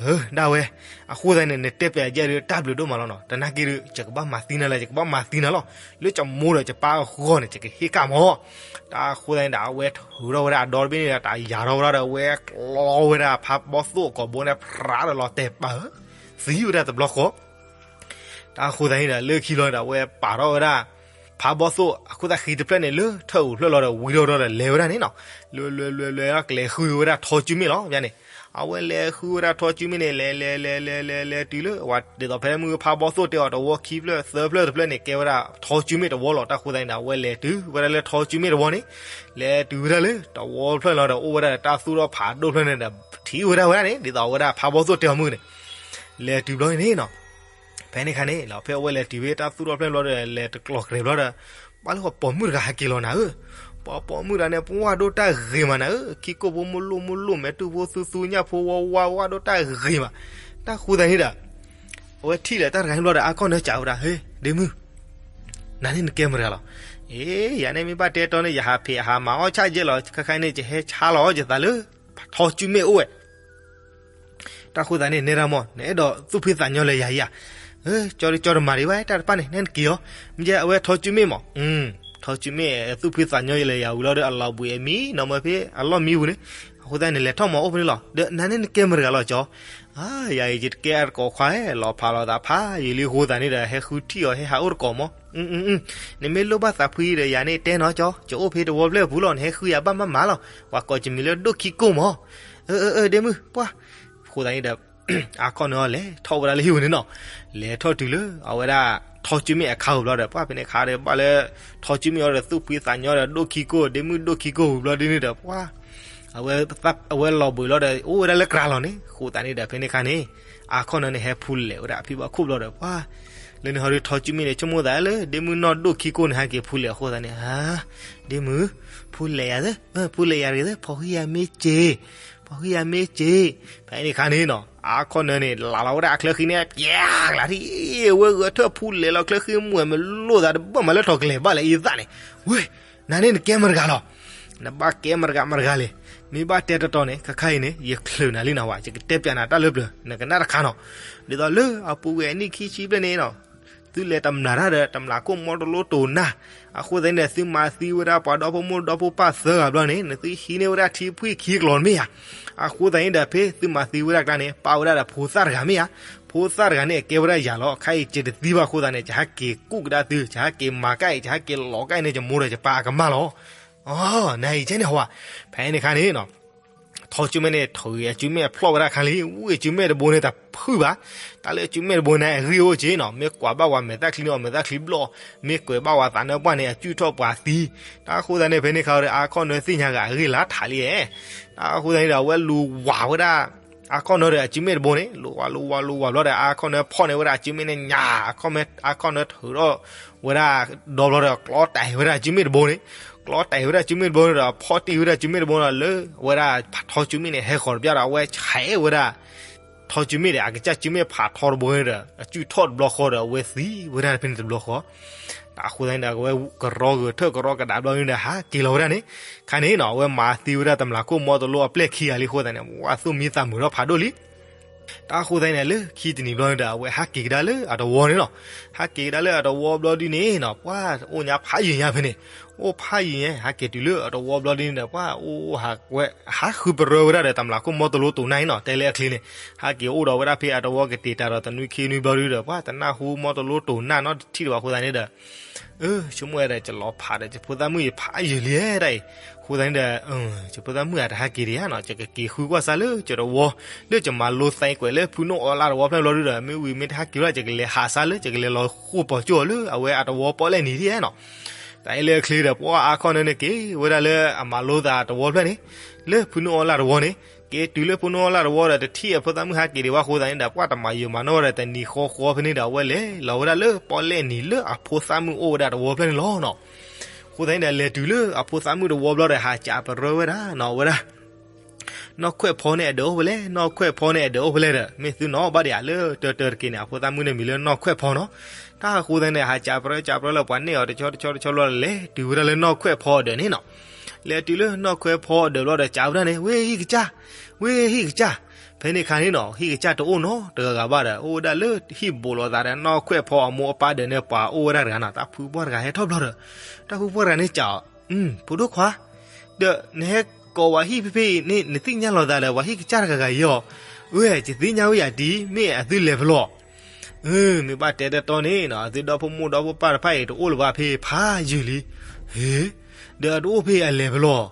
ဒၣ်ဝဲ, အဃိသတးန့ၣ် နတဲပျးယဲဒုးတၢ်ဘျုးဒိၣ်မးလီၤနီၤ. တနာ်က့ဒုး ယကဘၣ်မၤသံနၤလၢ ယကဘၣ်မၤသံနၤလီၤ. လၢယမိၢ်ဒီးယပၢ်အဂီၢ်န့ၣ် ယကဟ့ၣ်ကၣ်မး. တၢ်အဃိသတးန့ၣ်ဒီး အဝဲထုးထီၣ်ဝဲဒၣ်အဒီတဘ့ၣ်န့ၣ်ဒီး တၢ်ယၤထီၣ်ဝဲဒၣ်ဒီး အဝဲကျီဝဲဒၣ်ဖးဘီၣ်သိၣ်အကိာ်ဘိန့ၣ် ဖြးဒီးလီၤတဲာ်ပာ်ဧၢ, သံဝဲဒၣ်တဘျီဃီ တၢ်အဃိသတးန့ၣ်ဒီး လၢခံလီၤဒီး အဝဲပာ်ထီၣ်ဝဲဒၣ် ဖးဘီၣ်သိၣ်အခိၣ်သၣ်ဃံတဖျၢၣ်န့ၣ် လၢထၢၣ်ဧိၤဖျၢၣ်လီၤဒီး ဝံထီၣ်ဒီးလဲၤဝဲဒၣ်န့ၣ်နီၤ. လဲၤလဲၤလဲၤလဲၤ ကလဲၤဃုဝဲဒၣ်ထီကၠူမ့ၣ်လီၤန့ၣ်. အဝဲလဲၤဃုဝဲဒၣ်ထီကၠူမ့ၣ်န့ၣ် လဲၤလဲၤလဲၤလဲၤလဲၤလဲၤတုၤလၢ ဝဲဒ်သိးဖဲမုၢ်ဖးဘီၣ်သိၣ်တဲအီၤ တဝီခံဖျၢၣ်သၢဖျၢၣ်တဖျၢၣ်န့ၣ် ကဲဝဲဒၣ်ထီကၠူမ့ၣ်တဝီလီၤ. တၢ်အဃိသတးန့ၣ်ဒီး အဝဲလဲၤတုၤဝဲဒၣ်လၢထီကၠူမ့ၣ်တဝီန့ၣ်, လဲၤတုၤဝဲဒၣ်လၢတဝီဖျၢၣ်လီၤဒီး အိၣ်ဝဲဒၣ်ဒီးတၢ်သူၣ်ထီၣ်ဖးဒိၣ်ဖျၢၣ်န့ၣ်ဒီး ထံၣ်ဝဲဒၣ်ဝဲဒၣ်န့ၣ် ဒ်သိးဝဲဒၣ်ဖးဘီၣ်သိၣ်တဲအီၤမုၢ်န့ၣ် လဲၤတုၤဘျီန့ၣ်နီၤ. ဖဲန့ၣ်ခါန့ၣ်လီၤ ဖဲအဝဲလဲၤတုၤဖဲတၢ်သူၣ်ထီၣ်ဖျၢၣ်ဘျီဒီး လဲၤတကျိၤကြဲးဘျီဒီး ပှၤလၢပိာ်မုၣ်တဂၤဟဲက့ၤလီၤနၤဧၢ, ပှၤပိာ်မုၣ်တဂၤန့ၣ် ပှၢ်ဒိၣ်တၢ်ဂ့ၤမးနၤဧၢ, ခံကိၣ်ဖိမုၢ်လိၣ်မုၢ်လိၣ် မဲာ်တူၢ်ဖိသူသူ ညၣ်ဖိဝါဝါ ပှၢ်ဒိၣ်တၢ်ဂ့ၤမး. တၢ်ဃိသတးန့ၣ်ဒီး အဝဲထံၣ်လၢတၢ်တဂၤန့ၣ်ဘျီဒီး အါခီၣ်နၢစံးဝဲဒၣ် ဟ့ ဒ့မုၣ် နၤန့ၣ်နကဲမတၤတဂၤလီၤ. အ့ ယၤန့ၣ်မ့ၢ်ဘၣ်တဲတီန့ၣ် ယဟးဖံးအဟးမၤအီၣ်ဆၣ်ယဲၢ်လီၤ. ခဲခါန့ၣ် ယဟဲဆါလီၤယသးလၢ ထီကၠူမ့ၣ်အိၣ်ဝဲ တၢ်ဃိသတးန့ၣ် နဲဒၣ်မီၢ် နအဲၣ်ဒိးသူၣ်ဖှံသးညီလၢယၤဧါ. ကၠီကၠီတမၤဒံးဘၣ် တၢ်တဖၣ်န့ၣ် နဲနက့ၤအီၤ. မ့ၢ်အဝဲထီကၠူမ့ၣ်မီၢ်, ထီကၠူမ့ၣ်သူၣ်ဖှံသးညီလၢယၤဝံၤလီၤဒီး အလီၤဘှံးအမံနီၤမၢ်ဖဲအလီၢ်မံပူၤန့ၣ်, အဃိသတးန့ၣ် လဲၤထီၣ်မၤအိၣ်ဖဲန့ၣ်လီၤ. ဒီးနၤန့ၣ်နကဲမတၤတဂၤလီၤကၠီ. ယၤအံၤယတကဲအတကိးခွါ လီၤဖးလီၤသးဖးယံာ်လံအဃိသတးန့ၣ်ဒီး ဟဲဃုထံၣ်အီၤ ဟဲဟးအိၣ်တကိးမီၢ်. နမ့ၢ်လိၣ်ဘၣ်သးဖှံဒီး ယၤန့ၣ်တဲနီၤကၠီ, ယအိၣ်ဖဲတဝီဖျၢၣ်အပူၤလီၤ, နဟဲဃုယၤဘၣ်မးမးလီၤ. ပှၤကိးယမံၤလၢဒိၣ်ခံကိၣ်မီၢ်. အၢ အၢ အၢ ဒ့မုၣ် ပှၢ်. အဃိသတးန့ၣ်ဒီး အါခီၣ်နၢလဲၤထီၣ်ဝဲဒၣ်လၢဟံၣ်ပူၤန့ၣ်နီၤ, လဲၤထီၣ်တုၤလၢအဝဲဒၣ် ထီကၠူမ့ၣ်အခါပူၤဘျီဒီး ပှၢ်ဖဲန့ၣ်အခါဒီး ဘၣ်လၢ ထီကၠူမ့ၣ်အီၤဒီး သူၣ်ဖှံသးညီဒီး ဒိၣ်ခံကိၣ် ဒ့မုၣ်ဒိၣ်ခံကိၣ်ပူၤဘျီဒ်န့ၣ်ဒီး ပှၢ် အဝဲလီၤဘှံးလီၤဒီး အိၣ်ဝဲဒၣ်လၢကြၤလီၤန့ၣ်. အဃိသတးန့ၣ်ဒီး ဖဲန့ၣ်အခါန့ၣ် အါခီၣ်နၢန့ၣ် ဟဲဖူလဲးဝဲဒၣ်အဖံဘၣ်ခိၣ်ဘျီဒီး ပှၢ် လၢန့ၣ်ဟီဒီး ထီကၠူမ့ၣ်န့ၣ် ဆိကမိၣ်သးလၢ ဒ့မုၣ်နီၢ်ဒိၣ်ခံကိၣ်န့ၣ် ဟဲက့ၤဖူလဲးအဃိသတးန့ၣ်, ဒ့မုၣ် ဖူလဲးယၤသၢ, ဖူလဲးယၤတဂ့ၤသၢ, ဖီၣ်ဃံယၤမ့ၢ်စ့, ဖီၣ်ဃံယၤမ့ၢ်စ့. ဖဲန့ၣ်အခါန့ၣ်နီၤ အါခီၣ်နၢန့ၣ် လးလီၤဝဲဒၣ်အချၢဃံန့ၣ် ပျဲကလးထံၣ်, ဝဲဂဲၤထၢၣ်ဖူလဲးလီၤချၢဃံ မွဲမလိၣ်သးတဘၣ်မးလၢထီၣ်ကလဲၤဘၣ်လဲၤအံသၣ်န့ၣ်, ဝ့ၢ် နၤန့ၣ်နကဲမတၤတဂၤလီၤ. နဘၣ်ကဲမတၤတဂၤမတၤတဂၤလဲၣ်. မ့ၢ်ဘၣ်တဲတီတီန့ၣ် ခဲခါအံၤန့ၣ် ယချုးနၤလံနဝဲ, ယကတဲပျးနၤတၢ်လၢပျၢၤ နကနၣ်တခါနီၤ. ဒ်သိးလၢအပူၤကွံာ်အနံၣ်ခံဆံဘျဲၣ်န့ၣ်နီၤ သုလဲၤတမျၢ်တၢ်ဒီး တမျၢ်ခိၣ်မီတလိတိၤနၢ်, အဃိသတးန့ၣ်ဒီး သုမၤသံဝဲဒၣ်ပှၤဒီဖိမိၢ်ဒီဖိပၢ်သၢဂၤဘျီန့ၣ် နသုဟံးန့ၢ်ဝဲဒၣ်ထံဖှံခံကျိၤမ့ၢ်ဧါ. အဃိသတးန့ၣ်ဒီး ဖဲသုမၤသံဝဲဒၣ်ကျါန့ၣ် ပာ်ဝဲဒၣ်ဒီးဖိသၣ်တဂၤမ့ၢ်ဧါ. ဖိသၣ်တဂၤန့ၣ် အကဲဝဲဒၣ်ယၤလီၤ. ခဲအံၤယတသံဘၣ်အဃိသတးန့ၣ် ယဟဲက့ၤကူၣ်ကဒါသု, ယဟဲက့ၤမၤကၣ်အံၤ, ယဟဲက့ၤလီၤကၣ်အံၤန့ၣ် ယမိၢ်ဒီးယပၢ်အကမၣ်လီၤ. အ နၤအံၤကဲန့ၣ်ဟီ, ဖဲန့ၣ်အခါန့ၣ် ထီကၠူမ့ၣ်န့ၣ် ထုးအစုမ့ၣ်အဖျီၣ်ဝဲဒၣ်ခါလံ, ဝံအစုမ့ၣ်တဘိန့ၣ်တဖုၣ်ဘၣ်. တၢ်လၢအစုမ့ၣ်တဘိန့ၣ် အဂံၢ်အိၣ်က့နီၤ, မ့ၢ်ကွၢ်ဘၣ်ဝဲမဲာ်သၣ်ချံန့ၣ် အမဲာ်သၣ်ချံဘျီၣ်, မ့ၢ်ကွဲးဘၣ်ဝဲသးနၢပှၢ်န့ၣ် အစုၣ်ထီၣ်ပှၤသံ. တၢ်အဃိသတးန့ၣ် ဖဲန့ၣ်ခါဒီး အါခီၣ်နၢသ့ၣ်ညါဂၤအဂ့ၢ်လၢထးလံဧါ. တၢ်အဃိသတးန့ၣ်ဒီး အဝဲလူၤဝၤဝဲဒၣ် အါခီၣ်နၢဒီးအစုမ့ၣ်တဘိန့ၣ် လူၤဝၤလူၤဝၤလူၤဝၤဘျီဒီး အါခီၣ်နၢဖီၣ်န့ၢ်ဝဲဒၣ်အစုမ့ၣ်န့ၣ်ညါ, အါခီၣ်နၢထုးထီၣ်ဝဲဒၣ်ဒီဘျီဒီး ကျီတဲာ်ဝဲဒၣ်အစုမ့ၣ်တဘိန့ၣ်, ကျီတဲာ်ဝဲဒၣ်အစုမ့ၣ်တဘိန့ၣ်ဒီး ဖီၣ်တံၢ်ဝဲဒၣ်အစုမ့ၣ်တဘိန့ၣ်ဒီး လၢဝဲဒၣ်ထီကၠူမ့ၣ်န့ၣ် ဟဲဃီၤတဘျီဒီး အဝဲဆဲးဝဲဒၣ် ထီကၠူမ့ၣ်ဒီး အကစၢ်စုမ့ၣ်ဖးထီတဘိန့ၣ်ဒီး အစုၣ်ထီၣ်တဘျီဃီဒီး အဝဲသံဝဲဒၣ်ဖဲန့ၣ်တဘျီဃီ. တၢ်အဃိသတးန့ၣ်ဒီး အဝဲကရီဂဲၤထၢၣ်ကရီကဒါဘျီန့ၣ်ဒီး ဟးက့ၤလီၤဝဲဒၣ်န့ၣ်. ခါန့ၣ်နီၤ အဝဲမၤသံဝဲဒၣ်တမျၢ်ခိၣ်မီတလိအပျဲၢ်ခံဂၤလံအဃိသတးန့ၣ် ဝဲသူၣ်မံသးမုာ်ထီၣ်ဖးဒိၣ်လံ. တၢ်အဃိသတးန့ၣ် လၢခံတနံၤဘျီန့ၣ်ဒီး အဝဲဟးက့ၤကဒါလၢအတဝီန့ၣ်လီၤ. ဟးက့ၤကဒါလၢအတဝီဘျီဒ်န့ၣ်နီၤ ပှၤအိၣ်ညါဖးယံာ်ညါဖဲန့ၣ်, အိၣ်ဖးယံာ်ညါ ဟးက့ၤတုၤလၢအတဝီဘျီဒ်န့ၣ်ဒီး ပှၤအိၣ်ဟးဝဲ ဟးဃုပရၢဝဲဒၣ်ဒီးတမျၢ်ခိၣ်မီတလိတိၤနၢ်အံၤနီၤ တဲလၢအချ့န့ၣ်, ဟးက့ၤအိၣ်ဒီးဝဲဒၣ်ဖဲအတဝီကတ့ၤတၢ်ဒီးတနွံခံနွံဘျီဒ်ဒီး ပှၤတနၢ်ဟူမီတလိတိၤနၢ်နီတထံၣ်ဒံးဘၣ်အဃိသတးန့ၣ်ဒီး အၢ ဆိကမိၣ်ဝဲဒီး ယလီၤဖးဒီးယဖိသၣ်မုၣ်ယဖးယံာ်လံတၢ်အံၤ, အဃိသတးန့ၣ်ဒီး ယဖိသၣ်မုၣ်ဧၢ တဟးက့ၤဒံးဧါနီၤ, ယကက့ၤဃုကွၢ်စါလၢယတဝီ, လၢယမၤလိသဲကွဲးလၢဖုနိၣ်အီလၢ်တဝီဖျၢၣ်ဘျီဒ်ဒီး မ့ၢ်ဝံၤမ့ၢ်တဟးက့ၤဝဲဒၣ် ယကလဲၤဟးစါလၢ ယကလဲၤလီၤဃိာ်ပီၤကၠိၣ်အီၤလၢအဝဲအတဝီပီၣ်လဲၣ်နံၤဒံးဧါနီၤ. တၢ်အံၤလၢအချ့ဒီး ပှၤအါခီၣ်နၢန့ၣ်က့ၤဝဲဒၣ်လၢအမၤလိသးတဝီဖျၢၣ်န့ၣ်, လၢဖုနိၣ်အီလၢ်တဝီန့ၣ်, က့ၤတုၤလၢဖုနိၣ်အီလၢ်တဝီဒီး တထံၣ်အဖိသၣ်မုၣ်ဟးက့ၤဒံးဘၣ်အဃိသတးန့ၣ်ဒီး ပှၤတမၤယိာ်မၤနီၢ်ဝဲဒီး တနံၤဃီဃီဖဲန့ၣ်ဒီး အဝဲလဲၤလီၤဝဲဒၣ်လၢပီၣ်လဲၣ်နံၤလၢအဖိသၣ်မုၣ်အိၣ်ဝဲဒၣ်တဝီဖျၢၣ်န့ၣ်လီၤနီၤ. အဃိသတးန့ၣ်ဒီး လဲၤတုၤလၢအဖိသၣ်မုၣ်တဝီဘျီဒီး ဟးစံးပရၢဝဲဒၣ်နီၤဝဲဒၣ် နီၢ်ခွဲးဖီန့ၣ်အဒၢးအိၣ်ဖဲလဲၣ်, နီၢ်ခွဲးဖီန့ၣ်အဒၢးအိၣ်ဖဲလဲၣ်ဒီး မ့ၢ်သုနီၣ်ဘၣ်ဒံးဧါ လၢတၢတၢတက့ၤန့ၣ် အဖိသၣ်မုၣ်န့ၣ်မံၤလၢနီၢ်ခွဲးဖီနီၤ. တၢ်အဃိသတးန့ၣ် ဟးစံးပရၢစံးပရၢလၢပှၤနဲၣ်အီၤတဆီတဆီတဆီဘျီဒီး လဲၤတုၤဝဲဒၣ်လၢနီၢ်ခွဲးဖီအဒၢးန့ၣ်နီၤ. လဲၤတုၤလၢနီၢ်ခွဲးဖီအဒၢးဘျီဒီး စံးဝဲဒၣ်န့ၣ် ဝ့ၢ်ဟံၣ်ကစၢ်, ဝ့ၢ်ဟံၣ်ကစၢ်, ဖဲန့ၣ်အခါန့ၣ်နီၤ ဟံၣ်ကစၢ်တအိၣ်နီတဂၤဂၤဘၣ်ဒီး အိၣ်ဝဲဒၣ်လၢဟံၣ်ဘူးလိာ်သးဒီး နီၢ်ခွဲးဖီအမိၢ်အပၢ်ဒၢးန့ၣ် ပှၤအိၣ်ဝဲဒၣ်တဂၤနီၤ. တၢ်ဖုပှၢ်တဂၤဟဲထီၣ်ဘျီဒီး တၢ်ဖုပှၢ်တဂၤန့ၣ်စံးအီၤ, ဖိဒိၣ်ခွါ, ဒီးနဟဲကိးဝဲဟံၣ်ဖဲဖဲအံၤန့ၣ် နသ့ၣ်ညါလီၤသးဒီး ပှၤဟံၣ်ကစၢ်တဂၤဂၤအံၤအီၤ, အၢ ယသ့ၣ်ညါဝဲယၤတံၢ် မ့ၢ်အသုလဲၤဖဲလဲၣ်. မ့ၢ်ဘၣ်တဲတတီန့ၣ်နီၤ အသုဒီဖိမိၢ်ဒီဖိပၢ်တဖၣ်အံၤ တအိၣ်လၢၤဘၣ်ဖဲဖးယံာ်လံ. ဟ့, ဒီးအတအိၣ်ဖဲအလဲၤဖဲလဲၣ်.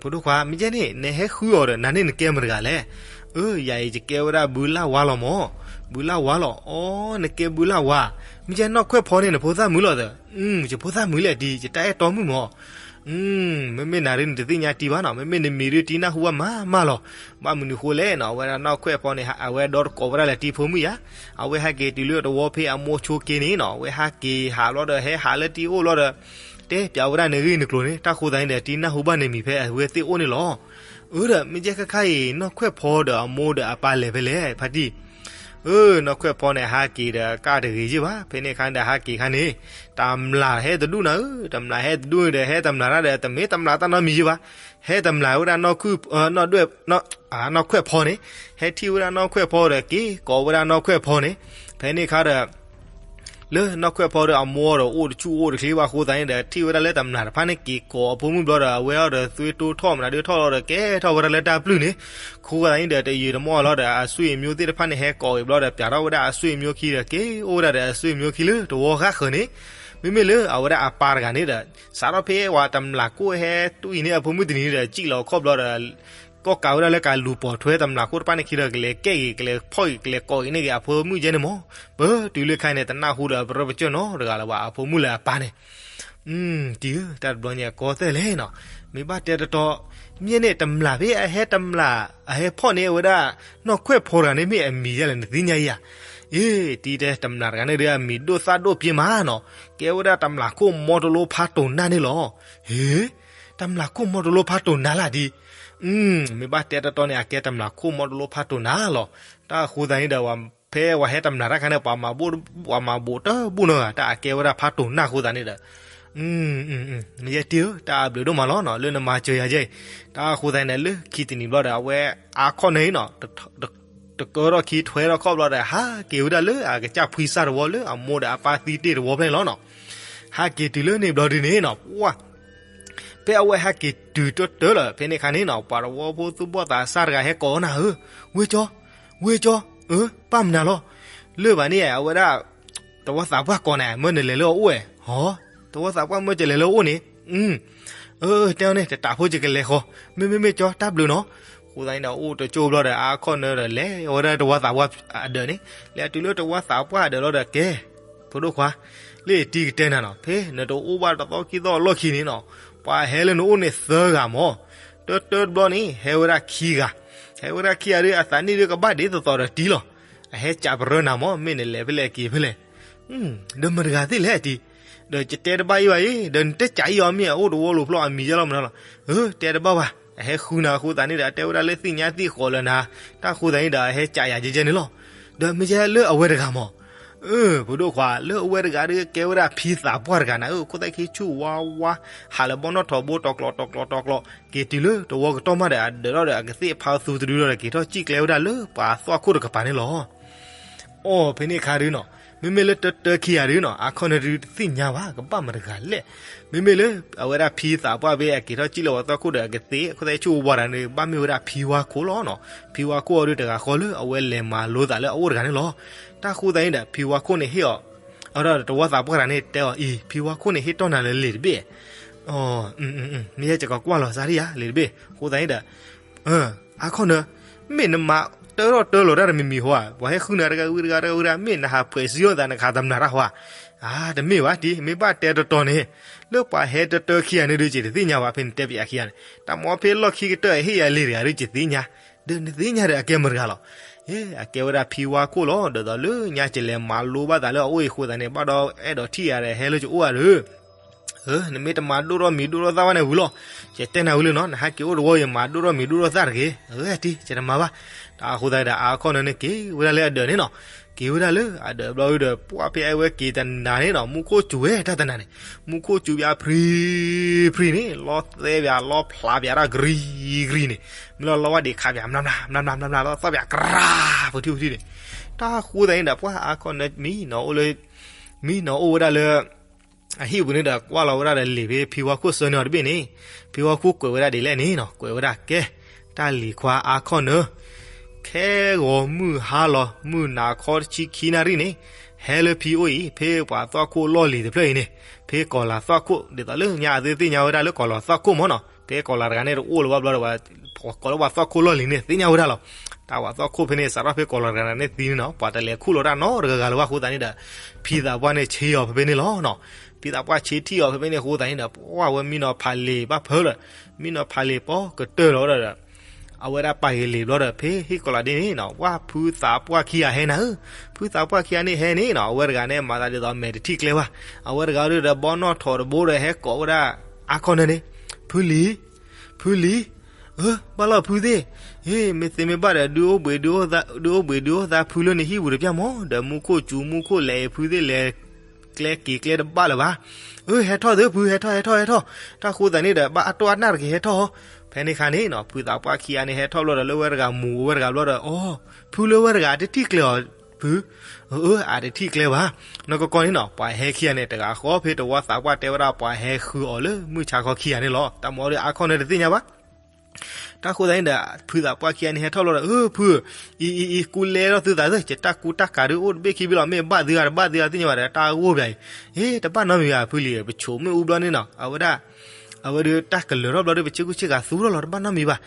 ဖိဒိၣ်ခွါ, မ့ၢ်ကဲန့ၣ် နဟဲဃုအီၤဒီး နၤန့ၣ်နကဲမတၤတဂၤလဲၣ်. အၢ ယၤအံၤ ယကဲဝဲဒၣ်ဘုလၢ်ဝါလီၤမၢ်. ဘုလၢ်ဝါလီၤ. အိ နကဲဘုလၢ်ဝါ, မ့ၢ်ကဲနီၢ်ခွဲးဖီန့ၣ် နဖိသၣ်မုၣ်လီၤသၢ. ယဖိသၣ်မုၣ်လဲၣ်တံၢ် ယတၢ်အဲၣ်တီမုၣ်မၢ်. မ့မ့ၢ်နၤဒုး နတသ့ၣ်ညါတံၢ်ဘၣ်နီၤ, မ့မ့ၢ်နမံၤဒုး တံၢ်နၢ်ဟူဘၣ်မးမးလီၤ. ဘၣ်မနုၤဃိလဲၣ်နီၤ, အဝဲဒၣ်နီၢ်ခွဲးဖီန့ၣ် အဝဲဒီတကိးဝဲဒၣ်လၢတံၢ်ဖိမုၣ်ယါ, အဝဲဟဲက့ၤတုၤလၢတဝီဖဲအမိၢ်ဆိးက့န့ၣ်နီၤ, အဝဲဟဲက့ၤဟးဘျီဒီး ဟဲဟးလၢတံၢ်အိၣ်ဘျီဒီး တဲပျးဝဲဒၣ်န့ၣ်ဂ့ၢ်န့ၣ်ကျိၤန့ၣ်, တၢ်ဃိသတးန့ၣ်ဒီး တံၢ်နၢ်ဟူဘၣ်န့ၣ်မံၤဖဲအဝဲသ့ၣ်အိၣ်န့ၣ်လီၤ. အၢ ဒီးမ့ၢ်ကဲခဲခါအံၤ နီၢ်ခွဲးဖီဒီးအမိၢ်ဒီးအပၢ်လဲၤဖဲလဲၣ် ဖါတံၢ်. အၢ နီၢ်ခွဲးဖီန့ၣ် ဟးက့ၤဒီးကတဂ့ၤယ့ၢ်ဘၣ်, ဖဲန့ၣ်အခါဒီး ဟးက့ၤခါန့ၣ် တမျၢ်ဟဲတဒူၣ်နၤဧၢ, တမျၢ်ဟဲတဒူၣ်န့ၣ်ဒီး ဟဲတမျၢ်တၢ်ဒီး တမ့ၢ်တမျၢ်တၢ်နီတမံၤယ့ၢ်ဘၣ်, ဟဲတမျၢ်ဝဲဒၣ်နီၢ်ခွဲးဖီန့ၣ်, ဟဲထံၣ်ဝဲဒၣ်နီၢ်ခွဲးဖီဒီး က့ၤကိးဝဲဒၣ်နီၢ်ခွဲးဖီန့ၣ်, ဖဲန့ၣ်အခါဒီး လၢနီၢ်ခွဲးဖီဒီးအမိၢ်ဒီး အိၣ်တဆူၣ်အိၣ်တချ့ဘၣ်အဃိသတးန့ၣ်ဒီး ထံၣ်ဝဲဒၣ်လၢတမျၢ်တဖၣ်န့ၣ် က့ၤကိးအဖိမုၣ်ဘျီဒီး အဝဲအီၤဒီး သွံၣ်တိၢ်ထီၣ်မနုၤဒုးထီၣ်လီၤဒီး ကဲထီၣ်ဝဲဒၣ်လၢတၢ်ပျုၢ်န့ၣ်, အဃိသတးန့ၣ်ဒီး တယံာ်တမီၢ်လီၤဒီး အဆွေမျိုးသ့ၣ်တဖၣ်န့ၣ် ဟဲကိးက့ၤဘျီဒီး ပျးထီၣ်ဝဲဒၣ်အဆွေမျိုးခံဒီး က့ၤအိၣ်ဝဲဒၣ်ဒီးအဆွေမျိုးခံလၢတဝီဃၣ်ဃၢၤန့ၣ်, မ့မ့ၢ်လၢအဝဲဒၣ်အပၢ်တဂၤန့ၣ်ဒီး စးထီၣ်ဖဲပှၤတမျၢ်ခိၣ်ဟဲတူၢ်အံၤန့ၣ် အဖိမုၣ်တနံၤဒီး စံၣ်လီၤခီၣ်ဘျီဒီး ကီၣ်ကးဝဲဒၣ်လၢကလူၤပိာ်ထွဲတမျၢ်ခိၣ်တဖၣ်န့ၣ်ခံဒီး ကလဲၤကဲက့ၤ ကလဲၤဖီၣ်က့ၤ ကလဲၤကိးက့ၤန့ၢ်က့ၤအဖိမုၣ်ယဲန့ၣ်မၢ်, ပတုၤလၢခါန့ၣ် တနၢ်ဟူဒီးပရၢပကၢၢ်နီတဂၤလၢၤဘၣ် အဖိမုၣ်လၢအပၢ်န့ၣ် တံၢ်ဧၢ, တၢ်တဘျီညါကီသဲလဲၣ်နီၤ, မ့ၢ်ဘၣ်တဲတတီ, မ့ၢ်န့ၣ် တမျၢ်ဖဲအဟဲတမျၢ် အဟဲဖီၣ်န့ၢ်ဝဲဒၣ် နီၢ်ခွဲးဖီတဂၤန့ၣ် မ့ၢ်အမံၤယဲလဲၣ် နသ့ၣ်ညါယၤ, အ့ တံၢ်တဲ တမျၢ်တဂၤန့ၣ်ဒီး အမံၤဒိၣ်သၣ်ဒိၣ်ပျ့ၤမးနီၤ, ကဲဝဲဒၣ်တမျၢ်ခိၣ်မီတလိဖးတိၢ်နၢ်န့ၣ်လီၤ, ဟ့, တမျၢ်ခိၣ်မီတလိဖးတိၢ်နၢ်လၢဒ် မ့ၢ်ဘၣ်တဲတတီန့ၣ် အကဲတမျၢ်ခိၣ်မီတလိဖးတိၢ်နၢ်လီၤ, တၢ်အဃိသတးန့ၣ်ဒီး ဖဲပှၤဟဲတမျၢ်တၢ်ခါန့ၣ် ပှၤမၤဘိၣ် ပှၤမၤဘိၣ်တဘိၣ်နီတဂၤ တၢ်အကဲဝဲဒၣ်ဖးတိၢ်နၢ်အဃိသတးန့ၣ်ဒီး, မ့ၢ်ယဲတံၢ်ဧၢ, တၢ်အဘျုးဒိၣ်မးလီၤနီၤ လၢနမၤစၢၤယၤယဲအံၤ, တၢ်အဃိသတးန့ၣ် လၢခံတနံၤဘျီဒီး အဝဲအါခီၣ်န့ၣ်နီၤ တကၢထီၣ်ခံထွဲထီၣ်ခီၣ်ဘျီဒီး ဟးက့ၤဝဲဒၣ်လၢအကစၢ်ဖှံစၢ်တဝီလၢအမိၢ်ဒီးအပၢ်သံတ့ၢ်တဝီဖဲန့ၣ်လီၤနီၤ, ဟးက့ၤတုၤလၢန့ၣ်ဘျီဒုန့ၣ်နီၤ ပှၢ် ဖဲအဝဲဟဲက့ၤတုၤတၢတၢလၢာ် ဖဲန့ၣ်အခါန့ၣ်နီၤ ပှၤတဝီဖိသူၣ်ဘီၣ်သးစၢ်တဂၤဟဲကိးနၤဧၢ, ဝ့ၢ်ကၠီ, ဝ့ၢ်ကၠီ, အၢ ပၢ်မနုၤလီၤ, လၢၢ်ဘၣ်န့ၣ် အဝဲဒၣ် တဝီသးပှၢ်ကိးနၤ မၢနလဲၤလၢအအိၣ်ဝဲ, ဟီ, တဝီသးပှၢ်မၢယလဲၤလၢအအိၣ်န့ၣ်, အၢ တဲအီၤန့ၣ် တတးဖိယကလဲၤဃီ, မ့မ့မ့ၢ်ကၠီ တၢ်ဘျုးနီၤ, အဃိသတးန့ၣ်ဒီး အိၣ်တကၠိဘျီဒီး အါခီၣ်နၢဒီး လဲၤဝဲဒၣ်တဝီသးပှၢ်အဒၢးန့ၣ်, လဲၤတုၤလၢတဝီသးပှၢ်အဒၢးလီၤဒီး ကဲ ဖိဒိၣ်ခွါ, လၢတံၢ်ကတဲနၤနီၤ ဖဲနတအိၣ်ဘၣ်တသီခံသီအလီၢ်ခံန့ၣ်နီၤ, ပှၤဟဲလၢနအိၣ်န့ၣ်သၢဂၤမၢ်, တၢတၢတဘျီန့ၣ် ဟဲဝဲဒၣ်ခံဂၤ, ဟဲဝဲဒၣ်ခံဂၤဒီး အသးနံၣ်ဒုးကဘၣ်ဒ်သိးသိးဒီးတံၢ်လီၤ, အဟဲကးပရၢနၤမၢ် မ့ၢ်နလဲၤဖဲလဲၣ်က့ၤဖဲလဲၣ်, ဒီးမတၤတဂၤသ့ၣ်လဲၣ်တံၢ်, ဒီးယတဲတဘၣ်အံၤဘၣ်အံၤ ဒီးနတဲကးအံၤအီၤ မ့ၢ်အအိၣ်တဝီလိၤဖျီအမံၤယဲလီၤမနုၤလီၤ, အၢ တဲတဘၣ်ဘၣ်, အဟဲဃုနၤအဃိသတးန့ၣ်ဒီး အတဲဝဲဒၣ်လၢသ့ၣ်ညါသ့ၣ်ဃီလၢနၤ, တၢ်ဃိသတးန့ၣ်ဒီး အဟဲကးယၤကဲကဲန့ၣ်လီၤ, ဒီးမ့ၢ်ယဲလၢအဝဲတဂၤမၢ် အၢ ဖိဒိၣ်ခွါ လၢအဝဲတဂၤဒီး ကဲဝဲဒၣ်ဖံသးပှၢ်တဂၤနၤဧၢ, ခိၣ်သၣ်ခံဆူၣ်ဝါဝါ, ဟးလၢဘီနီၣ်ထိးဘိတီၤကျိးတီၤကျိးတီၤကျိး, က့ၤတုၤလၢတဝီကတီၢ်မးဒီး အဒၢးထီၣ်ဒီး အကသ့ၣ်ဖးသူတဒုဒီး က့ၤထီၣ်စံၣ်ကျဲဝဲဒၣ်လၢပှၤသွၣ်ခိၣ်တကပၤန့ၣ်လီၤ. အိ ဖဲန့ၣ်အခါဒုနီၤ, မ့မ့ၢ်လၢတၢတၢခံဂၤဒုနီၤ အါခီၣ်နၢဒုတသ့ၣ်ညါဘၣ် ကဘၣ်မတၤတဂၤလဲၣ်, မ့မ့ၢ်လၢ အဝဲဒၣ်ဖံသးပှၢ်ဖဲအက့ၤထီၣ်စံၣ်လၢပှၤသွၣ်ခိၣ်ဒီး အကသ့ၣ် ခိၣ်သၣ်ဆူၣ်ဝါဝါတဂၤန့ၣ် ဘၣ်မ့ၢ်ဝဲဒၣ်ဖံဝါခိၣ်လီၤနီၤ, ဖံဝါခိၣ်အီၤဒုတဂၤဃီလၢအဝဲလဲၤမၤလိသးလၢအအိၣ်တဂၤန့ၣ်လီၤ. တၢ်ဃိသတးန့ၣ်ဒီး ဖံဝါခိၣ်န့ၣ်ဟ့ၣ်အီၤ, အဒီးတဝီသးပှၢ်တဂၤန့ၣ်တဲအီၤအံၤ ဖံဝါခိၣ်န့ၣ်ဟ့ၣ်တီၢ်နၤလၢလံာ်တဘ့ၣ်, မ့ၢ်ယဲကကကွၢ်လီၤစၢ်ဒံယါ လံာ်တဘ့ၣ် အဃိသတးန့ၣ်ဒီး အါခီၣ်နၢ, မ့ၢ်နမၤတၢထီၣ်တၢလီၤတၢ်တမံၤမံၤဟီဧါ, ပှၤဟဲဃုနၤတဂၤဝံၤတဂၤတဂၤဝံၤတဂၤ မ့ၢ်နဟးဖှဲးစံယိၣ်သး နခးတမျၢ်တၢ်ဟီဧါ, အါ တမ့ၢ်ဘၣ်တံၢ် မ့ၢ်ဘၣ်တဲတတီၤန့ၣ်, လၢပှၤဟဲတၢတၢခံဂၤန့ၣ်ဒုး ယတသ့ၣ်ညါဘၣ် ဖဲနတဲပယးခံဂၤန့ၣ်, တၢ်မ့ၢ်ဖဲလီၢ်ခံကတၢၢ်ဟ့ၣ်ယၤလံာ်တဂၤဒုး ယသ့ၣ်ညါ, ဒီးနသ့ၣ်ညါဒီးအကဲမတၤတဂၤလီၤ, အကဲဝဲဒၣ်ဖံဝါခိၣ်လီၤ ဒီးသိးလၢညါကလဲၤမၤလိဘၣ်သးလၢအအိၣ်အံၤအဃိသတးန့ၣ် ဘၣ်ဒီးအဲၣ်ဒိးထံၣ်ယၤဒီးဟဲလၢယအိၣ်ဧါဒီး နမ့ၢ်တမၤဒိၣ်ထီၣ်မံၤဒိၣ်ထီၣ်သၣ်ဘၣ်န့ၣ်ဝံၤလီၤ, ယတဲနၤဝံၤလၢနီၤ နဟဲက့ၤအိၣ်တဝီ ယမၤဒိၣ်ထီၣ်မံၤဒိၣ်ထီၣ်သၣ်တဂ့ၤ, အဝဲတံၢ် ယတမၤဘၣ်, တၢ်အဃိသတးဒီး အါခီၣ်နၢန့ၣ်က့ၤဝဲဒၣ်လၢအဒၢးန့ၣ်နီၤ, က့ၤဝဲဒၣ်လၢအဒၢးဘျီဒုဒီး ပှၢ်ဖဲအဝဲက့ၤတနၤန့ၣ်နီၤ မူခိၣ်စူၤဝဲတၢ်တနၤန့ၣ်, မူခိၣ်စူၤဘၣ်ဖရံဖရံန့ၣ် လီၤသဲဘၣ် လီၤဖျးဘၣ်တၢ်ကရံကရံန့ၣ်, မ့ၢ်လီၤလီၤဝဲဒံးခးဘၣ် မျးမျးမျးမျးမျး လီၤသီၣ်ဘၣ်ကရၢ် ပထံၣ်ပထံၣ်န့ၣ်, တၢ်ဃိသတးန့ၣ်ဒီး ပှၢ်အါခီၣ်နၢမံနီၤအိၣ်လၢ မံနီၤအိၣ်ဝဲဒၣ်လၢ အဟံၣ်ပူၤန့ၣ်ဒီး ကွၢ်လီၤဝဲဒၣ်ဒီးလံာ်ဖဲ ဖံဝါခိၣ်ဆၢန့ၢ်အီၤတဘ့ၣ်န့ၣ်, ဖံဝါခိၣ်ကွဲးဝဲဒၣ်ဒ်လဲၣ်န့ၣ်နီၤ ကွဲးဝဲဒၣ်ကဲ, တၢ်လံၤခွါအါခီၣ်နၢ ခဲဂီၤမုၢ်ဟါလီၤ မုၢ်နၤခီတဆံခံနၣ်ရံၣ်န့ၣ်, ဟဲလၢဖံအိၣ်အံၤ ဖဲပှၤသီၣ်ခိၣ်လီၢ်လံၤတဖျၢၣ်အံၤန့ၣ်, ဖဲကီၤလၤသီၣ်ခိၣ် ဒ်သိးလၢညါအသုသ့ၣ်ညါဝဲဒၣ်လၢကီၤလၤသီၣ်ခိၣ်မ့ၢ်နီၤ, ဖဲကီၤလၤတဂၤန့ၣ်တအိၣ်လၢၤဘၣ်ဘျီဒီး ကိးလၢပှၤသီၣ်ခိၣ်လီၢ်လံၤန့ၣ် သ့ၣ်ညါဝဲဒၣ်လီၤ. တၢ်ပှၤသီၣ်ခိၣ်ဖဲန့ၣ် စးထီၣ်ဖဲကီၤလၤတဂၤန့ၣ်သံန့ၣ်နီၤ ပှၤတလဲၤခူၣ်လီၤတၢ်နီတဂၤဂၤလၢၤဘၣ်အဃိသတးန့ၣ်ဒီး ဖံသးပှၢ်န့ၣ်ဆ့အီၤဖဲဖဲန့ၣ်လီၤနီၤ. ဖံသးပှၢ်ဆ့ထံၣ်အီၤဖဲဖဲန့ၣ်အဃိသတးန့ၣ်ဒီး ပှၢ်ဝဲမံနီၤဖးလံာ်ဘၣ်ဖၢလၢာ်, မံနီၤဖးလံာ်ပီကတၢၢ်လီၤဒီး အဝဲဒၣ်ပာ်ဂ့ၤလံာ်ဘျီဒီး ဖဲဟံၣ်ကီၤလၤဒ့န့ၣ်နီၤ ဝၢ်ဖုသးပှၢ်ခံဂၤဟဲနၤဧၢ, ဖုသးပှၢ်ခံဂၤန့ၣ်ဟဲန့ၣ်နီၤ အဝဲတဂၤန့ၣ် မၤသးဒ်သိးအမဲာ်တထံၣ်ကျဲဘၣ်, အဝဲတဂၤဒီးဘီနီၣ်ထိးတဘိဒီး ဟဲကိးဝဲဒၣ်အါခီၣ်နၢန့ၣ်, ဖုလံၤ, ဖုလံၤ, အၢ ဘၣ်လီၤဖုသ့ၣ်, မ့ၢ်သ့မ့ၢ်ဘၣ်ဒီး ဒုးအိၣ်ဘှံးဒုးအိၣ်သါဖုလၢနဟံၣ်ပူၤတပျၢ်မး, ဒီးမူခိၣ်စူၤမူခိၣ်လဲၤအံၤ ဖုသ့ၣ်လဲၤကျဲက့ၤကျဲတဘၣ်လၢၤဘၣ်. အၢ ဟဲထီၣ်သုဖု ဟဲထီၣ် ဟဲထီၣ် ဟဲထီၣ်, တၢ်ဃိသတးန့ၣ်ဒီး ဘၣ်အတိၢ်အနၢ်တက့ၤ ဟဲထီၣ်. ဖဲန့ၣ်အခါန့ၣ်နီၤ ဖုသးပှၢ်ခံဂၤန့ၣ် ဟဲထီၣ်ဘျီဒီး လၢဝဲတဂၤမူၤဝဲတဂၤဘျီဒီး အီ, ဖုလၢဝဲတဂၤတထံၣ်ကျဲအီၤ ဖု, အၢ အတထံၣ်ကျဲဘၣ်. နီၢ်ကီၢ်ကီၢ်န့ၣ်နီၤ ပှၤဟဲခံဂၤန့ၣ် တဂၤဃီဖဲတဝီသးပှၢ်တဲဝဲဒၣ် ပှၤဟဲဃုအီၤလၢမုၢ်ဆါခီခံဂၤန့ၣ်လီၤ. တၢ်မၤအီၤဒီးအါခီၣ်နၢတသ့ၣ်ညါဘၣ်. တၢ်ဃိသတးန့ၣ်ဒီး ဖုသးပှၢ်ခံဂၤန့ၣ် ဟဲထီၣ်ဘျီဒီး အၢ ဖု, အံၤ အံၤ အံၤ ကူလဲထီၣ်သုသးသ့ၣ် ယတၢ်ကူတၢ်ကၤဒုးအိၣ်တဘ့ၣ်ခံဘ့ၣ်လီၤ မ့ၢ်ဘၣ်သုဂၤတဘၣ်သုဂၤသ့ၣ်ညါဘၣ်ဒီး တၢ်ဂိၢ်ဘၣ်အံၤ, အ့ တဘၣ်နီတမံၤဘၣ် ဖုလံၤ ပဆိးမ့ၣ်အူဘျီန့ၣ်နီၤ အဝဲဒၣ် အဝဲဒီးတၢ်ကလၢၤထီၣ်ဘျီဒီး ပဆ့ကူဆ့ဂၤသူထီၣ်လီၤ တဘၣ်နီတမံၤဘၣ်,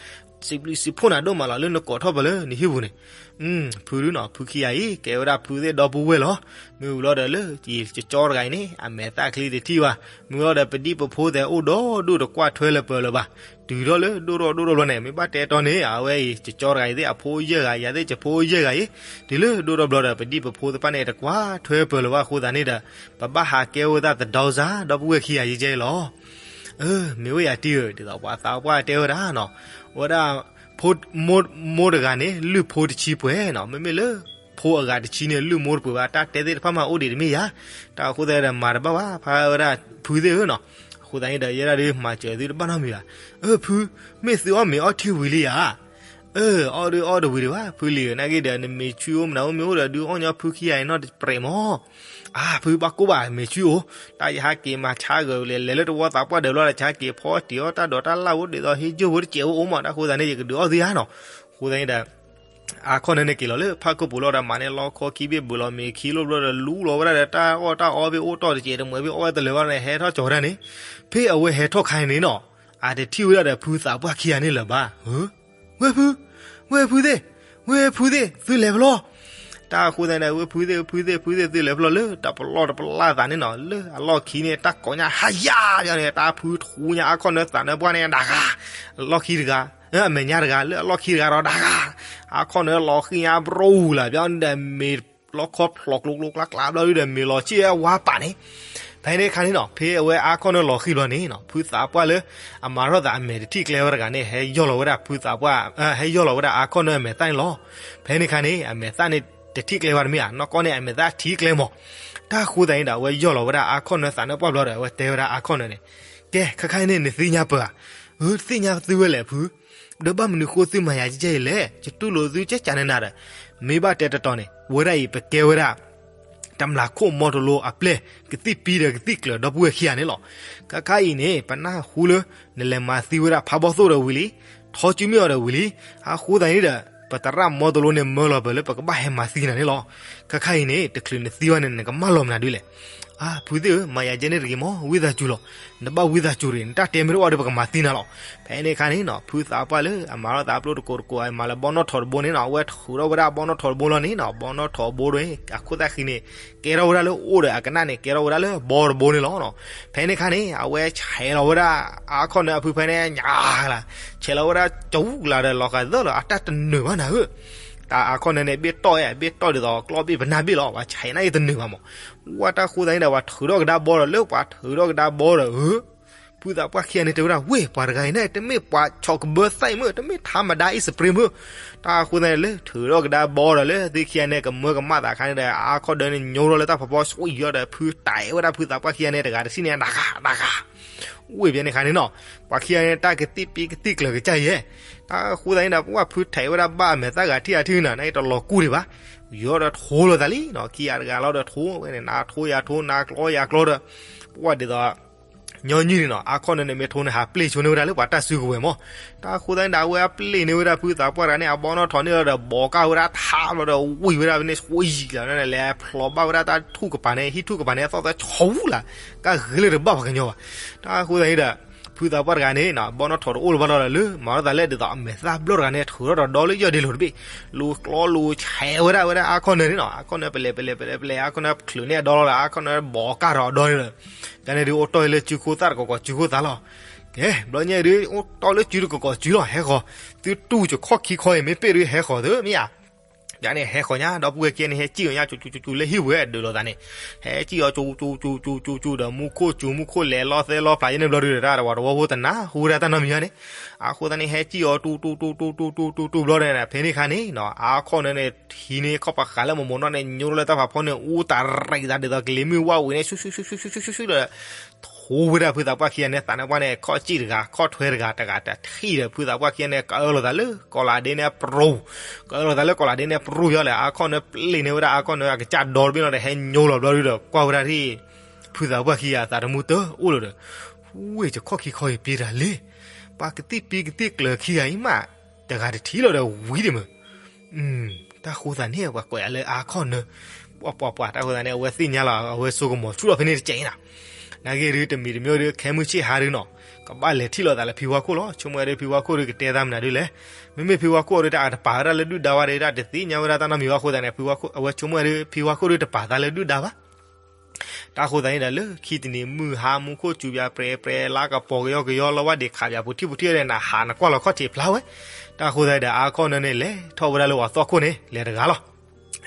စံးဘျုးစံးဖှိၣ်နၤဒိၣ်မးလီၤ လၢနကိးထီၣ်ပၢၢ်လၢနဟံၣ်ပူၤန့ၣ် ဖုဒုနီၤ ဖုခံဂၤအံၤ ကဲဝဲဒၣ်ဖုသ့ၣ်ဒီပုၢ်ဝဲၢ်လီၤ. မ့ၢ်ဝံၤလီၤဒီးလၢ ယကၠီတဂၤအံၤန့ၣ် အမဲာ်သၣ်ချံတထံၣ်ဘၣ်. မ့ၢ်ဝံၤလီၤဒီး ပဒံၣ်ပဖိသဲးအိၣ်ဒီးဒိၣ်တကွၢ်ထွဲလၢပၢၢ်လၢၤဘၣ်. တုၤထီၣ်လၢဒိၣ်ထီၣ်ဒိၣ်ထီၣ်ဘျီန့ၣ် မ့ၢ်ဘၣ်တဲတီန့ၣ် အဝဲအံၤ ယကၠီတဂၤအံၤသ့ၣ်အဖိယဲၢ်ဂၤ ယၤသ့ၣ်ယဖိယဲၢ်ဂၤအံၤ တုၤလၢဒိၣ်ထီၣ်ဘျီဒီး ပဒံၣ်ပဖိသ့ၣ်တဖၣ်န့ၣ် တကွၢ်ထွဲပၢၢ်လၢၤဘၣ်အဃိသတးန့ၣ်ဒီး ပဘၣ်ဟးကဲဝဲဒၣ်သဒီစၢ် ဒီပုၢ်ဝဲၢ်ခံဂၤအံၤကဲလီၤ. အၢ မ့ၢ်ဝဲယၤတံၢ်ဧၢ ဒ်သိးပှၤသးပှၢ်တဲဝဲဒၣ်နီၤ, ဝဲဒၣ် ဖိ မိၢ် မိၢ်တဂၤန့ၣ် လုၢ်ဖိတဆံပှဲၤနီၤ, မ့မ့ၢ်လၢ ဖိအဂၤတဆံန့ၣ် လုၢ်မိၢ်တပှဲၤဘၣ်, တၢ်တဲသ့ၣ်တဖၣ်မးအိၣ်ဒံးတမ့ၢ်ယၤ, တၢ်အဃိသတးဒီးမၤတဘၣ်ဘၣ်, ဖါဝဲဒၣ်ဖုသ့ၣ်ဧၢနီၤ, အဃိသတးန့ၣ်ဒီး ယဲဒၣ်ဒုးမၤစၢၤသုတဘၣ်နီတမံၤဘၣ်. အၢ ဖု, မ့ၢ်သုအီၣ်မ့ၤအီထံဝံၤလံဧါ. အၢ အီၣ်ဒုးအီၣ်တဝံၤဒံးဘၣ်, ဖုလံၤဧၢ, နာ်က့ဒီး နမ့ၤဆူၣ်အိၣ်မနုၤအိၣ်မ့ၢ်အိၣ်ဒီး ဒုးအီၣ်ညီဖုခံဂၤအံၤနီတစဲးမး. အါ ဖုဘၣ်ကိၢ်ဘၣ် မ့ၤဆူၣ်အိၣ်, တၢ်ယဟးက့ၤမၤဆါဂၢၤလဲၤ လဲၤလၢတဝီသးပှၢ်ဒၢးဘျီဒီး ဆါက့ၤဖီတံၢ်အီၣ်တၢ်ဒိးတၢ်လၣ်အိၣ်ဒ်သိး ဟ့ၣ်ယိၣ်ဖိတစဲးအိၣ်မး, တၢ်အဃိသတးန့ၣ် ယကဒုးအီၣ်သုဧါနီၤ. အဃိသတးန့ၣ်ဒီး အါခီၣ်နၢန့ၣ်က့ၤလီၤလၢဖၣ်ခိၣ်ပူၤလီၤဒီး မၤန့ၢ်လီခီခံဘ့ၣ် ဘုးလီၤမ့ၤခံလိၣ်ဘျီဒီး လူလီၤဝဲဒၣ်ဒီး တၢ်အီၣ်တၢ်အီဘ့ၣ်အိၣ်တီၢ်တစဲးတမှဲးဘ့ၣ်အီၣ်ဝဲတလၢာ်ဘၣ်န့ၣ် ဟဲထီၣ်ကၠီၤဝဲဒၣ်န့ၣ်, ဖဲအဝဲဟဲထီၣ်ခါအံၤန့ၣ်နီၤ, အတထံၣ်ဝဲဒၣ်ဒီးဖုသးပှၢ်ခံဂၤန့ၣ်လၢၤဘၣ်. ဝဲၢ်ဖု, ဝဲၢ်ဖုသ့ၣ်, ဝဲၢ်ဖုသ့ၣ် သုလဲၤဖဲလဲၣ်. တၢ်အဃိသတးန့ၣ် ဝဲၢ်ဖုသ့ၣ် ဖုသ့ၣ် ဖုသ့ၣ် သုလဲၤဖဲလဲၣ်လၢ တၢ်ပလီၢ်တပလီၢ်သးန့ၣ်နီၤ, လၢအလီၢ်ခံန့ၣ် တၢ်ကိးညါဟါယၤန့ၣ် တၢ်ဖုထူညါ အါခီၣ်နၢသးနၢပှၢ်န့ၣ်ဒၣ်ဂၤ, အလီၢ်ခံတဂၤ, အမဲာ်ညါတဂၤ လၢအလီၢ်ခံတဂၤဒီးဒၣ်ဂၤ, အါခီၣ်နၢလီၤဃံညါ ဘြိၣ်လၢ ဘၣ်ဒီးမ့ၤလီခီဖျိးကျိကျိကျါကျါဘျီဒီး မ့ၤလီၤဆံၣ်ဝါပာ်န့ၣ် ဖဲန့ၣ်အခါန့ၣ်နီၤ ဖဲအဝဲအါခီၣ်နၢလီၤဃံၤဘျီန့ၣ်နီၤ ဖုသးပှၢ်လၢ အမၤထီၣ်သးအမဲာ်တထံၣ်ကျဲဝဲတဂၤန့ၣ် ဟဲယီၢ်လီၤဝဲဒၣ်ဖုသးပှၢ် ဟဲယီၢ်လီၤဝဲဒၣ်အါခီၣ်နၢအမဲာ်သၣ်န့ၣ်လီၤ. ဖဲန့ၣ်အခါန့ၣ် အမဲာ်သၣ်န့ၣ်တထံၣ်ကျဲဘၣ်တမ့ၢ်ဧါ, နီၢ်ကီၢ်န့ၣ် အမဲာ်သၣ်ထံၣ်ကျဲမး. တၢ်ဃိသတးန့ၣ်ဒီး အဝဲယီၢ်လီၤဝဲဒၣ်အါခီၣ်နၢသးနၢပှၢ်ဘျီဒီး အဝဲတဲဝဲဒၣ်အါခီၣ်နၢန့ၣ်, ကဲ ခဲခါအံၤန့ၣ် နသ့ၣ်ညါပၢၢ်ဧါ, သ့ၣ်ညါသုဝဲလဲၣ်ဖု ဒီးဘၣ်မနုၤဃိသုမၤယၤကဲအံၤလဲၣ်, ယတူၢ်လိာ်သုကဲကးနးနးဒီး, မ့ၢ်ဘၣ်တဲတတီၤန့ၣ် ဝဲဒၣ်အံၤပကဲဝဲဒၣ် တမျၢ်ခိၣ်မီတလိအပျဲၢ် ကသံၣ်ပံဒီးကသံၣ်ကျၢၤဒီပုၢ်ဝဲၢ်ခံဂၤန့ၣ်လီၤ. ခဲခါအံၤန့ၣ် ပနၢ်ဟူလၢ နလဲၤမၤသံဝဲဒၣ်ဖးဘီၣ်သိၣ်ဒီးဝံၤလံ, ထီစုမ့ၢ်အီၤဒီးဝံၤလံ, အဃိသတးန့ၣ်ဒီး ပသရၣ်မီတလိန့ၣ်မၢလီၤပၢၤလၢပကဘၣ်ဟဲမၤသံနၤန့ၣ်လီၤ. ခဲခါအံၤန့ၣ် တချုးနသံဘၣ်န့ၣ် နကမၢလီၤမနုၤဒ်လဲၣ်. အါ ဖုသ့ၣ်ဧၢ, မၤယၤကဲန့ၣ်တဂ့ၤမး, ဝံသးစူၤလီၤ. နဘၣ်ဝံသးစူၤတဂ့ၤ, နတၢ်တဲမ့ၢ်တအိၣ်ဒီး ပကမၤသံနၤလီၤ. ဖဲန့ၣ်အခါန့ၣ်နီၤ ဖုသးပှၢ်လၢအမၤထီၣ်သးပျိတကိးတကိး အမၤလၢဘီနီၣ်ထိးတဘိန့ၣ်နီၤ အဝဲထုးထီၣ်ဝဲဒၣ်ဘီနီၣ်ထိးတဘိလီၤန့ၣ်နီၤ ဘီနီၣ်ထိးတဘိန့ၣ် အခိၣ်သၣ်ဃံန့ၣ် ကဲထီၣ်ဝဲဒၣ်လၢအိၣ်ဒီးအကနၣ်န့ၣ် ကဲထီၣ်ဝဲဒၣ်လၢဘီတဘိန့ၣ်လီၤနီၤ. ဖဲန့ၣ်အခါန့ၣ် အဝဲဆဲးလီၤဝဲဒၣ် အါခီၣ်နၢအဖုဖဲန့ၣ် ညါကလါ ဆဲးလီၤဝဲဒၣ်ကၠူကလါဒီး လီၤဃးသၢလီၤ အတၢ်တနုာ်ဘၣ်နၤဧၢ. တၢ်အါခီၣ်နၢန့ၣ် ဘ့ၣ်တီၢ်ဧါ ဘ့ၣ်တီၢ်ဒ်သိးကျီဘ့ၣ်ပနၢ်ဘ့ၣ်လီၤ ပှၤဆဲးနာ်က့တနုာ်ဘၣ်မး. ဝဲတၢ်ဃိသတးန့ၣ်ဒီး ပှၤထုးထီၣ်ကဒါဘီဒီး လၢပှၤထုးထီၣ်ကဒါဘီဒီး ဧၢ ဖုသးပှၢ်ခံဂၤန့ၣ် တဲဝဲဒၣ် ဝ့ၢ် ပှၤတဂၤအံၤန့ၣ် တမ့ၢ်ပှၤဆီၣ်ကဘၢသၣ်အံၤမ့ၢ် တမ့ၢ်ထးမဒါအံၤ spray မ့ၢ်. တၢ်အဃိသတးန့ၣ် လၢထုးထီၣ်ကဒါဘီဒီး လၢသုခံဂၤန့ၣ် ကမၢကမၣ်သးအခါန့ၣ်ဒီး အါခီၣ်ဒၢန့ၣ် ညိထီၣ်လၢတၢ်ဖီဖီ ဆှံယီၤဒီး ဖုတဲာ်ဝဲဒၣ်ဖုသးပှၢ်ခံဂၤန့ၣ် တဂၤတထံၣ်န့ၣ် နဂၤ နဂၤ ဝ့ၢ်ဖဲန့ၣ်ခါန့ၣ်နီၤ, ပှၤခံဂၤန့ၣ် တၢ်ကသံၣ်ပံကသံၣ်ကျၢၤကစၢ်ယဲၢ်. တၢ်အဃိသတးန့ၣ်ဒီး ပှၤဖုတဲာ်ဝဲဒၣ်ဘၣ်အမဲာ်သၣ်ဂၤထံၣ်အထံၣ်နီၤ နတလီၤကူၣ်ဒံးဘၣ်. ယီၤဒီးထိလိာ်သးလံနီၤ, ခံဂၤတဂၤလီၤဒီးထိဝဲန့ၣ် နၤထိယၤထိ နၤကျီယၤကျီဒီး ပှၤဒ်သိး ညီနုၢ်န့ၣ်နီၤ, အါခီၣ်န့ၣ်န့ၣ် မ့ၢ်ထိန့ၣ် ဟးပျ့ၤဆိန့ၢ်ဝဲဒၣ်လၢပှၤတၢ်စုကဝဲၤမး. တၢ်အဃိသတးန့ၣ်ဒီး အဝဲအပျ့ၤန့ၢ်ဝဲဒၣ်ဖုသးပှၢ်တဂၤန့ၣ် အဘီနီၣ်ထိးန့ၢ်လီၤဒီး ဘီးကၢ်ဝဲဒၣ်ထးဘျီဒီး ဝံၤဝဲဒၣ်ဖဲန့ၣ် ဆှံယံၤလီၤန့ၣ် လဲၤဖျိးဘၣ်ဝဲဒၣ်တၢ်ထူၣ်ကပၤန့ၣ် ဟံၣ်ထူၣ်ကပၤန့ၣ် အသီၣ်သဲဆူလၢ် ကၢ်ဂ့ၤလၢတဘၣ်ပှၤကညီဘၣ်. တၢ်အဃိသတးန့ၣ်ဒီး ဖုသးပှၢ်တဂၤန့ၣ် ဘီနီၣ်ထိးတအိၣ်လၢၤဘၣ်လီၤဒီး လၢမၤထီၣ်သးလၢဒ်သိးအမဲာ်သၣ်ဘျီၣ်တဂၤန့ၣ် ထုးထီၣ်ဒီးဒီလၢယီၢ်ဒ့လိၤတဘ့ၣ်, လူၤကျီလူၤဆဲးဝဲဒၣ်ဝဲဒၣ်အါခီၣ်န့ၣ်န့ၣ်နီၤ, အါခီၣ်န့ၣ် ပလဲၤပလဲၤပလဲၤပလဲၤ အါခီၣ်န့ၣ်ချုးန့ၢ်အဒီလီၤဒီး အါခီၣ်န့ၣ်ဘီးကၢ်ထီၣ်အဒီန့ၣ်ဒီး ကန့ၣ်ဒုးအိၣ်တီၢ်လၢစုခိၣ်သၣ်တကီးကီးစုခိၣ်သၣ်လီၤ. ကဲ ဘျီညါဒုး အိၣ်တီၢ်လၢစုတကီးကီးစုလီၤ ဟဲဃီၤ, သုတူၢ်ကခီၣ်ခံခီအံၤ မ့ၢ်ပ့ၢ်ဒုးဟဲဃီၤသုမ့ၢ်ဧါ. ယန့ၣ်ဟဲဃီၤညါ ဒီပုၢ်ဝဲၢ်ခံဂၤန့ၣ် ဟဲစံၣ်အီၤညါကၠူကၠူကၠူလၢဟံၣ်ပူၤဝဲဒၢးလိာ်သးန့ၣ်, ဟဲစံၣ်အီၤကၠူကၠူကၠူကၠူကၠူကၠူဒီး မူခိၣ်စူၤ မူခိၣ်လဲၤလီၤသဲလီၤဖျးယဲန့ၣ်ဘျီဒုးဒီး တၢ်တဝီတဝီဖိတနၢ်ဟူဝဲဒၣ်တၢ်နီတမံၤဘၣ်န့ၣ်, အဃိသတးန့ၣ် ဟဲစံၣ်အီၤတူတူတူတူတူတူတူဘျီန့ၣ် ဖဲန့ၣ်ခါန့ၣ် အါခီၣ်န့ၣ်န့ၣ် ဟံးန့ၢ်ခီၣ်ပဃာ်လၢမမိၢ်နီၢ်န့ၣ် ညိထီၣ်လၢတၢ်ဖးဖီန့ၣ် အူတရံးသးဒ်သိးကလံၤမုၢ်ဝၣ်ဝံၤန့ၣ် ဆူၣ်ဆူၣ်ဆူၣ်ဆူၣ်ဆူၣ်ဆူၣ်ဆူၣ်ဒီး ထိဝဲဒၣ်ဖုသးပှၢ်ခံဂၤန့ၣ် သးန့ၣ်ပှၢ်န့ၣ် ခီၣ်စံၣ်တဂၤ ခီၣ်ထွဲတဂၤ တဂၤတထံၣ်ဒီး ဖုသးပှၢ်ခံဂၤန့ၣ် ကအၢၣ်လီၤသးလၢကီးလးဒ့န့ၣ်ပြူၤ, ကအၢၣ်လီၤသးလၢကီးလးဒ့န့ၣ်ပြူၤယီၤလဲၣ်, အါခီၣ်န့ၣ်ပျ့ၤန့ၢ်ဝဲဒၣ် အါခီၣ်န့ၣ် အကစၢ်ဒီတဘ့ၣ်လီၤဒီး ဟဲညိလီၤဘျီဒုးဒီး ကွၢ်ဝဲဒၣ်ထံၣ် ဖုသးပှၢ်ခံဂၤအသးတမူတအိၣ်လၢၤဒီး ဝ့ၢ် ယခီၣ်ခံခီအံၤပျ့ၤတၢ်လံ, ပှၤကသံၣ်ပံကသံၣ်ကျၢၤခံဂၤအံၤမး တဂၤတထံၣ်လီၤဒီးဝံၤဒံးမုၢ် တၢ်ဃိသးန့ၣ် ပှၤကိးယၤလၢအါခီၣ်နၢ, ပှၤပှၤပှၤ တၢ်ဃိသးန့ၣ် အဝဲသ့ၣ်ညါလီၤ အဝဲဆိကမိၣ်ဆူၣ်ထီၣ်ဖဲန့ၣ်တစဲးအံၤနီၤ, နာ်က့ဒုးတမံၤတမံၤဒုး ခဲမုၢ်ဆ့ၣ်ဟါဒုးနီၤ, ကဘၣ်လဲၤထံၣ်လိာ်သးလၢဖံဝါခိၣ်လီၤ, ဆိကမိၣ်ဝဲဒၣ်ဖံဝါခိၣ်ဒုးကတဲသးမနုၤဒုးလဲၣ်, မ့မ့ၢ်ဖံဝါခိၣ်ဒုးတၢ်အတပာ်ဝဲဒၣ်လၢဒုၣ်ဒါဘၣ်ဒီး တၢ်တသ့ၣ်ညါဝဲဒၣ်တၢ်နီတမံၤဘၣ်အဃိသတးန့ၣ် အဝဲဆိကမိၣ်ဝဲဒၣ် ဖံဝါခိၣ်ဒုးတပာ်သးလၢဒုၣ်ဒါဘၣ် တၢ်ဃိသတးန့ၣ်ဒီး လၢခံတနံၤမုၢ်ဟါ မူခိၣ်စူၤပၠးပြဲၤပြဲၤ လါကပီၤကယီကယီ လီဝဲဒံးခးပၠးပူၤထံၣ်ပူၤထံၣ်ဒီး နဟးနကွၢ်လီၤခီၣ်ထံးဖျါဝဲ, တၢ်ဃိသတးဒီး အါခီၣ်နၢန့ၣ် လဲၤထီၣ်ဝဲဒၣ်လၢပှၤသွၣ်ခိၣ်န့ၣ် လဲၤတဂၤ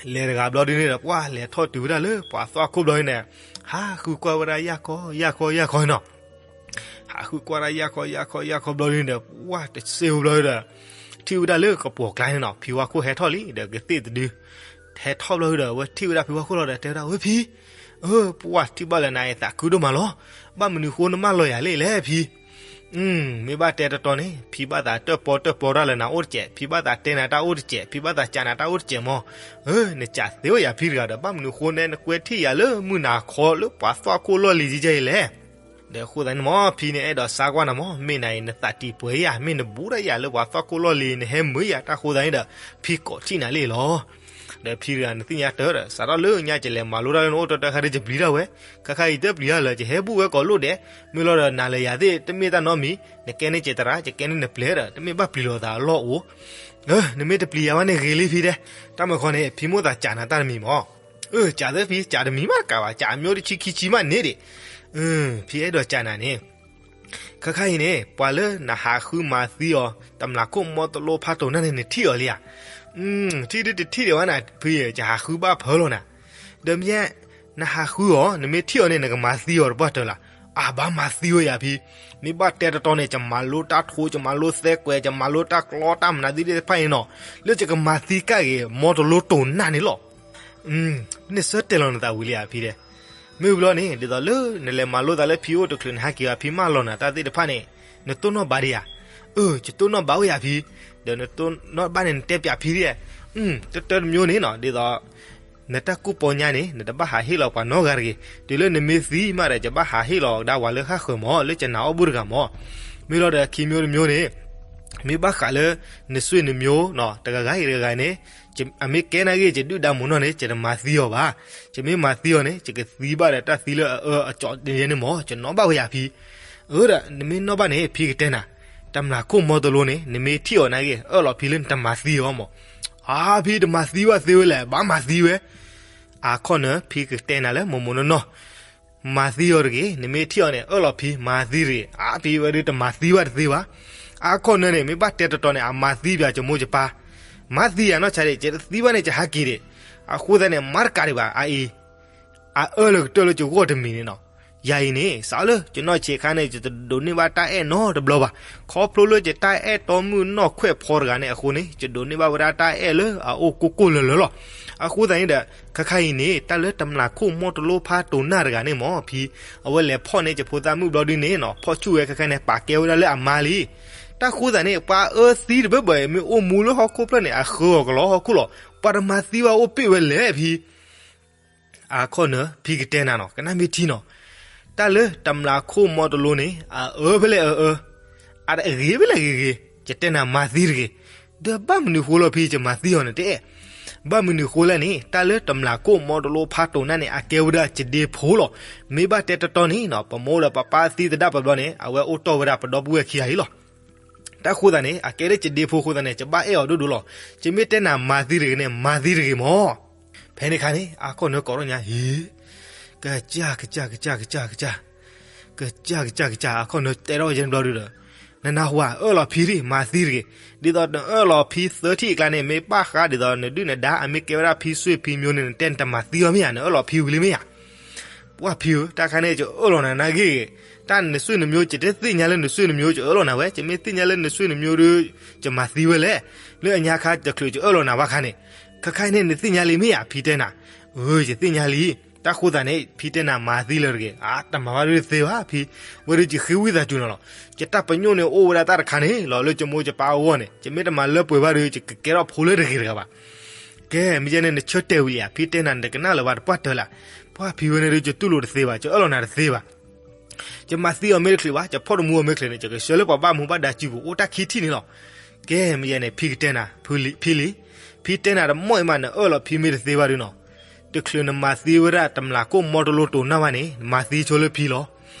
လီၤ, လဲၤတဂၤဘျီဒုးန့ၣ်ဒီး ပှၢ်လဲၤထီၣ်တုၤဝဲဒၣ်လၢပှၤသွၣ်ခိၣ်ဘျီန့ၣ် ဟးဃုကွၢ်ဝဲဒၣ်ယၢ်ခီယၢ်ခီယၢ်ခီနီၤ ဟးဃုကွၢ်ဒၣ်ယၢ်ခီယၢ်ခီယၢ်ခီဘျီဒုးန့ၣ်ဒီး ပှၢ်တစ့ဖိဘျီဒီး ထံၣ်ဝဲဒၣ်လၢကပိာ်ကျါန့ၣ်နီၤ ဖံဝါခိၣ်ဟဲထီၣ်လံဒီးကသ့ၣ်တဒု ဟဲထီၣ်ဘျီဒုးဒီး အဝဲထံၣ်ဝဲဒၣ်ဖံဝါခိၣ်လီၤဒီး တဲဝဲဒၣ် ဝဲဖံ, ပှၢ်ထံၣ်ဘၣ်လၢနၤအသးခုဒိၣ်မးလီၤ, ဘၣ်မနုၤဃိနမၢလီၤယၤလံလဲၣ်ဖံ မ့ၢ်ဘၣ်တဲတတီၤန့ၣ် ဖံဘၣ်သးတၢၣ်ပီတၢၣ်ပီတၢ်လၢနၤအိၣ်တစဲး, ဖံဘၣ်သးတဲနၤတၢ်အိၣ်တစဲး, ဖံဘၣ်သးစံးနၤတၢ်အိၣ်တစဲးမး, နစံးသ့ဝဲယၤဖံတဂၤဒီး ဘၣ်မနုၤဃိနဲနကွဲထံၣ်ယၤလၢမုၢ်နၤခီလၢပှၤသွၣ်ခိၣ်လီၢ်လံၤယဲယဲလဲၣ်. ဒီးဃိသတးန့ၣ်မး ဖံန့ၣ်အဲၣ်ဒိးစါကွၢ်နၤမး, မ့ၢ်နၤအံၤ နသးတံၢ်ပှဲၤယၤ, မ့ၢ်နဘူးဒၣ်ယၤလၢပှၤသွၣ်ခိၣ်လီၢ်လံၤ နဟဲမုာ်ယၤတၢ်ဃိသတးန့ၣ်ဒီး ဖံကိးထံၣ်နၤလံလီၤ. ဒီးဖံတဂၤနသ့ၣ်ညါတၢ်ဒီး စးထီၣ်လၢညါကလဲၤမၤလိတၢ်လၢနအိၣ်တၢ်တခါဒီး ယပျံၤတၢ်ဝဲ, ခါခါအံၤတပျံၤတၢ်လၢ ယဟဲဘူၣ်ဝဲကိးလိၣ်ဒဲး, မ့ၢ်လီၤဒီးနၤလၢယၤသ့ၣ် တမ့ၢ်တၢ်နီတမံၤ, နကဲန့ၢ်ကဲတရၣ် ယကဲန့ၢ်နပျဲၢ်ဒီး တမ့ၢ်ဘၣ်ပျံၤလိာ်သးအလီၢ်အိၣ် နမ့ၢ်တပျံၤယၤဘၣ်န့ၣ်ဂ့ၤလံဖံတဲ, တၢ်မၤခီန့ၣ် ဖံမိၣ်သးစံးနၤတၢ်တမံၤမး, စံးသ့ဖံ စံးတမံၤမးတကးဘၣ် စံးအမျိုးတဆံခံဆံမးန့ၣ်ဒံး, ဖံအဲၣ်ဒိးစံးနၤန့ၣ် ခါခါအံၤန့ၣ် ပှၤလၢနဟးဃုမၤသံအီၤ တမျာ်ခိၣ်မီတလိဖးတိၢ်နၢ်န့ၣ် နထံၣ်အီၤလံဧါ, ထံၣ်ဒုးတထံၣ်ဒံးဘၣ်နၤ ဖံ ယဟးဃုဘၣ်ဖၢလီၤနၤ, ဒီးမ့ၢ် နဟးဃုအီၤ နမ့ၢ်ထံၣ်အီၤန့ၣ် နကမၤသံအီၤတပှၢ်တၢၢ်လၢ, အဘၣ်မၤသံဝဲယၤဖံ, မ့ၢ်ဘၣ်တဲတတီၤန့ၣ် ယမၤလိတၢ်ထိ ယမၤလိသဲကွဲး ယမၤလိတၢ်ကျီတၢ်မနုၤသ့ၣ်တဖၣ်အံၤနီၤ, လၢယကမၤသံကၣ်က့ၤ မီတလိတိၢ်နၢ်န့ၣ်လီၤ. နဆၢတဲာ်လီၤနသးဝံၤလံဧါဖံတဲ, မ့ၢ်ဝံၤဘျီန့ၣ် ဒ်သိးလၢနလဲၤမၤလိသးလၢဖံအိၣ်တချုး နဟးက့ၤအီၤဖံမၢလီၤနၤတၢ်သ့ၣ်တဖၣ်န့ၣ်, နတိၢ်နီၣ်ဘၣ်ဒံးဧါ, အၢ ယတိၢ်နီၣ်ဘၣ်ဝဲယၤဖံ, ဒီးနတိၢ်နီၣ်ဘၣ်န့ၣ် နတဲပၠးဖံဒံး, တၢ်တၢ်တမျိုးန့ၣ်နီၤ ဒ်သိး နတၢ်ကူၣ်ပီညါန့ၣ် နတဘၣ်ဟးဟ့ၣ်လီၤပှၤနီတဂၤတဂ့ၤ, တုၤလၢနမ့ၢ်သံမးဒီး ယဘၣ်ဟးဟ့ၣ်လီၤကဒါဝဲလၢဃၣ်ဃၢၤမး လၢယနၢ်အီၣ်ဘူၣ်တဂၤမး, မ့ၢ်လီၤဒီးခံမျိုးတမျိုးန့ၣ်, မ့ၢ်ဘၣ်ဃးလၢ နစွ့ၣ်နမျိုးနီၤ တဂၤဂၤအံၤတဂၤဂၤန့ၣ်, အမ့ၢ်ကဲနာ်ဂ့ၤ ယဒုၣ်ဒါမုၢ်နီၢ်န့ၣ် ယတမၤသံအီၤဘၣ်, ယမ့ၢ်မၤသံအီၤန့ၣ် ယကသံဘၣ်ဒီးတၢ်သံလၢအအၢအကၠီဒ်န့ၣ်မး ယနီၣ်ဘၣ်ဝဲယၤဖံ, အၢဒီး နမ့ၢ်နီၣ်ဘၣ်န့ၣ် ဖံကတဲနၤ, တမျာ်ခိၣ်မီတလိန့ၣ် နမ့ၢ်ထံၣ်အီၤနာ်ဂ့ၤ အၢၣ်လီၤဖံလၢနတမၤသံအီၤမး, အါဖံတမၤသံဘၣ်သ့ဝဲလဲၣ် ဘၣ်မၤသံဝဲ, အါခီၣ်နၢ ဖံကတဲနၤလၢမိၢ်မိၢ်နီၢ်နီၢ် မၤသံအီၤတဂ့ၤ, နမ့ၢ်ထံၣ်အီၤန့ၣ် အၢၣ်လီၤဖံ မၤသံတဂ့ၤ, အါဖံဝဲဒုးတမၤသံဘၣ်တသ့ဘၣ်, အါခီၣ်နၢန့ၣ် မ့ၢ်ဘၣ်တဲတတီၤန့ၣ် အမၤသံပၠးယမိၢ်ယပၢ်, မၤသံယၤနီၢ်ဆါဒံး ယတသံဘၣ်န့ၣ် ယဟးက့ၤဒံး, အဃိသတးန့ၣ် မၤတကးဒံးဘၣ် အအံၤ, အအၢၣ်လီၤကတၢၢ်လၢယဂီၢ်တမံၤန့ၣ်နီၤ, ယၤအံၤန့ၣ် စးလၢယနီၢ်ဆံးခါန့ၣ် ယတဒိးန့ၢ်ဘၣ်တၢ်အဲၣ်နီတဘျီဘၣ်. ခီဖျိလၢယတၢ်အဲၣ်တီမုၣ်နီၢ်ခွဲးဖီတဂၤန့ၣ်အဃိန့ၣ် ယဒိးန့ၢ်ဘၣ်ဝဲဒၣ်တၢ်အဲၣ်လၢအအိၣ်ကိၢ်ကိၢ်လၢၤလၢၤလီၤ. အဃိသတးန့ၣ်ဒီး ခဲခါအံၤန့ၣ် တၢ်လၢတမျာ်ခိၣ်မီတလိဖးတိၤနၢ်တဂၤန့ၣ်မ့ၢ်ဖံ အဝဲလဲၤဖီၣ်န့ၢ်ယဖိသၣ်မုၣ်ဘျီဒုန့ၣ်နီၤ ဖီၣ်ဆူၣ်ဝဲခဲခါန့ၣ် ပာ်ကဲဝဲဒၣ်လၢအမါလံ. တၢ်ဃိသတးန့ၣ် ပှၤအၢသံတဘၢဘၢ မ့ၢ်အိၣ်မူလၢဟီၣ်ခိၣ်ဖျၢၣ်န့ၣ် အဃၢအီၤကလီဟီၣ်ခိၣ်လီၤ. ပှၤတမၤသံဘၣ်အိၣ်ပ့ၢ်ဝဲလဲၣ်ဖံ အခီၣ်နၢၤ ဖံကတဲနၤနီၤ ကနၣ်မ့ၢ်ထံနီၤ, တၢ်လၢတမျာ်ခိၣ်မီတလိန့ၣ် အအၢဖဲလဲၣ်အအၢ, အဂ့ၤဖဲလဲၣ်ဂ့ၤဂ့ၤ, ယတဲနၤမၤသံတဂ့ၤ. ဒီးဘၣ်မနုၤဃိလီၤဖံ ယမၤသံအီၤန့ၣ်တအဲၣ်. ဘၣ်မနုၤဃိလဲၣ်န့ၣ် တၢ်လၢတမျာ်ခိၣ်မီတလိဖးတိၤနၢ်န့ၣ် အကဲဝဲဒၣ်ယဒ့ဖိလီၤ. မ့ၢ်ဘၣ်တဲတတီန့ၣ်နီၤ ပမိၢ်ဒီးပပၢ်သံသဒၣ်ပဘျီန့ၣ် အဝဲအိၣ်တီၢ်ဝဲဒၣ်ပဒီပုၢ်ဝဲၢ်ခံဂၤအံၤလီၤ. တၢ်ဃိသတးန့ၣ် အကဲလၢယဒ့ဖိဃိသတးန့ၣ် ယဘၣ်အဲၣ်အီၤဒိၣ်ဒိၣ်လီၤ. ယမ့ၢ်တဲနၤမၤသံတဂ့ၤန့ၣ် မၤသံတဂ့ၤမၢ်. ဖဲန့ၣ်အခါန့ၣ် အခီၣ်နၢၤကိးထီၣ်ညါ ဟ့ ကစၢ် ကစၢ် ကစၢ် ကစၢ် ကစၢ် ကစၢ် ကစၢ် ကစၢ် အခီၣ်နၢၤတဲထီၣ်ဝဲယဲန့ၣ်ဘျီဒုဒီး နနၢ်ဟူဧါ အၢၣ်လီၤဖံဒံး မၤသံတဂ့ၤ. ဒ်သိးနအၢၣ်လီၤဖံသၢထံၣ်အကျါန့ၣ် မ့ၢ်ဘၣ်ဃးဒ်သိးနဒုၣ်နဒါ အမ့ၢ်ကဲဝဲဒၣ်ဖံဆွေဖံမျိုးန့ၣ် နတဲနတမၤသံအီၤမ့ၢ်ဧါ, နအၢၣ်လီၤဖံဝံၤလံမ့ၢ်ဧါ. ပှၢ်ဖံဧၢ, တၢ်ခါန့ၣ် ယအၢၣ်လီၤနၤနာ်ဂ့ၤဂ့ၤ, တၢ်နဆွေနမျိုး ယတသ့ၣ်ညါလၢနဆွေနမျိုး ယအၢၣ်လီၤနၤဝဲ, ယမ့ၢ်သ့ၣ်ညါလၢနဆွေနမျိုးဒီး ယမၤသံဝဲလဲၣ်. လၢအညါခါတချုးယအၢၣ်လီၤနၤဘၣ်ခါန့ၣ်, ခဲခါအံၤန့ၣ် နသ့ၣ်ညါလံမ့ၢ်ဧါ, ဖံတဲနၤ. အၢ ယသ့ၣ်ညါလံ. တၢ်ဃိသတးန့ၣ် ဖံတဲနၤမၤသံလၢၤတဂ့ၤ, အါ တမၤဘၣ်ဒုတသ့ဘၣ်ဖံ, ဝဲဒုယဃ့ဝံသးစူၤနၤလီၤ. ယတၢ်ပညိၣ်န့ၣ်အိၣ်ဝဲဒၣ်တၢ်တခါန့ၣ်လီၤ, လၢယမိၢ်ယပၢ်အဂီၢ်န့ၣ် ယမ့ၢ်တမၤလၢပှဲၤဘၣ်ဒီး ယကကဲထီၣ်ဖိလၢတဂ့ၤတဂၤဘၣ်. ကဲ မ့ၢ်ယဲန့ၣ် နဆၢတဲာ်ဝံၤလံဧါ, ဖံတဲနၤ နကနၣ်လၢၤဘၣ်တပှၢ်တၢၢ်လၢ်. ပှၢ်ဖံဝဲန့ၣ်ဒု ယတူၢ်လိာ်တသ့ဘၣ်, ယအၢၣ်လီၤနၤတသ့ဘၣ်. ယမၤသံအီၤမ့ၢ်တချုးဘၣ်, ယဖီၣ်တမူအီၤမ့ၢ်တချုးန့ၣ် ယကဆှၢလၢပှၤဘၣ်မူဘၣ်ဒါစုပူၤ အိၣ်တၢ်ခံထံၣ်န့ၣ်လီၤ. ကဲ မ့ၢ်ယဲန့ၣ် ဖံကတဲနၤ, ဖံလံ, ဖံတဲနၤတမီၢ်အံၤမး နအၢၣ်လီၤဖံမ့ၢ်တသ့ဘၣ်ဒုနီၤ, တချုးနမၤသံဝဲဒၣ်တမျာ်ကိၣ်မီတလိတိၤနၢ်ဘၣ်န့ၣ် နမၤသံဆိလၢဖံလီၤ.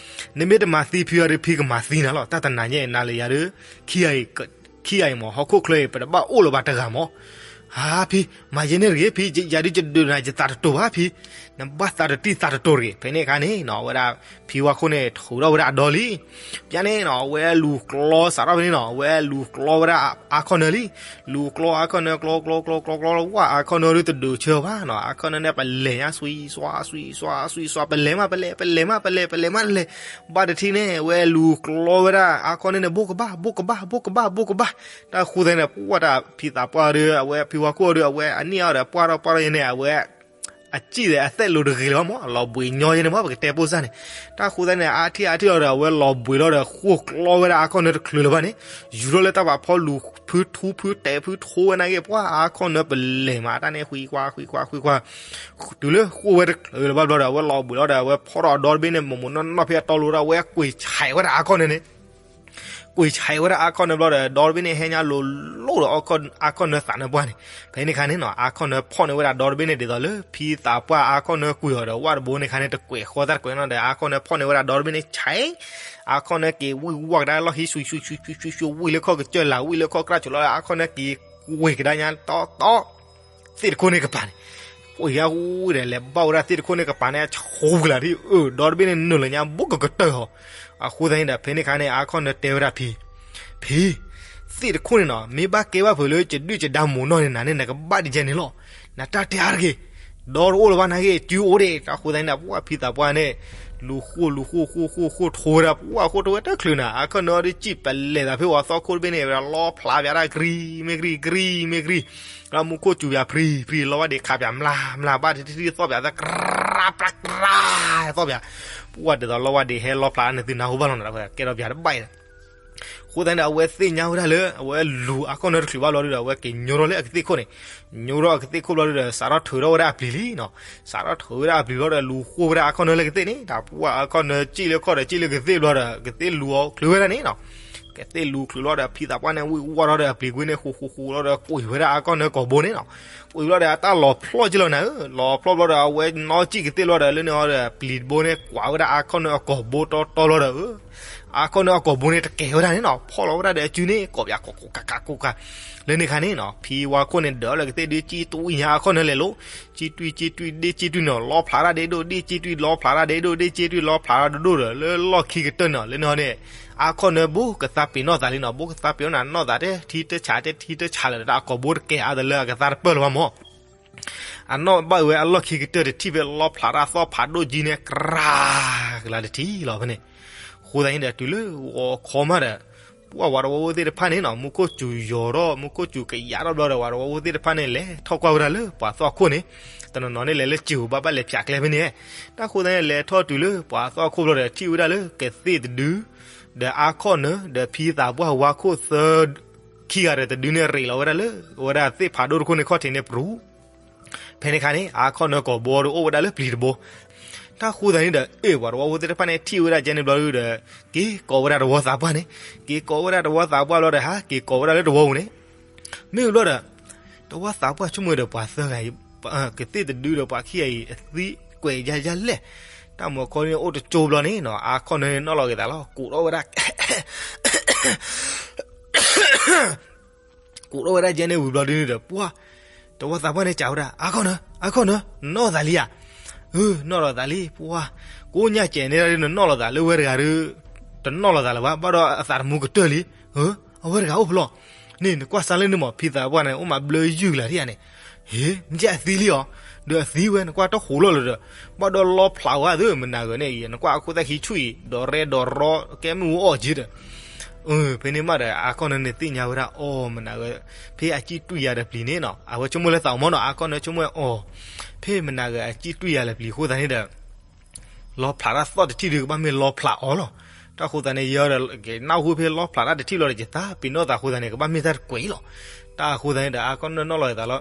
နမ့ၢ်တမၤသံဖံဘၣ်ဒီး ဖံကမၤသံနၤလီၤ. တၢ်တနၤညါအံၤ နၤလၢယၤဒီး ခံဂၤအံၤ, ခံဂၤအံၤမး ဟီၣ်ခိၣ်ချၢအံၤ ပတဘၣ်အိၣ်လၢၤဘၣ်တဂၤမး. ဟါ ဖံ, မၤယဲန့ၣ်တဂ့ၤ, ဖံ, ယၤဒုးယဒုးနၤ ယသးတတိာ်ဘၣ်ဖံ, နဘၣ်သးတတံၢ်သးတတိာ်တဂ့ၤ. ဖဲန့ၣ်အခါန့ၣ်နီၤ အဝဲဒၣ် ဖံဝါခိၣ်န့ၣ် ထုးထီၣ်ဝဲဒၣ်အဒီလံ. ပျၢ်န့ၣ်နီၤ အဝဲလူၤကျီစးထီၣ်ဖဲန့ၣ်နီၤ အဝဲလူၤကျီဝဲဒၣ်အခီၣ်နၢၤလံ. လူၤကျီအခီၣ်နၢၤ ကျီ ကျီ ကျီ ကျီ ကျီ ကျီ ဝဲအခီၣ်နၢၤဒုးတဒုးဆၢဘၣ်နီၤ, အခီၣ်နၢၤန့ၣ် ပလဲၤညါ စွံစွါ စွံစွါ စွံစွါ ပလဲၤမး ပလဲၤ ပလဲၤမး ပလဲၤ ပလဲၤမး လဲၤ ဘၣ်တထံၣ်န့ၣ် အဝဲလူၤကျီဝဲဒၣ်အခီၣ်နၢၤန့ၣ် ဘိၣ်ကဘၣ် ဘိၣ်ကဘၣ် ဘိၣ်ကဘၣ် ဘိၣ်ကဘၣ်. တၢ်ဃိသတးန့ၣ် ပှၢ်တၢ်ဖံသးပှၢ်ဒီး အဝဲဖံဝါခိၣ်ဒီး အဝဲအနံၣ်အီၤဒီး ပှၢ်ထီၣ်ပှၢ်ထီၣ်ယဲန့ၣ် အဝဲ အစံၣ်ဒီးအသဲၣ်လိၤတဂ့ၤလၢၤဘၣ်မး, လီၤဘှံးညီယဲန့ၣ်မး ပကတဲပိၢ်စၢ်န့ၣ်. တၢ်ဃိသတးန့ၣ် အါထံၣ်အါထံၣ်အီၤဒီး အဝဲလီၤဘှံးလီၤဒီး ဃိၣ်ကျီဝဲဒၣ်အခီၣ်နၢၤတချုးလၢၤဘၣ်န့ၣ်, ယူၤထီၣ်လၢတၢ်ဘၣ်ဖီလူၤဖုထူဖုတဲာ်ဖုထိဝဲနာ်က့ ပှၢ်အခီၣ်နၢၤပလဲၤမး တၢ်န့ၣ် ဃံကွၢ် ဃံကွၢ် ဃံကွၢ် တုၤလၢဃိၣ်ဝဲတချုးလၢၤဘၣ်ဘျီဒီး အဝဲလီၤဘှံးလီၤဒီး အဝဲဖီၣ်ထီၣ်အဒီတဘ့ၣ်န့ၣ် မိၢ်မိၢ်နီၢ်နီၢ်ဖဲအတီလိၤဒီး အဝဲကွံာ်ဆဲးဝဲဒၣ်အခီၣ်နၢၤန့ၣ် ကွံာ်ဆဲးဝဲဒၣ်အခီၣ်နၢၤဘျီဒီး ဒီတဘ့ၣ်န့ၣ် ဟဲညါလိၤလိၤဒီးအခီၣ်နၢၤသးနၢၤပှၢ်န့ၣ်. ဖဲန့ၣ်အခါန့ၣ်နီၤ အခီၣ်နၢၤဖီၣ်န့ၢ်ဝဲဒၣ်ဒီတဘ့ၣ်န့ၣ် ဒ်သိးလၢဖံသးပှၢ်အခီၣ်နၢၤကွံာ်အီၤဒီး ဝၣ်တဘိန့ၣ်အခါန့ၣ် တကွဲးဃီတၢ်တကွဲးနီၤဒီး အခီၣ်နၢၤဖီၣ်န့ၢ်ဝဲဒၣ်ဒီတဘ့ၣ်န့ၣ် ဆဲး အခီၣ်နၢၤက့ၤဝံၣ်ဝီၣ်ကဒါလီၢ်ခံ ဆူၣ်ဆူၣ်ဆူၣ်ဆူၣ်ဝံၣ်လၢခီၣ်ကစၢၢ်လၢ် ဝံၣ်လၢခီၣ်ကြၢ်ဆိးလီၤ အခီၣ်နၢၤက့ၤကွံာ်ကဒါညါတီတီ သ့ၣ်တခိၣ်န့ၣ်ကပၤန့ၣ်, ပှၢ်ယါဝံၤဒီး လဲၤဘၣ်ဝဲဒၣ်သ့ၣ်တခိၣ်န့ၣ်ကပၤန့ၣ် အဆိကလာ်ဒ်အၢ ဒီတဘ့ၣ်န့ၣ်နုာ်လီၤညါ ဘူးကကတၢၢ်ဟီ. အဃိသတးန့ၣ်ဒီး ဖဲန့ၣ်အခါန့ၣ် အခီၣ်နၢၤတဲဝဲဒၣ်ဖံ, ဖံ, သ့ၣ်တခိၣ်န့ၣ်နီၤ မ့ၢ်ဘၣ်ကဲဘၣ်ဖုးလၢယဒုၣ်ယဒါမိၢ်နီၢ်န့ၣ် နၤန့ၣ် နကဘၣ်ဒ်ကဲန့ၣ်လီၤ. နတၢ်တဲအါတဂ့ၤ, ဒီတအိၣ်လၢၤဘၣ်နာ်က့ စုအိၣ်ဒ့ၣ်. တၢ်ဃိသတးန့ၣ်ဒီး ပှၢ်ဖံသးပှၢ်န့ၣ် လူၤဃိၣ် လူၤဃိၣ် ဃိၣ်ဃိၣ်ဃိၣ်ထိဝဲဒၣ် ပှၢ်ဃိၣ်ထိဝဲတချုးနၤ အခီၣ်နၢၤအီၤဒ်စံၣ်ပလဲၤသးဖဲ ဝဲသီခိၣ်တဘ့ၣ်န့ၣ် ဝဲဒၣ်လီဖျးပၠးတၢ် ကရံမ့ၢ်ကရံ ကရံမ့ၢ်ကရံ လၢမူခိၣ်စူၤပၠး ဖြံဖြံ လီဝၢ်ဒံးခးပၠး မျးမျး ဘၣ်တထံၣ်ထံၣ်သီၣ်ပၠး သီၣ်ပၠး ပှၢ်ဒ်သိးလီဝၢ်ဒံးဟဲလီဖျးန့ၣ် သုနၢ်ဟူဘၣ်လီၤနၤ ကဲထီၣ်ပၠးတဘၣ်အံၤဒီး အဃိသတးန့ၣ်ဒီး အဝဲသ့ၣ်ညါဝဲဒၣ်လၢ အဝဲလူၤအခီၣ်နၢၤတချုးဘၣ်ဘျီဒုဒီး အဝဲက့ၤညိထီၣ်လၢအကသ့ၣ်ခိၣ်န့ၣ်, ညိထီၣ်အကသ့ၣ်ခိၣ်ဘျီဒုဒီး စးထီၣ်ထုးထီၣ်ဝဲဒၣ်အပျံၤလံနီၤ, စးထီၣ်ထုးဝဲဒၣ်အပျံၤဘျီဒီး လူၤဃိၣ်ဝဲဒၣ်အခီၣ်နၢၤလၢကသ့ၣ်န့ၣ်, တၢ်ပှၢ်အခီၣ်နၢၤစံၣ်လၢခီၣ်ဒီး စံၣ်လၢကသ့ၣ်ဘျီဒီး ကသ့ၣ်လူၤအီၤချုးဝဲဒၣ်န့ၣ်နီၤ, ကသ့ၣ်လူၤချုးလီၤဒီး ဖံသးပှၢ်န့ၣ် ဝံၣ်ဝီၣ်ထီၣ်ဒီးအပျံၤကွံာ်န့ၣ် ဃူဃူဃူလီၤဒီး ကွံာ်ဝဲဒၣ်အခီၣ်နၢၤကိာ်ဘိန့ၣ်နီၤ, ကွံာ်ဘျီဒီး အတၢ်လီၤဖျီၣ်က့လီၤနၤဧၢ, လီၤဖျီၣ်ဘျီဒီး အဝဲနီၣ်စံၣ်ကသ့ၣ်ဘျီဒီး လၢန့ၣ်အီၤဒီး ပျံၤတဘိန့ၣ် ကွၢ်ဝဲဒၣ်အခီၣ်နၢၤအကိာ်ဘိတီတီဘျီဒီး အခီၣ်နၢၤအကိာ်ဘိန့ၣ် တကဲဝဲဒၣ်န့ၣ်နီၤ, ဖီၣ်လီၤဝဲဒၣ်ဒီးအစုန့ၣ် ကိးပၠးကိးကိးကးကးကိးကး, လၢန့ၣ်ခါန့ၣ်နီၤ ဖံဝါခိၣ်န့ၣ် ဒၢးလၢကသ့ၣ်ဒုး စံၣ်တွံၢ်ညါအခီၣ်နၢၤလဲၤလိၤ, စံၣ်တွံၢ် စံၣ်တွံၢ် ဒ့ၣ်စံၣ်တွံၢ်နီၤ လီဖျးတၢ်ဒ့ဒိၣ် ဒ့ၣ်စံၣ်တွံၢ် လီဖျးတၢ်ဒ့ဒိၣ် ဒ့ၣ်စံၣ်တွံၢ် လီဖျးတၢ်ဒိၣ်ဒိၣ်ဒီး လၢလီၢ်ခံကတၢၢ်န့ၣ် လၢန့ၣ်အီၤန့ၣ် အခီၣ်နၢၤဘူးကသးပ့ၤနီၣ်သးလံနီၤ, ဘူးကသးပ့ၤနီၣ်နၤနီၣ်သး တဲထံတဆး တဲထံတဆးလၢာ်ဒီး အကိာ်ဘိတကဲအါတလၢအကသးတပၢၢ်လၢၤဘၣ်မၢ် အနီၣ်ဘၣ်ဝဲအလီၢ်ခံကတၢၢ် တထံၣ်ဖဲလီဖျးတၢ်သီၣ်ဖးဒိၣ်ကံန့ၣ် ကြၢး ကလါတထံၣ်လီၤဖဲန့ၣ်. အဃိသတးန့ၣ်ဒီး တုၤလၢဂီၤခီမးဒီး ပှၤဝၤတဝီဖိသ့ၣ်တဖၣ်န့ၣ်နီၤ မူခိၣ်စူၤယိာ်ထီၣ် မူခိၣ်စူၤကယးထီၣ်ဘျီဒီး ဝၤတဝီဖိသ့ၣ်တဖၣ်န့ၣ် လဲၤထီၣ်ကွၢ်ဝဲဒၣ်လၢပှၤသီၣ်ခိၣ်န့ၣ်, တနီၤနီၤန့ၣ် လဲၤလၢစံာ်ပူၤဘၣ် ဘၣ်လဲၤဖၠးကျဲဖဲန့ၣ်. တၢ်အဃိသတးန့ၣ် လဲၤထီၣ်တုၤလၢပှၤသီၣ်ခိၣ်ဘျီဒီး ထံၣ်ဝဲဒၣ်လၢကသ့ၣ်တဒု ဒီးအါခီၣ်နၢ ဒီးဖံသးပှၢ်ဝါခိၣ်သၢ ခံဂၤဒီးတဒုန့ၣ် ရ့းလီၤဝဲဒၣ်လၢ အဝဲဒၣ်သ့ၣ်ဖးဒိၣ်တခိၣ်န့ၣ်ခီၣ်ထံးန့ၣ်ပရူၤ. ဖဲန့ၣ်အခါန့ၣ် အါခီၣ်နၢကီၢ်ဘိဒီးအိၣ်ဝဲဒၣ်လၢပျံၤတဘိ. တၢ်အဃိသတးန့ၣ်ဒီး အ့ၣ် ပှၤတဝီဖိသ့ၣ်တဖၣ်န့ၣ် ထံၣ်ဝဲဒၣ်ကဲန့ၣ်ဘျီဒီး က့ၤကိးဝဲဒၣ်တဝီသးပှၢ်န့ၣ်, က့ၤကိးဝဲဒၣ်တဝီသးပှၢ်ဘျီဒီး ဟးက့ၤကိးဝဲဒၣ်လၢတဝီပူၤန့ၣ်. မ့ၢ်ဘျီဒီး တဝီသးပှၢ်ဆိကမိၣ်ဒီးပှၤသၢဂၤအံၤ ကသ့ၣ်တဒုဒီးပှၤခံဂၤအံၤ အသံကွဲးယါယါလဲၣ်. တၢ်မၤခီန့ၣ်အိၣ်တကၠိဘျီန့ၣ်နီၤ အါခီၣ်နၢန့ၣ်နီၣ်လီၤက့ၤသးလီၤ ကိးထီၣ်ဝဲဒၣ် ကိးထီၣ်ဝဲဒၣ်ကဲန့ၣ်ဝံၤဘျီဒ်န့ၣ်ဒီး ပှၢ် တဝီသးပှၢ်န့ၣ်စံးဝဲဒၣ် အါခီၣ်နၢ အါခီၣ်နၢ နနီၣ်သးလံဧါ. အၢ နီၣ်လီၤသးလံ ပှၢ် ကိးညါကဲန့ၣ်ဒၣ်ဒ်နနီၣ်လီၤသးလၢဝဲတဂၤဒီး တနီၣ်လီၤသးလၢၤဘၣ် ဘၣ်ဒီးအသးတမူကတၢၢ်လံ. အၢ အဝဲတဂၤအိၣ်ဖဲလဲၣ်. န့ၣ် နကွၢ်စၢ်လၢန့ၣ်မး ဖံသးပှၢ်န့ၣ် အိၣ်မးဘျၢယုၢ်လၢ်ဒ်ယါန့ၣ်. ဟ့ မ့ၢ်ကဲအသံလံဧါ. ဒီးအသံဝဲ နကွၢ်တဟူးလီၤလၢၤဒီး ဘၣ်ဒီးလီဖျးဝဲသ့ၣ် မနၤဂၤန့ၣ်အံၤ နကွၢ်အခိၣ်သၣ်ခံဆူၣ်အံၤ ဒီးရဲၣ်ဒီးရီ ကဲမ့ၣ်အူအီၣ်က့ၤဒီး ဖဲန့ၣ်မးဒီး အါခီၣ်နၢန့ၣ်သ့ၣ်ညါဝဲဒၣ် အီ မနၤဂၤ ဖဲအစံၣ်တွံၢ်ယၤဒီးပျံၤန့ၣ်နီၤ အဝဲဆိကမိၣ်လၢသးမ့ၢ်နီၤ အါခီၣ်နၢဆိကမိၣ်အီၤ ဖဲမနၤဂၤအစံၣ်တွံၢ်ယၤလၢပျံၤအဃိသတးန့ၣ်ဒီး လီဖျးတၢ်သီၣ်တထံၣ်ဒီးကဘၣ်မ့ၢ်လီဖျးအီၤလီၤ. တၢ်အဃိသတးန့ၣ် ယဲဒီး ကနၢ်ဟူဖဲလီဖျးတၢ်တထံၣ်လီၤဒီး ယသးပ့ၤနီၣ်သးအဃိသတးန့ၣ် ကဘၣ်မ့ၢ်တၢ်တကွဲးလီၤ. တၢ်အဃိသတးန့ၣ်ဒီး အါခီၣ်နၢနီၣ်လီၤယသးလီၤ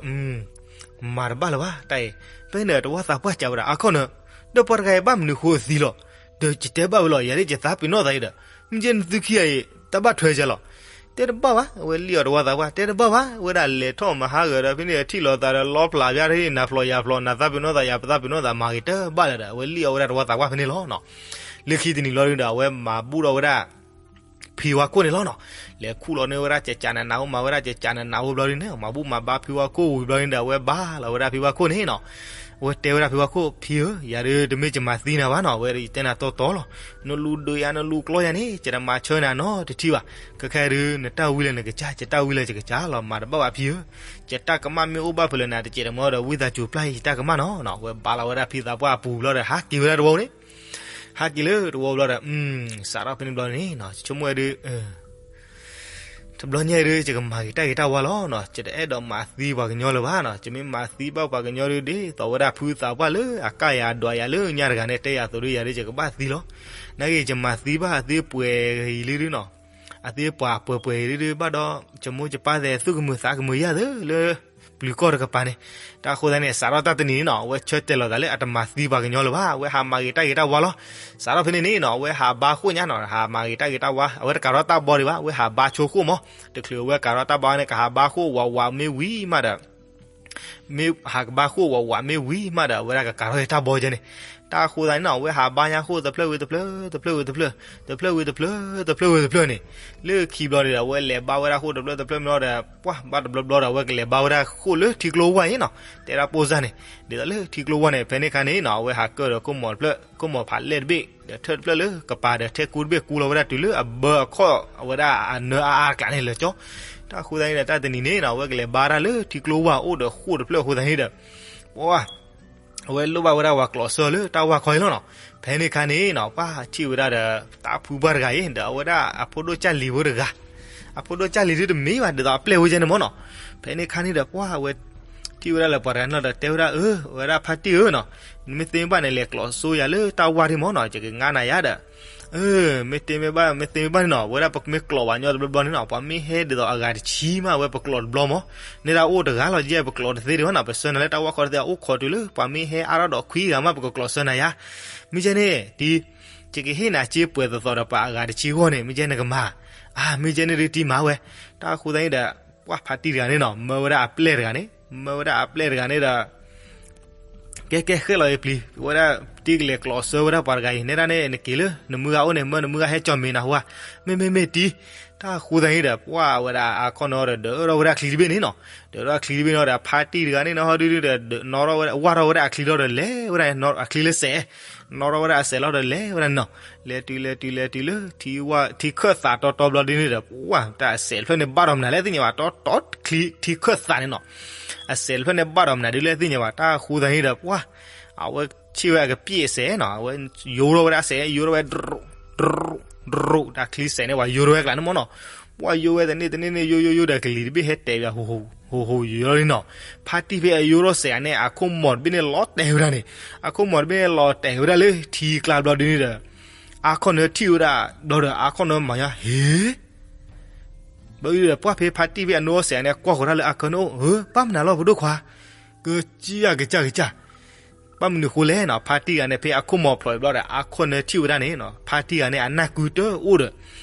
မၤတဘၣ်လၢၤဘၣ်တၢ်အံၤ. ဖဲန့ၣ်တဝီသးပှၢ်စံးဝဲဒၣ် အါခီၣ်နၢ ဒီးပှၤတဂၤအံၤဘၣ်မနုၤဃိအသံလီၤ. ဒီးယတဲဘၣ်ဝဲလီၤ ယၤဒ်ယသးပ့ၤနီၣ်သးအံၤဒီး မ့ၢ်ကဲနသုခံဂၤအံၤ တၢ်ဘၣ်ထွဲကဲလီၤ. တဲတဘၣ်ဘၣ် အဝဲလံၣ်အီၤတဝီသးပှၢ် တဲတဘၣ်ဘၣ် ဝဲဒၣ်လဲၤထီၣ်မဟါဂၤဒီး ဖဲန့ၣ်ထံၣ်လိာ်သးဒီး လီဖျးဖဲနၤဖျိးယၤဖျိး နသးပ့ၤနီၣ်သးယၤပသးပ့ၤနီၣ်သး မၤဂ့ၤတဘၣ်လၢၤဒီး အဝဲလံၣ်အီၤဝဲဒၣ်တဝီသးပှၢ်ဖဲန့ၣ်လီၤ. လၢခံတနံၤလီၤဒီး အဝဲမၤဘူၣ်ထီၣ်ဝဲဒၣ် ဖံဝါခိၣ်န့ၣ်လီၤနီၤ. လဲၤခူၣ်လီၤန့ၢ်ဝဲဒၣ်ကကးနးနးအိၣ် မၤဝဲဒၣ်ကကးနးနးအိၣ်ဘျီဒ်န့ၣ် မၤဘူၣ်မၤဘါဖံဝါခိၣ်ဝံၤဘျီဒ်န့ၣ်ဒီး အဝဲဘါလီၤဝဲဒၣ်ဖံဝါခိၣ်န့ၣ်နီၤ. အဝဲတဲဝဲဒၣ်ဖံဝါခိၣ် ဖံဧၢ ယၤဒုးတမ့ၢ်ယမၤသံနၤဘၣ်နီၤ အဝဲယတဲနၤတီတီလီၤ. နလူၤဒုးယၤ နလူၤကျီယၤန့ၣ် ယတမၤဆၢနၤနီတထံၣ်ဘၣ်. ခဲခဲဒုး နတၢ်ဝံလၢနကစၢ် ယတၢ်ဝံလၢယကစၢ်လီၤ မၤတဘၣ်ဘၣ်ဖံဧၢ. ယတၢ်ကမၣ်မ့ၢ်အိၣ်ဘၣ်ဖဲလဲၣ်နၤ တစဲးတမီၤဒီး ဝံသးစူၤပျၢ်ယတၢ်ကမၣ်နီၤ. အဝဲဘါလီၤဝဲဒၣ်ဖံသးပှၢ်အပူၤဘျီဒီး ဟးက့ၤဝဲဒၣ်တဝီန့ၣ် ဟးက့ၤလၢတဝီဘျီဒီး စးထီၣ်ဖဲန့ၣ်ဘျီန့ၣ်နီၤ ဆိကမိၣ်ဝဲဒုး တဘျီညါအံၤဒုး ယကမၤက့ၤတၢ်ဂ့ၤတၢ်ဝါလီၤနီၤ. ယတအဲၣ်ဒိးမၤသံပှၤကညီလၢၤဘၣ်နီၤ. ယမ့ၢ်မၤသံဘၣ်ပှၤကညီဒုး ဒ်သိးဝဲဒၣ်ဖုသးပှၢ်လၢအကၢ်ယၤဒွးယၤလၢညါတဂၤန့ၣ် တဲယၤအသိးဒုး ယၤဒုးယကဘၣ်သံလီၤ. နာ်က့ ယမၤသံဘၣ်အသ့ပှဲၤအံၤလံဒုးနီၤ. အသ့ပှၤပှဲၤပှဲၤအံၤလံဒုး ဘၣ်ဒီး ယမိၢ်ယပၢ်သဲး သူၣ်ကမုာ်သးကမုာ်ယၤသ့လၢ ပျုၤကီၢ်တကပၤန့ၣ်. တၢ်အဃိသတးန့ၣ် စးထီၣ်တၢ်တနံၤန့ၣ်နီၤ အဝဲဆၢတဲာ်လီၤသးလၢအတမၤသံပှၤကညီလၢၤဘၣ်. အဝဲဟးမၤဂ့ၤတၢ်ဂ့ၤတၢ်ဝါလီၤ. စးထီၣ်ဖဲန့ၣ်န့ၣ်နီၤ အဝဲဟးဘါဃိၣ်ညါနီၤ ဟးမၤဂ့ၤတၢ်ဂ့ၤတၢ်ဝါ အဝဲတကးထီၣ်တၢ်ဘီဒံးဘၣ် အဝဲဟးဘါဆိဃိၣ်မး. တချုးအဝဲကးထီၣ်တၢ်ဘီန့ၣ် ကဟးဘါဃိၣ်ဝးဝးမ့ၢ်ဝံၤမးဒီး မ့ၢ်ဟးကဘါဃိၣ်ဝးဝးမ့ၢ်ဝံၤမးဒီး အဝဲဒၣ်ကကးထီၣ်တၢ်ဘီကဲန့ၣ်. တၢ်အဃိသတးန့ၣ်နီၤ အဝဲဟးဘါညါဃိၣ်တဖျၢၣ်ဝံၤတဖျၢၣ် တဖျၢၣ်ဝံၤတဖျၢၣ် တဖျၢၣ်ဝံၤတဖျၢၣ် တဖျၢၣ်ဝံၤတဖျၢၣ်န့ၣ် လၢခံဘျီန့ၣ်ဒီး အဝဲလဲၤဘါဝဲဒၣ်ဃိၣ်တဖျၢၣ်တဖျၢၣ်မ့ၢ်ဒီး ပှၢ်ဘၣ်တဘျီဘျီဒီး အဝဲကလဲၤဘါဝဲဒၣ်ဃိၣ်လၢထံကျိဝၢ်အံၤနီၤ တဲဒၣ်ပိၢ်စၢ်န့ၣ်. ဒ်သိးလၢထံကျိဝၢ်န့ၣ် ဖဲန့ၣ်အခါန့ၣ်နီၤ အဝဲဟးကၢၣ်ဒီးခိၣ်မီၤတဖျၢၣ် ခိၣ်မီၤဖးလဲၢ်တဘ့ၣ် ဒီးထၢၣ်တဖျၢၣ်လၢကပၤဒီးထဲကူတဘ့ၣ်ကူလီၤဝဲဒၣ်တုၤလၢအဘၢအခီၣ် အဝဲဒၣ်အနၢအါအကျးန့ၣ်လၢာ်ကၠီ. တၢ်အဃိသတးန့ၣ်ဒီး တၢ်တနံၤန့ၣ်နီၤ အဝဲကလဲၤဘါတၢ်လၢထံကျိဝၢ်အိၣ်ဒီးဃိၣ်တဖျၢၣ်အဃိသတးန့ၣ်ဒီး ပှၤ အဝဲလိၣ်ဘၣ်ဝဲဒၣ်ပှၤကျိးစၢလၢတၢ်ဝၢ်ခီအံၤလီၤနီၤ. ဖဲန့ၣ်အခါန့ၣ်နီၤ ပှၢ်ထံၣ်ဝဲဒၣ်ဒီး တၢ်ဖုပှၢ်တဂၤအံၤ ဒီးအဝဲဒၣ်အဖိဒိၣ်ကၢ်လံၤဖိတဂၤ အဖိဒိၣ်ကၢ်လံၤဒုးတမ့ၢ်ဘၣ် ဒ်သိးအပျဲၢ်ဝဲကဲန့ၣ်မ့ၢ်နီၤ. ဖဲန့ၣ်အခါန့ၣ်ဒီး ပှၢ်အဝဲထံၣ်ဝဲဒၣ်လၢပှၤတဂၤန့ၣ်လီၤဒီး တဲဝဲဒၣ် အၢ အဝဲဒၣ်ဖါတံၢ်ဧၢနီၤ နမ့ၢ်သ့မ့ၢ်ဘၣ်န့ၣ် လဲၤကျိးစၢယၤလၢတၢ်ဝၢ်ဒံးမ့ၢ်နီၤ ယကငါနၤယၤဒီး မ့ၢ်သ့မ့ၢ်ဘၣ် မ့ၢ်သ့မ့ၢ်ဘၣ်န့ၣ်နီၤ အဝဲဒၣ်ပမ့ၢ်ကျိးဘၣ်ညီတဘျီဘျီန့ၣ်နီၤ ပှၤမ့ၢ်ဟဲဒ်သိးအဂၤတဆံမး အဝဲပကျိးတဘျီမး န့ၣ်ဒၣ်အိၣ်တဂၤလီၤ ယဲပကျိးတသ့ဒံးဘၣ်နီၤ ပဆှၢနၤလၢတၢ်ဝၢ်ခီတသ့ အအိၣ်ခိးတုၤလၢ ပှၤမ့ၢ်ဟဲအါထီၣ်ဒီးခွံဂၤမး ပကကျိးစၢနၤယၤ မ့ၢ်ကဲန့ၣ် တံၤ ယကဟ့ၣ်နၤစ့ပှဲၤသိးသိးဒီးပှၤအဂၤတဆံအဂီၢ်န့ၣ် မ့ၢ်ကဲနကမၤ အါ မ့ၢ်ကဲန့ၣ်ဒုးတံၤမၤဝဲ တၢ်အဃိသတးန့ၣ်ဒီး ပှၢ်ဖါတံၢ်တဂၤန့ၣ်နီၤ မၢဝဲဒၣ်အပျဲၢ်တဂၤန့ၣ် မၢဝဲဒၣ်အပျဲၢ်တဂၤန့ၣ်ဒီး ကဲကဲဃဲလီၤအံၤပျံၤ ဝဲဒၣ်တံၤကလဲၤကျိးစၢဝဲဒၣ်ပှၤတဂၤအံၤ နဲဒၣ်န့ၣ် နက့ၤလၢနမုၢ်ဂၤအိၣ်န့ၣ် မၢနမုၢ်ဂၤဟဲကၠီၣ်မဲာ်နၤဟူဧါ မ့မ့မ့ၢ်တံၤ တၢ်အဃိသတးန့ၣ်ဒီး ပှၢ်ဝဲဒၣ်အါခီၣ်နီၤဒီး ဒၢးထီၣ်ဝဲဒၣ်ချံတဘ့ၣ်န့ၣ်နီၤ ဒၢးထီၣ်ချံတဘ့ၣ်နီၤဒီး ဖါတံၢ်တဂၤန့ၣ်နီၤဟီဒုဒီး နီၣ်ထီၣ်ဝဲဒၣ် ဝၢ်ထီၣ်ဝဲဒၣ်အချံလီၤဒီး လဲၤဝဲဒၣ်အချံလၢစဲး နီၣ်ထီၣ်ဝဲဒၣ်အစဲးလီၤဒီး လဲၤဝဲဒၣ်နီၤ လဲၤတုၤလဲၤတုၤလဲၤတုၤလၢ ထံခၢၣ်သးတီတီဘျီဒ်န့ၣ်ဒီး ပှၢ်တၢ်အစဲးတဖျၢၣ်န့ၣ်ဘၣ်ဒီးမနုၤလဲၣ်သ့ၣ်ညါဘၣ် တီတီထံခၢၣ်သးန့ၣ်နီၤ အစဲးတဖျၢၣ်န့ၣ်ဘၣ်ဒီးမနုၤဒ်လဲၣ်သ့ၣ်ညါဘၣ် တၢ်အဃိသတးန့ၣ်ဒီး ပှၢ် အဝဲ ထံၣ်ဝဲအကပျ့ၣ်စဲးနီၤ, အဝဲယိထီၣ်ဝဲဒၣ်စဲး ယိထီၣ်ဝဲ ဒြိၣ် ဒြိၣ် တၢ်ချံစဲးန့ၣ် ပှၤယိထီၣ်ဝဲကျါန့ၣ်မ့ၢ်နီၤ, ပှၤယိဝဲတန့ၢ်တန့ၢ်န့ၣ် ယိယိယိဒီးကလံၤတဘ့ၣ်ဟဲတဲာ်ဘၣ် ဟိဟိယိလီၤလံနီၤ, ဖါတံၢ်ဖဲအယိထီၣ်စဲးဧါန့ၣ် အခိၣ်မီၤတဘ့ၣ်န့ၣ်လီၤတဲာ်ဝဲဒၣ်န့ၣ်, အခိၣ်မီၤတဘ့ၣ်န့ၣ်လီၤတဲာ်ဝဲဒၣ်လၢထံကျါဘျီဒုန့ၣ်ဒီး အါခီၣ်နၢထံၣ်ဝဲဒၣ်ဘျီဒီး အါခီၣ်နၢမၤညါ ဟ့ ဘျီဒုဒီး ပှၢ်ဖဲဖါတံၢ်ဖဲအနိထီၣ်စဲးန့ၣ် ကွၢ်ဃီၤတၢ်လၢအါခီၣ်နၢအိၣ် ဧၢ ပၢ်မနုၤလီၤ ဖိဒိၣ်ခွါ, ကကၢ်ကစၢ်ကစၢ်, ဘၣ်မနုၤဃိလဲၣ်နီၤ, ဖါတံၢ်ဂၤန့ၣ် ဖဲအခိၣ်မီၤဖျိးဘျီဒီး အါခီၣ်နၢထံၣ်ဝဲဒၣ်န့ၣ်နီၤ, ဖါတံၢ်ဂၤန့ၣ် အနၢ်ကုတအိၣ်ဒီး,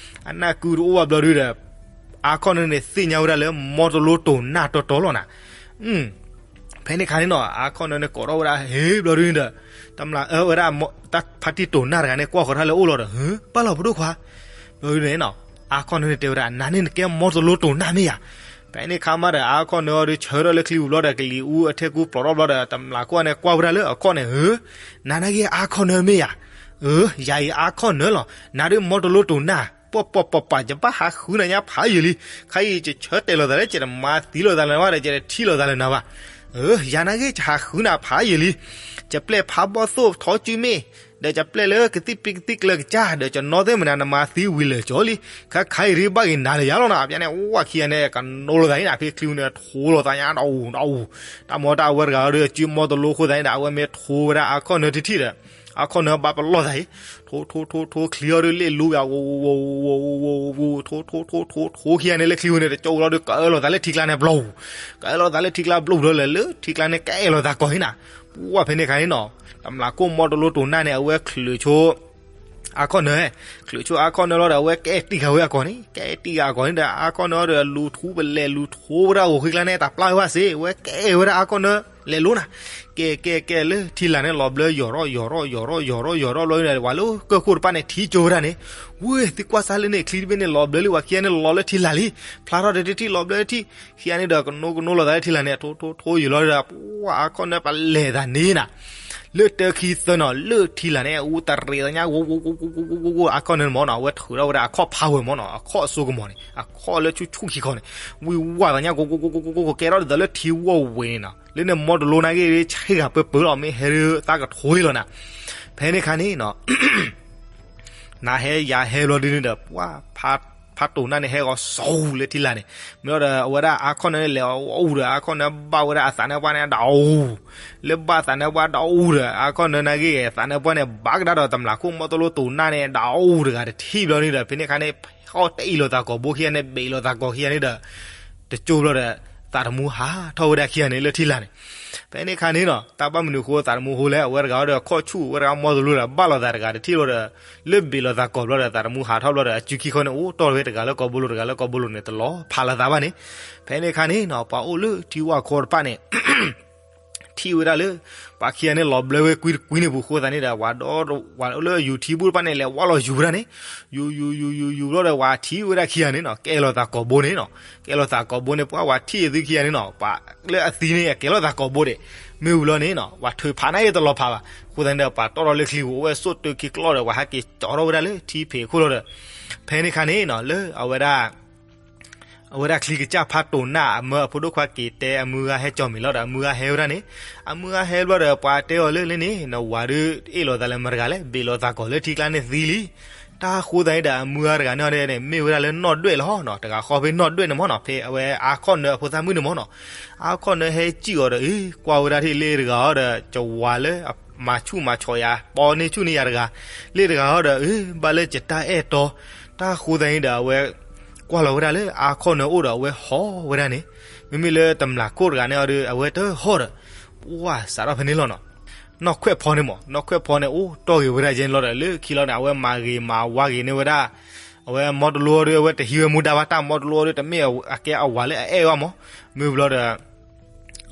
အနၢ်ကုတအိၣ်ဘၣ်ဘျီဒုဒီး အါခီၣ်နၢန့ၣ် သ့ၣ်ညါဝဲဒၣ်လၢ မီတလိတိၢ်နၢ်တီတီလီၤနၤ ဖဲန့ၣ်ခါန့ၣ်နီၤ အါခီၣ်နၢန့ၣ် ကိးထီၣ်ဝဲဒၣ် ဟ့ ဘျီဒုန့ၣ်ဒီး တမျးအၢဝဲဒၣ် တၢ်ဖါတံၢ်တိၢ်နၢ်တဂၤန့ၣ် ကွၢ်ဃီၤတၢ်လၢအအိၣ်လီၤဒီး ဟ့ ပၢ်လီၤ ဖိဒိၣ်ခွါ, ဘျီဒုန့ၣ်နီၤ အါခီၣ်နၢန့ၣ်တဲဝဲဒၣ် နၤန့ၣ်နကဲမီတလိတိၢ်နၢ်မ့ၢ်ယၤ, ဖဲန့ၣ်ခါမးဒီး အါခီၣ်နၢအီၤဒုး ဆၢထၢၣ်လၢချံပူၤဘျီဒီး ကလံၤအူအထဲကူပျီထီၣ်ဘျီဒီး တမျးခိၣ်န့ၣ် ကွၢ်ဝဲဒၣ်လၢအခိၣ်န့ၣ် ဧၢ, နၤနာ်က့အါခီၣ်နၢမ့ၢ်ယၤ, ဧၢ, ယၤအံၤအါခီၣ်နၢလီၤ, နၤဒုးမီတလိတိၢ်နၢ်, ပှၤပှၤပှၤပှၤ ယဘၣ်ဟးဃုနၤညါဖးယံာ်လံ, ခဲအံၤယဆၢတဲာ်လီၤသးလၢ ယတမၤသံလိာ်သးလၢနၤဘၣ်ဒီး ယတထံၣ်လိာ်သးလၢနၤဘၣ်, ဧၢ, ယၤနာ်က့ ယဟးဃုနၤဖးယံာ်လံ, ယပျဲၢ်ဖးဘီၣ်သိၣ်ထီကၠူမ့ၢ်, ဒီးယပျဲၢ်လၢကသံၣ်ပံကသံၣ်ကျၢၤကစၢ် ဒီးယနီၣ်သ့ၣ်မနုၤ နမၤသံဝံၤလၢာ်ကၠီလံ, ခဲခါအံၤဒုးဘၣ်က့ၤနၤလၢယၤလီၤနီၤ, ဖဲန့ၣ် ဝဲခံဂၤန့ၣ် ကနိလိာ်သးန့ၣ် ဖဲချံပူၤန့ၣ် ထိလိာ်သးညါဒီးအူဒီးအူ, တၢ်မီတၢ်အဝဲတဂၤဒီး အစုမီတလိအဃိသတးန့ၣ်ဒီး အဝဲမ့ၢ်ထိဝဲဒၣ်အါခီၣ်နၢတထံၣ်ဒီး အါခီၣ်နၢဘၣ်ပလီၢ်သးအံၤ, ထိထိထိထိချံအီၤဒုးလ့ၣ်လူဝဲ ဝူဝူဝူဝူဝူဝူ, ထိထိထိထိထိခံဂၤန့ၣ်လၢချံပူၤန့ၣ် တကၠိလီၤဒုး ကအၢလိာ်သးလၢထံကျါန့ၣ် ဘျီၣ်ဝူၤ, ကအၢလိာ်သးလၢထံကျါဘျီၣ်ဝူၤဒီး လဲၤလၢထံကျါန့ၣ် ကအဲၣ်လိာ်သးကီၢ်ဟံၣ်နၤ, ပှၢ်ဖဲန့ၣ်ခါန့ၣ်နီၤ, တမျးခိၣ်မီတလိတိၢ်နၢ်န့ၣ် အဝဲချုးဆိ အါခီၣ်နၢ, ချုးဆိအါခီၣ်နၢလီၤဒီး အဝဲကအဲၣ်တံၢ်ဃာ်ဝဲအကီၢ်န့ၣ်, ကအဲၣ်တံၢ်ဃာ်အကီၢ်န့ၣ်ဒီး အါခီၣ်နၢဒီး လူၤထူပလဲၤလူၤထူဝဲဒၣ်ဂီၤဃံကျါန့ၣ် တၢ်ပျၢ်ဝဲဘၣ်စ့ၢ်, အဝဲကအဲၣ်ဝဲဒၣ်အါခီၣ်နၢ လဲၤလိၤနၤ, ကဲကဲကဲလၢထံလာ်န့ၣ် လီၤဘျၢယီၤထီၣ်ယီၤထီၣ်ယီၤထီၣ်ယီၤထီၣ်ယီၤထီၣ်ဘျီန့ၣ် ပှၤလၢကၢၢ်ခိၣ်တဖၣ်န့ၣ် ထံၣ်ကၠိဝဲဒၣ်န့ၣ်, ဝ့ၢ် သုကွၢ်စၢ်လၢန့ၣ် ချံတဘ့ၣ်န့ၣ် လီၤဘျၢလံ ပှၤခံဂၤန့ၣ် လီၤလၢထံလာ်လံ, ဖျါထီၣ်ဒီးတထံၣ်လီၤဘျၢတထံၣ်, ခံဂၤန့ၣ်ဒီး ကနိကနိလိာ်သးလၢထံလာ်န့ၣ် ထိထိထိယံာ်လီၤဒီး ပှၢ်အါခီၣ်နၢပလဲၤသးန့ၣ်နၤ လၢတၢခံသၢနီၤ လၢထံလာ်န့ၣ် အူတရံးသးညါ ဝူဝူဝူဝူဝူဝူဝူဝူဝူဝူ, အါခီၣ်နၢမ့ၢ်နီၤ အဝဲထုးထီၣ်ဝဲဒၣ်အခီၣ်ဖးဝဲမ့ၢ်နီၤ အခီၣ်အစိကမီၤန့ၣ် အခီၣ်လၢဆူၣ်ဆူၣ်ခံခီန့ၣ် ဝံၤဝါသးညါ ကကကကကကဲထီၣ်ဒ်သိးလၢထံဝီၢ်ဝ့ၤန့ၣ်နီၤ လၢန့ၣ်မီတလိနာ်က့ ဆံဂၤပၢပၢလီၤ မ့ၢ်ဟဲဒုးသးကထိလီၤနၤ, ဖဲန့ၣ်ခါန့ၣ်နီၤ နၤဟဲယၤဟဲဘျီဒုန့ၣ်ဒီး ပှၢ် ဖါတိၢ်နၢ်န့ၣ် ဟဲဂီၤစီၤဝူၤလၢထံလာ်န့ၣ်, မ့ၢ်ဒီးအဝဲဒၣ်အါခီၣ်နၢန့ၣ် လဲၤအီၣ်အူဒီး အါခီၣ်နၢဘၣ်ဝဲဒၣ်အသးနၢပှၢ်န့ၣ် ဒၣ်အူ, လၢဘၣ်သးနၢပှၢ်ဒၣ်အူဒီး အါခီၣ်နၢနာ်က့ သးနၢပှၢ်န့ၣ် ဘၣ်ကဒါဒီးတမျးခိၣ်မီတလိတိၢ်နၢ်န့ၣ် ဒၣ်အူတဂၤတထံၣ်ဘျီန့ၣ်ဒီး ဖဲန့ၣ်ခါန့ၣ် ဟီၣ်တအံၣ်လိာ်သးကိာ်ဘိခံဂၤန့ၣ် ဘ့ၣ်လိာ်သးကိာ်ခံဂၤန့ၣ်ဒီး တကၠိဘျီဒီး သးတမူဟးထီၣ်ဝဲဒၣ်ခံဂၤန့ၣ်လၢထံလာ်န့ၣ်, ဖဲန့ၣ်ခါန့ၣ်နီၤ တၢ်ဘၣ်မနုၤဃိသးတမူဟိလဲၣ် အဝဲတဂၤဒီးခီၣ်ဆူၣ် အဝဲတဂၤမီတလိဒီး ဘၣ်လိာ်သးတဂၤတထံၣ်ဘျီဒီး လၢဘ့ၣ်လိာ်သးကိာ်ဘျီဒီး သးတမူဟးထီၣ်ဘျီဒီး အစုခံခီန့ၣ် အိၣ်တီၢ်ဝဲတဂၤလၢကိာ်ဘိလိၤ တဂၤလၢကိာ်ဘိလိၤန့ၣ် တလီၤဖးလိာ်သးဘၣ်န့ၣ်, ဖဲန့ၣ်ခါန့ၣ်နီၤ ပှၤအိၣ်လၢထံဝၣ်ခိတဖၣ်န့ၣ် ထံၣ်ဝဲဒၣ်လၢ ပှၤခံဂၤန့ၣ် လီၤဘျၢဝဲကွံတကွံန့ၣ်ပူၤဃိသးန့ၣ်ဒီး ပှၤဒီး ပှၤလၢ YouTube တဖၣ်န့ၣ် လဲၤဝၢ်လီၤယူၤဝဲဒၣ်န့ၣ်, ယူၤယူၤယူၤယူၤယူၤဘျီဒီး ပှၤထံၣ်ဝဲဒၣ်ခံဂၤန့ၣ်နီၤ ကဲလိာ်သးကိာ်ဘိန့ၣ်နီၤ, ကဲလိာ်သးကိာ်ဘိန့ၣ် ပှၤ ပှၤထံၣ်အသုခံဂၤန့ၣ်နီၤ ပှၤလၢအသံန့ၣ် အကဲလိာ်သးကိာ်ဘိဒဲး, မ့ၢ်ဝံၤလီၤန့ၣ်နီၤ ပှၤထုးဖးနာ်က့တလီၤဖးဘၣ်, အဃိသတးန့ၣ်ဒီး ပှၤတီၢ်ထီၣ်လၢချံပူၤ အိၣ်ဝဲစိၣ်တုၤခံကျီၢ်ဒီး ပှၤဟဲက့ၤကၠီထီၣ်ဝဲဒၣ်လၢထံဖံးခိၣ်လီၤဒီး, ဖဲန့ၣ်ခါန့ၣ်နီၤ လၢအဝဲဒၣ် အဝဲဒၣ်ချံကစၢ်ဖးတိၢ်နၢ်အမၢအဖိဒိၣ်ခွါက့ၤတဲအမုၢ်ဂၤဟဲကၠီၣ်မဲာ်လီၤဒီး အမုၢ်ဂၤဟဲဝဲဒၣ်န့ၣ်, အမုၢ်ဂၤဟဲဘျီဒီး ပှၤတဲအီၤလၢလၢန့ၣ် နဝၤဒုးအ့ၣ်လိာ်သးလၢမတၤတဂၤလဲၣ်, ဘ့ၣ်လိာ်သးကိာ်လၢထံကျါန့ၣ်သံလံ. တၢ်ဃိသတးန့ၣ်ဒီး အမုၢ်ဂၤတဂၤန့ၣ်အီၤဒဲးန့ၣ် မ့ၢ်ဝဲဒၣ်လၢနီၢ်ဒွဲၣ်လီၤနီၤ, တဂၤဃီဖဲနီၢ်ဒွဲၣ်န့ၣ်မ့ၢ်နီၤ, ဖဲအဝဲအါခီၣ်နၢအဖိသၣ်မုၣ်န့ၣ်မ့ၢ်နီၤ, အါခီၣ်နၢဟဲစံၣ်အီၤဒီး အ့ ကွၢ်ဝဲဒၣ်ထံၣ်လၢတဂၤအီၤဒီး ကဝၤလၢ မၤဆူၣ်မၤဆီၣ်ယၤ ပီန့ၢ်ဆူၣ်န့ၢ်ယၤတဂၤ, လၢတဂၤအီၤဒီး အ့ ဘၣ်လၢယတၢ်အဲၣ်တီ, တၢ်ဃိသတးန့ၣ်ဒီး အဝဲ ကွၢ်လီၤဝဲဒၣ်လၢအါခီၣ်နၢအိၣ်ဒီး အဝဲဟီၣ်ဝဲဒၣ်န့ၣ်, မ့မ့ၢ်လၢတမျးခိၣ်တဂၤန့ၣ်အီၤဒီး အဝဲတဟီၣ်ဒီး ပှၢ်စးထီၣ်ဖဲန့ၣ်လီၤနီၤ. နီၢ်ခွဲးဖီန့ၣ်မ့ၢ် နီၢ်ခွဲးဖီန့ၣ် အိၣ်တီၢ်ဂ့ၤဝဲဒၣ်ယဲန့ၣ်လီၤဒီး လၢခံလီၤန့ၣ် အဝဲမၤဂ့ၤမၤဝါဂ့ၤန့ၢ်ဝဲဒၣ် အဝဲမီတလိအီၤဒီး အဝဲတဟံးဝဲမူဒါဘၣ်, တၢ်မီတလိအီၤဒီး တမ့ၢ်အကဲအဝၤလၢအအဲၣ်ဝဲမ့ၢ်, မ့ၢ်ဘျီဒီး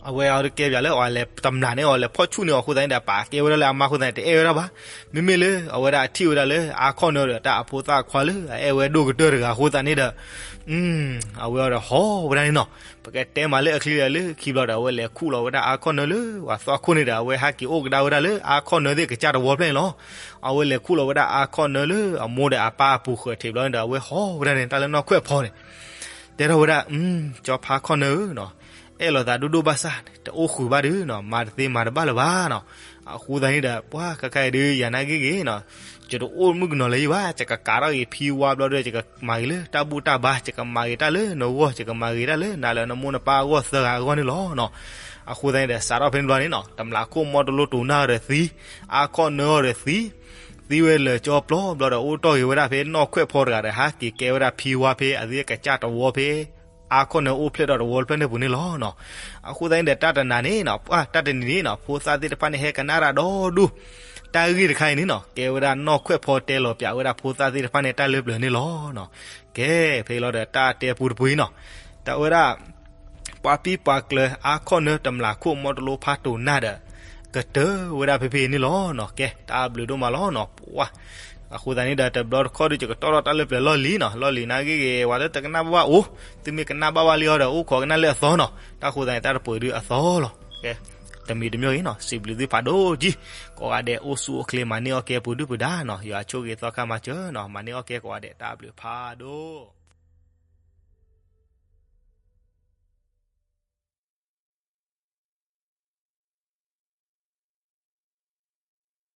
အဝဲအီၤဒုးကဲပၠးလၢအလဲၤတမျးန့ၣ်အီၤ လဲၤဖီၣ်ဆူၣ်န့ၢ်အီၤအဃိသတးန့ၣ်ဒီး ပာ်ကဲဝဲဒၣ်လၢအမါအဃိသတးန့ၣ် တအဲၣ်ဝဲဒၣ်ဘၣ်. မ့မ့ၢ်လၢအဝဲဒၣ်အထံၣ်ဝဲဒၣ်လၢအါခီၣ်နၢဒီး တၢ်အဖိသၣ်ခွါလၢအအဲၣ်ဝဲဒိၣ်ကတၢၢ်တဂၤအဃိသတးန့ၣ်ဒီး အဝဲအီၤဒီးဟီၣ်ဝဲဒၣ်န့ၣ်နီၤ. ပကတဲမးလၢအချံဒီး လၢခံဘျီဒီး အဝဲလဲၤခူၣ်လီၤဝဲဒၣ်အါခီၣ်နၢလၢပှၤသွၣ်ခိၣ်န့ၣ်ဒီး အဝဲဟဲက့ၤအိၣ်ကဒါဝဲဒၣ်လၢအါခီၣ်နၢသ့ၣ်ကစၢ်တဝီဖျၢၣ်န့ၣ်လီၤ. အဝဲလဲၤခူၣ်လီၤဝဲဒၣ်အါခီၣ်နၢလၢအမိၢ်ဒီးအပၢ်အပူၤဃၢၤထံးဘျီန့ၣ်ဒီး အဝဲဟီၣ်ဝဲဒၣ်န့ၣ် တၢ်လၢနီၢ်ခွဲးဖီန့ၣ် တဲထီၣ်ဝဲဒၣ် ကၠီဖါခီၣ်နၢဧၢနီၤ, အဲၣ်လိာ်သးဒိၣ်ဒိၣ်ဘၣ်ဆၣ် တအိၣ်ဃုာ်ဘၣ်ဒုးနီၤ, မၤတသ့မၤတဘၣ်လၢၤဘၣ်နီၤ. အဃိသတးန့ၣ်ဒီး ပှၤခဲခါအံၤဒုး ယၤနာ်ဂ့ၤဂ့ၤနီၤ, ယတအိၣ်မုၣ်ကနီၤလၢၤဘၣ်, ယကကးထီၣ်ဂ့ၤဖံဝါဘျီဒီး ယကမၤဂ့ၤလၢတၢ်ဘူၣ်တၢ်ဘါ, ယကမၤဂ့ၤတၢ်လၢနဂီၢ်, ယကမၤဂ့ၤတၢ်လၢနၤလၢနမိၢ်နပၢ်အဂီၢ်သၢဂၤအဂီၢ်န့ၣ်လီၤနီၤ. အဃိသတးန့ၣ်ဒီး စးထီၣ်ဖဲန့ၣ်ဘျီန့ၣ်နီၤ, တမျးခိၣ်မီတလိတိၤနၢ်ဒီးသံ, အါခီၣ်နၢအီၤဒီးသံ, သံဝဲလၢာ်ကၠီပျီဘျီဒီး အိၣ်တီၢ်ဂ့ၤဝဲဒၣ်ဖဲနီၢ်ခွဲးဖီတဂၤဒီး ဟးက့ၤကဲဝဲဒၣ်ဖံဝါဖဲအသ့ၣ်ကစၢ်တဝီဖဲ အါခီၣ်နၢအိၣ်ဖျဲၣ်ဒီးတဝီဖျၢၣ်န့ၣ်ပူၤန့ၣ်လီၤနီၤ. အဃိသတးန့ၣ်ဒီး တၢ်တနၤန့ၣ်နီၤ, တၢ်တနံၤန့ၣ်နီၤ, ဖိသၣ်သ့ၣ်တဖၣ်န့ၣ် ဟဲကနၣ်တၢ်ဒီဒူၣ်, တၢ်ဂ့ၢ်တခါအံၤန့ၣ်နီၤ, ကဲဝဲဒၣ်နီၢ်ခွဲးဖီတဲလီၤပၠးဝဲဒၣ်ဖိသၣ်သ့ၣ်တဖၣ်န့ၣ်တၢ်လၢပျၢၤန့ၣ်လီၤနီၤ. ကဲ, ဖဲလီၤဒီး တၢ်တဲပူတပူၤအံၤနီၤ, တၢ်ဝဲဒၣ် ပှၤပံပှၤကျၢၤအါခီၣ်နၢတမျးခိၣ်မီတလိဖးတိၤနၢ်ဒီး ကတၢၢ်ဝဲဒၣ်ဖဲဖဲအံၤန့ၣ်လီၤနီၤ. ကဲ, တၢ်ဘျုးဒိၣ်မးလီၤနီၤ, ပှၤ. အဃိသတးန့ၣ်ဒီး တဘျီတခီၣ်ဒုး ယကတီၢ်ထီၣ်တၢ်လၢပျၢၤလီၢ်လံၤနီၤ, လီၢ်လံၤနာ်ဂ့ၤဂ့ၤ ဝဲလၢတကနၣ်ဘၣ်ဘၣ်အိၣ်, သုမ့ၢ်ကနၣ်ဘၣ်ဘၣ်လံအီၤဒီး အိၣ်ခိးကနၣ်လၢအသီနီၤ. တၢ်ဃိသတးန့ၣ် တၢ်တပှဲၤဒုးအသီလီၤ. ကဲ, တမံၤတမံၤအံၤနီၤ, စံးဘျုးသုဖးဒိၣ်ကံ, ကိးဂၤဒဲးအိၣ်ဆူၣ်အိၣ်ချ့ မၤန့ၢ်အီၣ်ကဲပူၤဒုၣ်ပူၤဒါနီၤ, ယွၤဆိၣ်ဂ့ၤသီခါမၤစၢၤနီၤ, မၤန့ၢ်အီၣ်ကဲကိးဂၤဒဲး တၢ်ဘျုးဖးဒိၣ်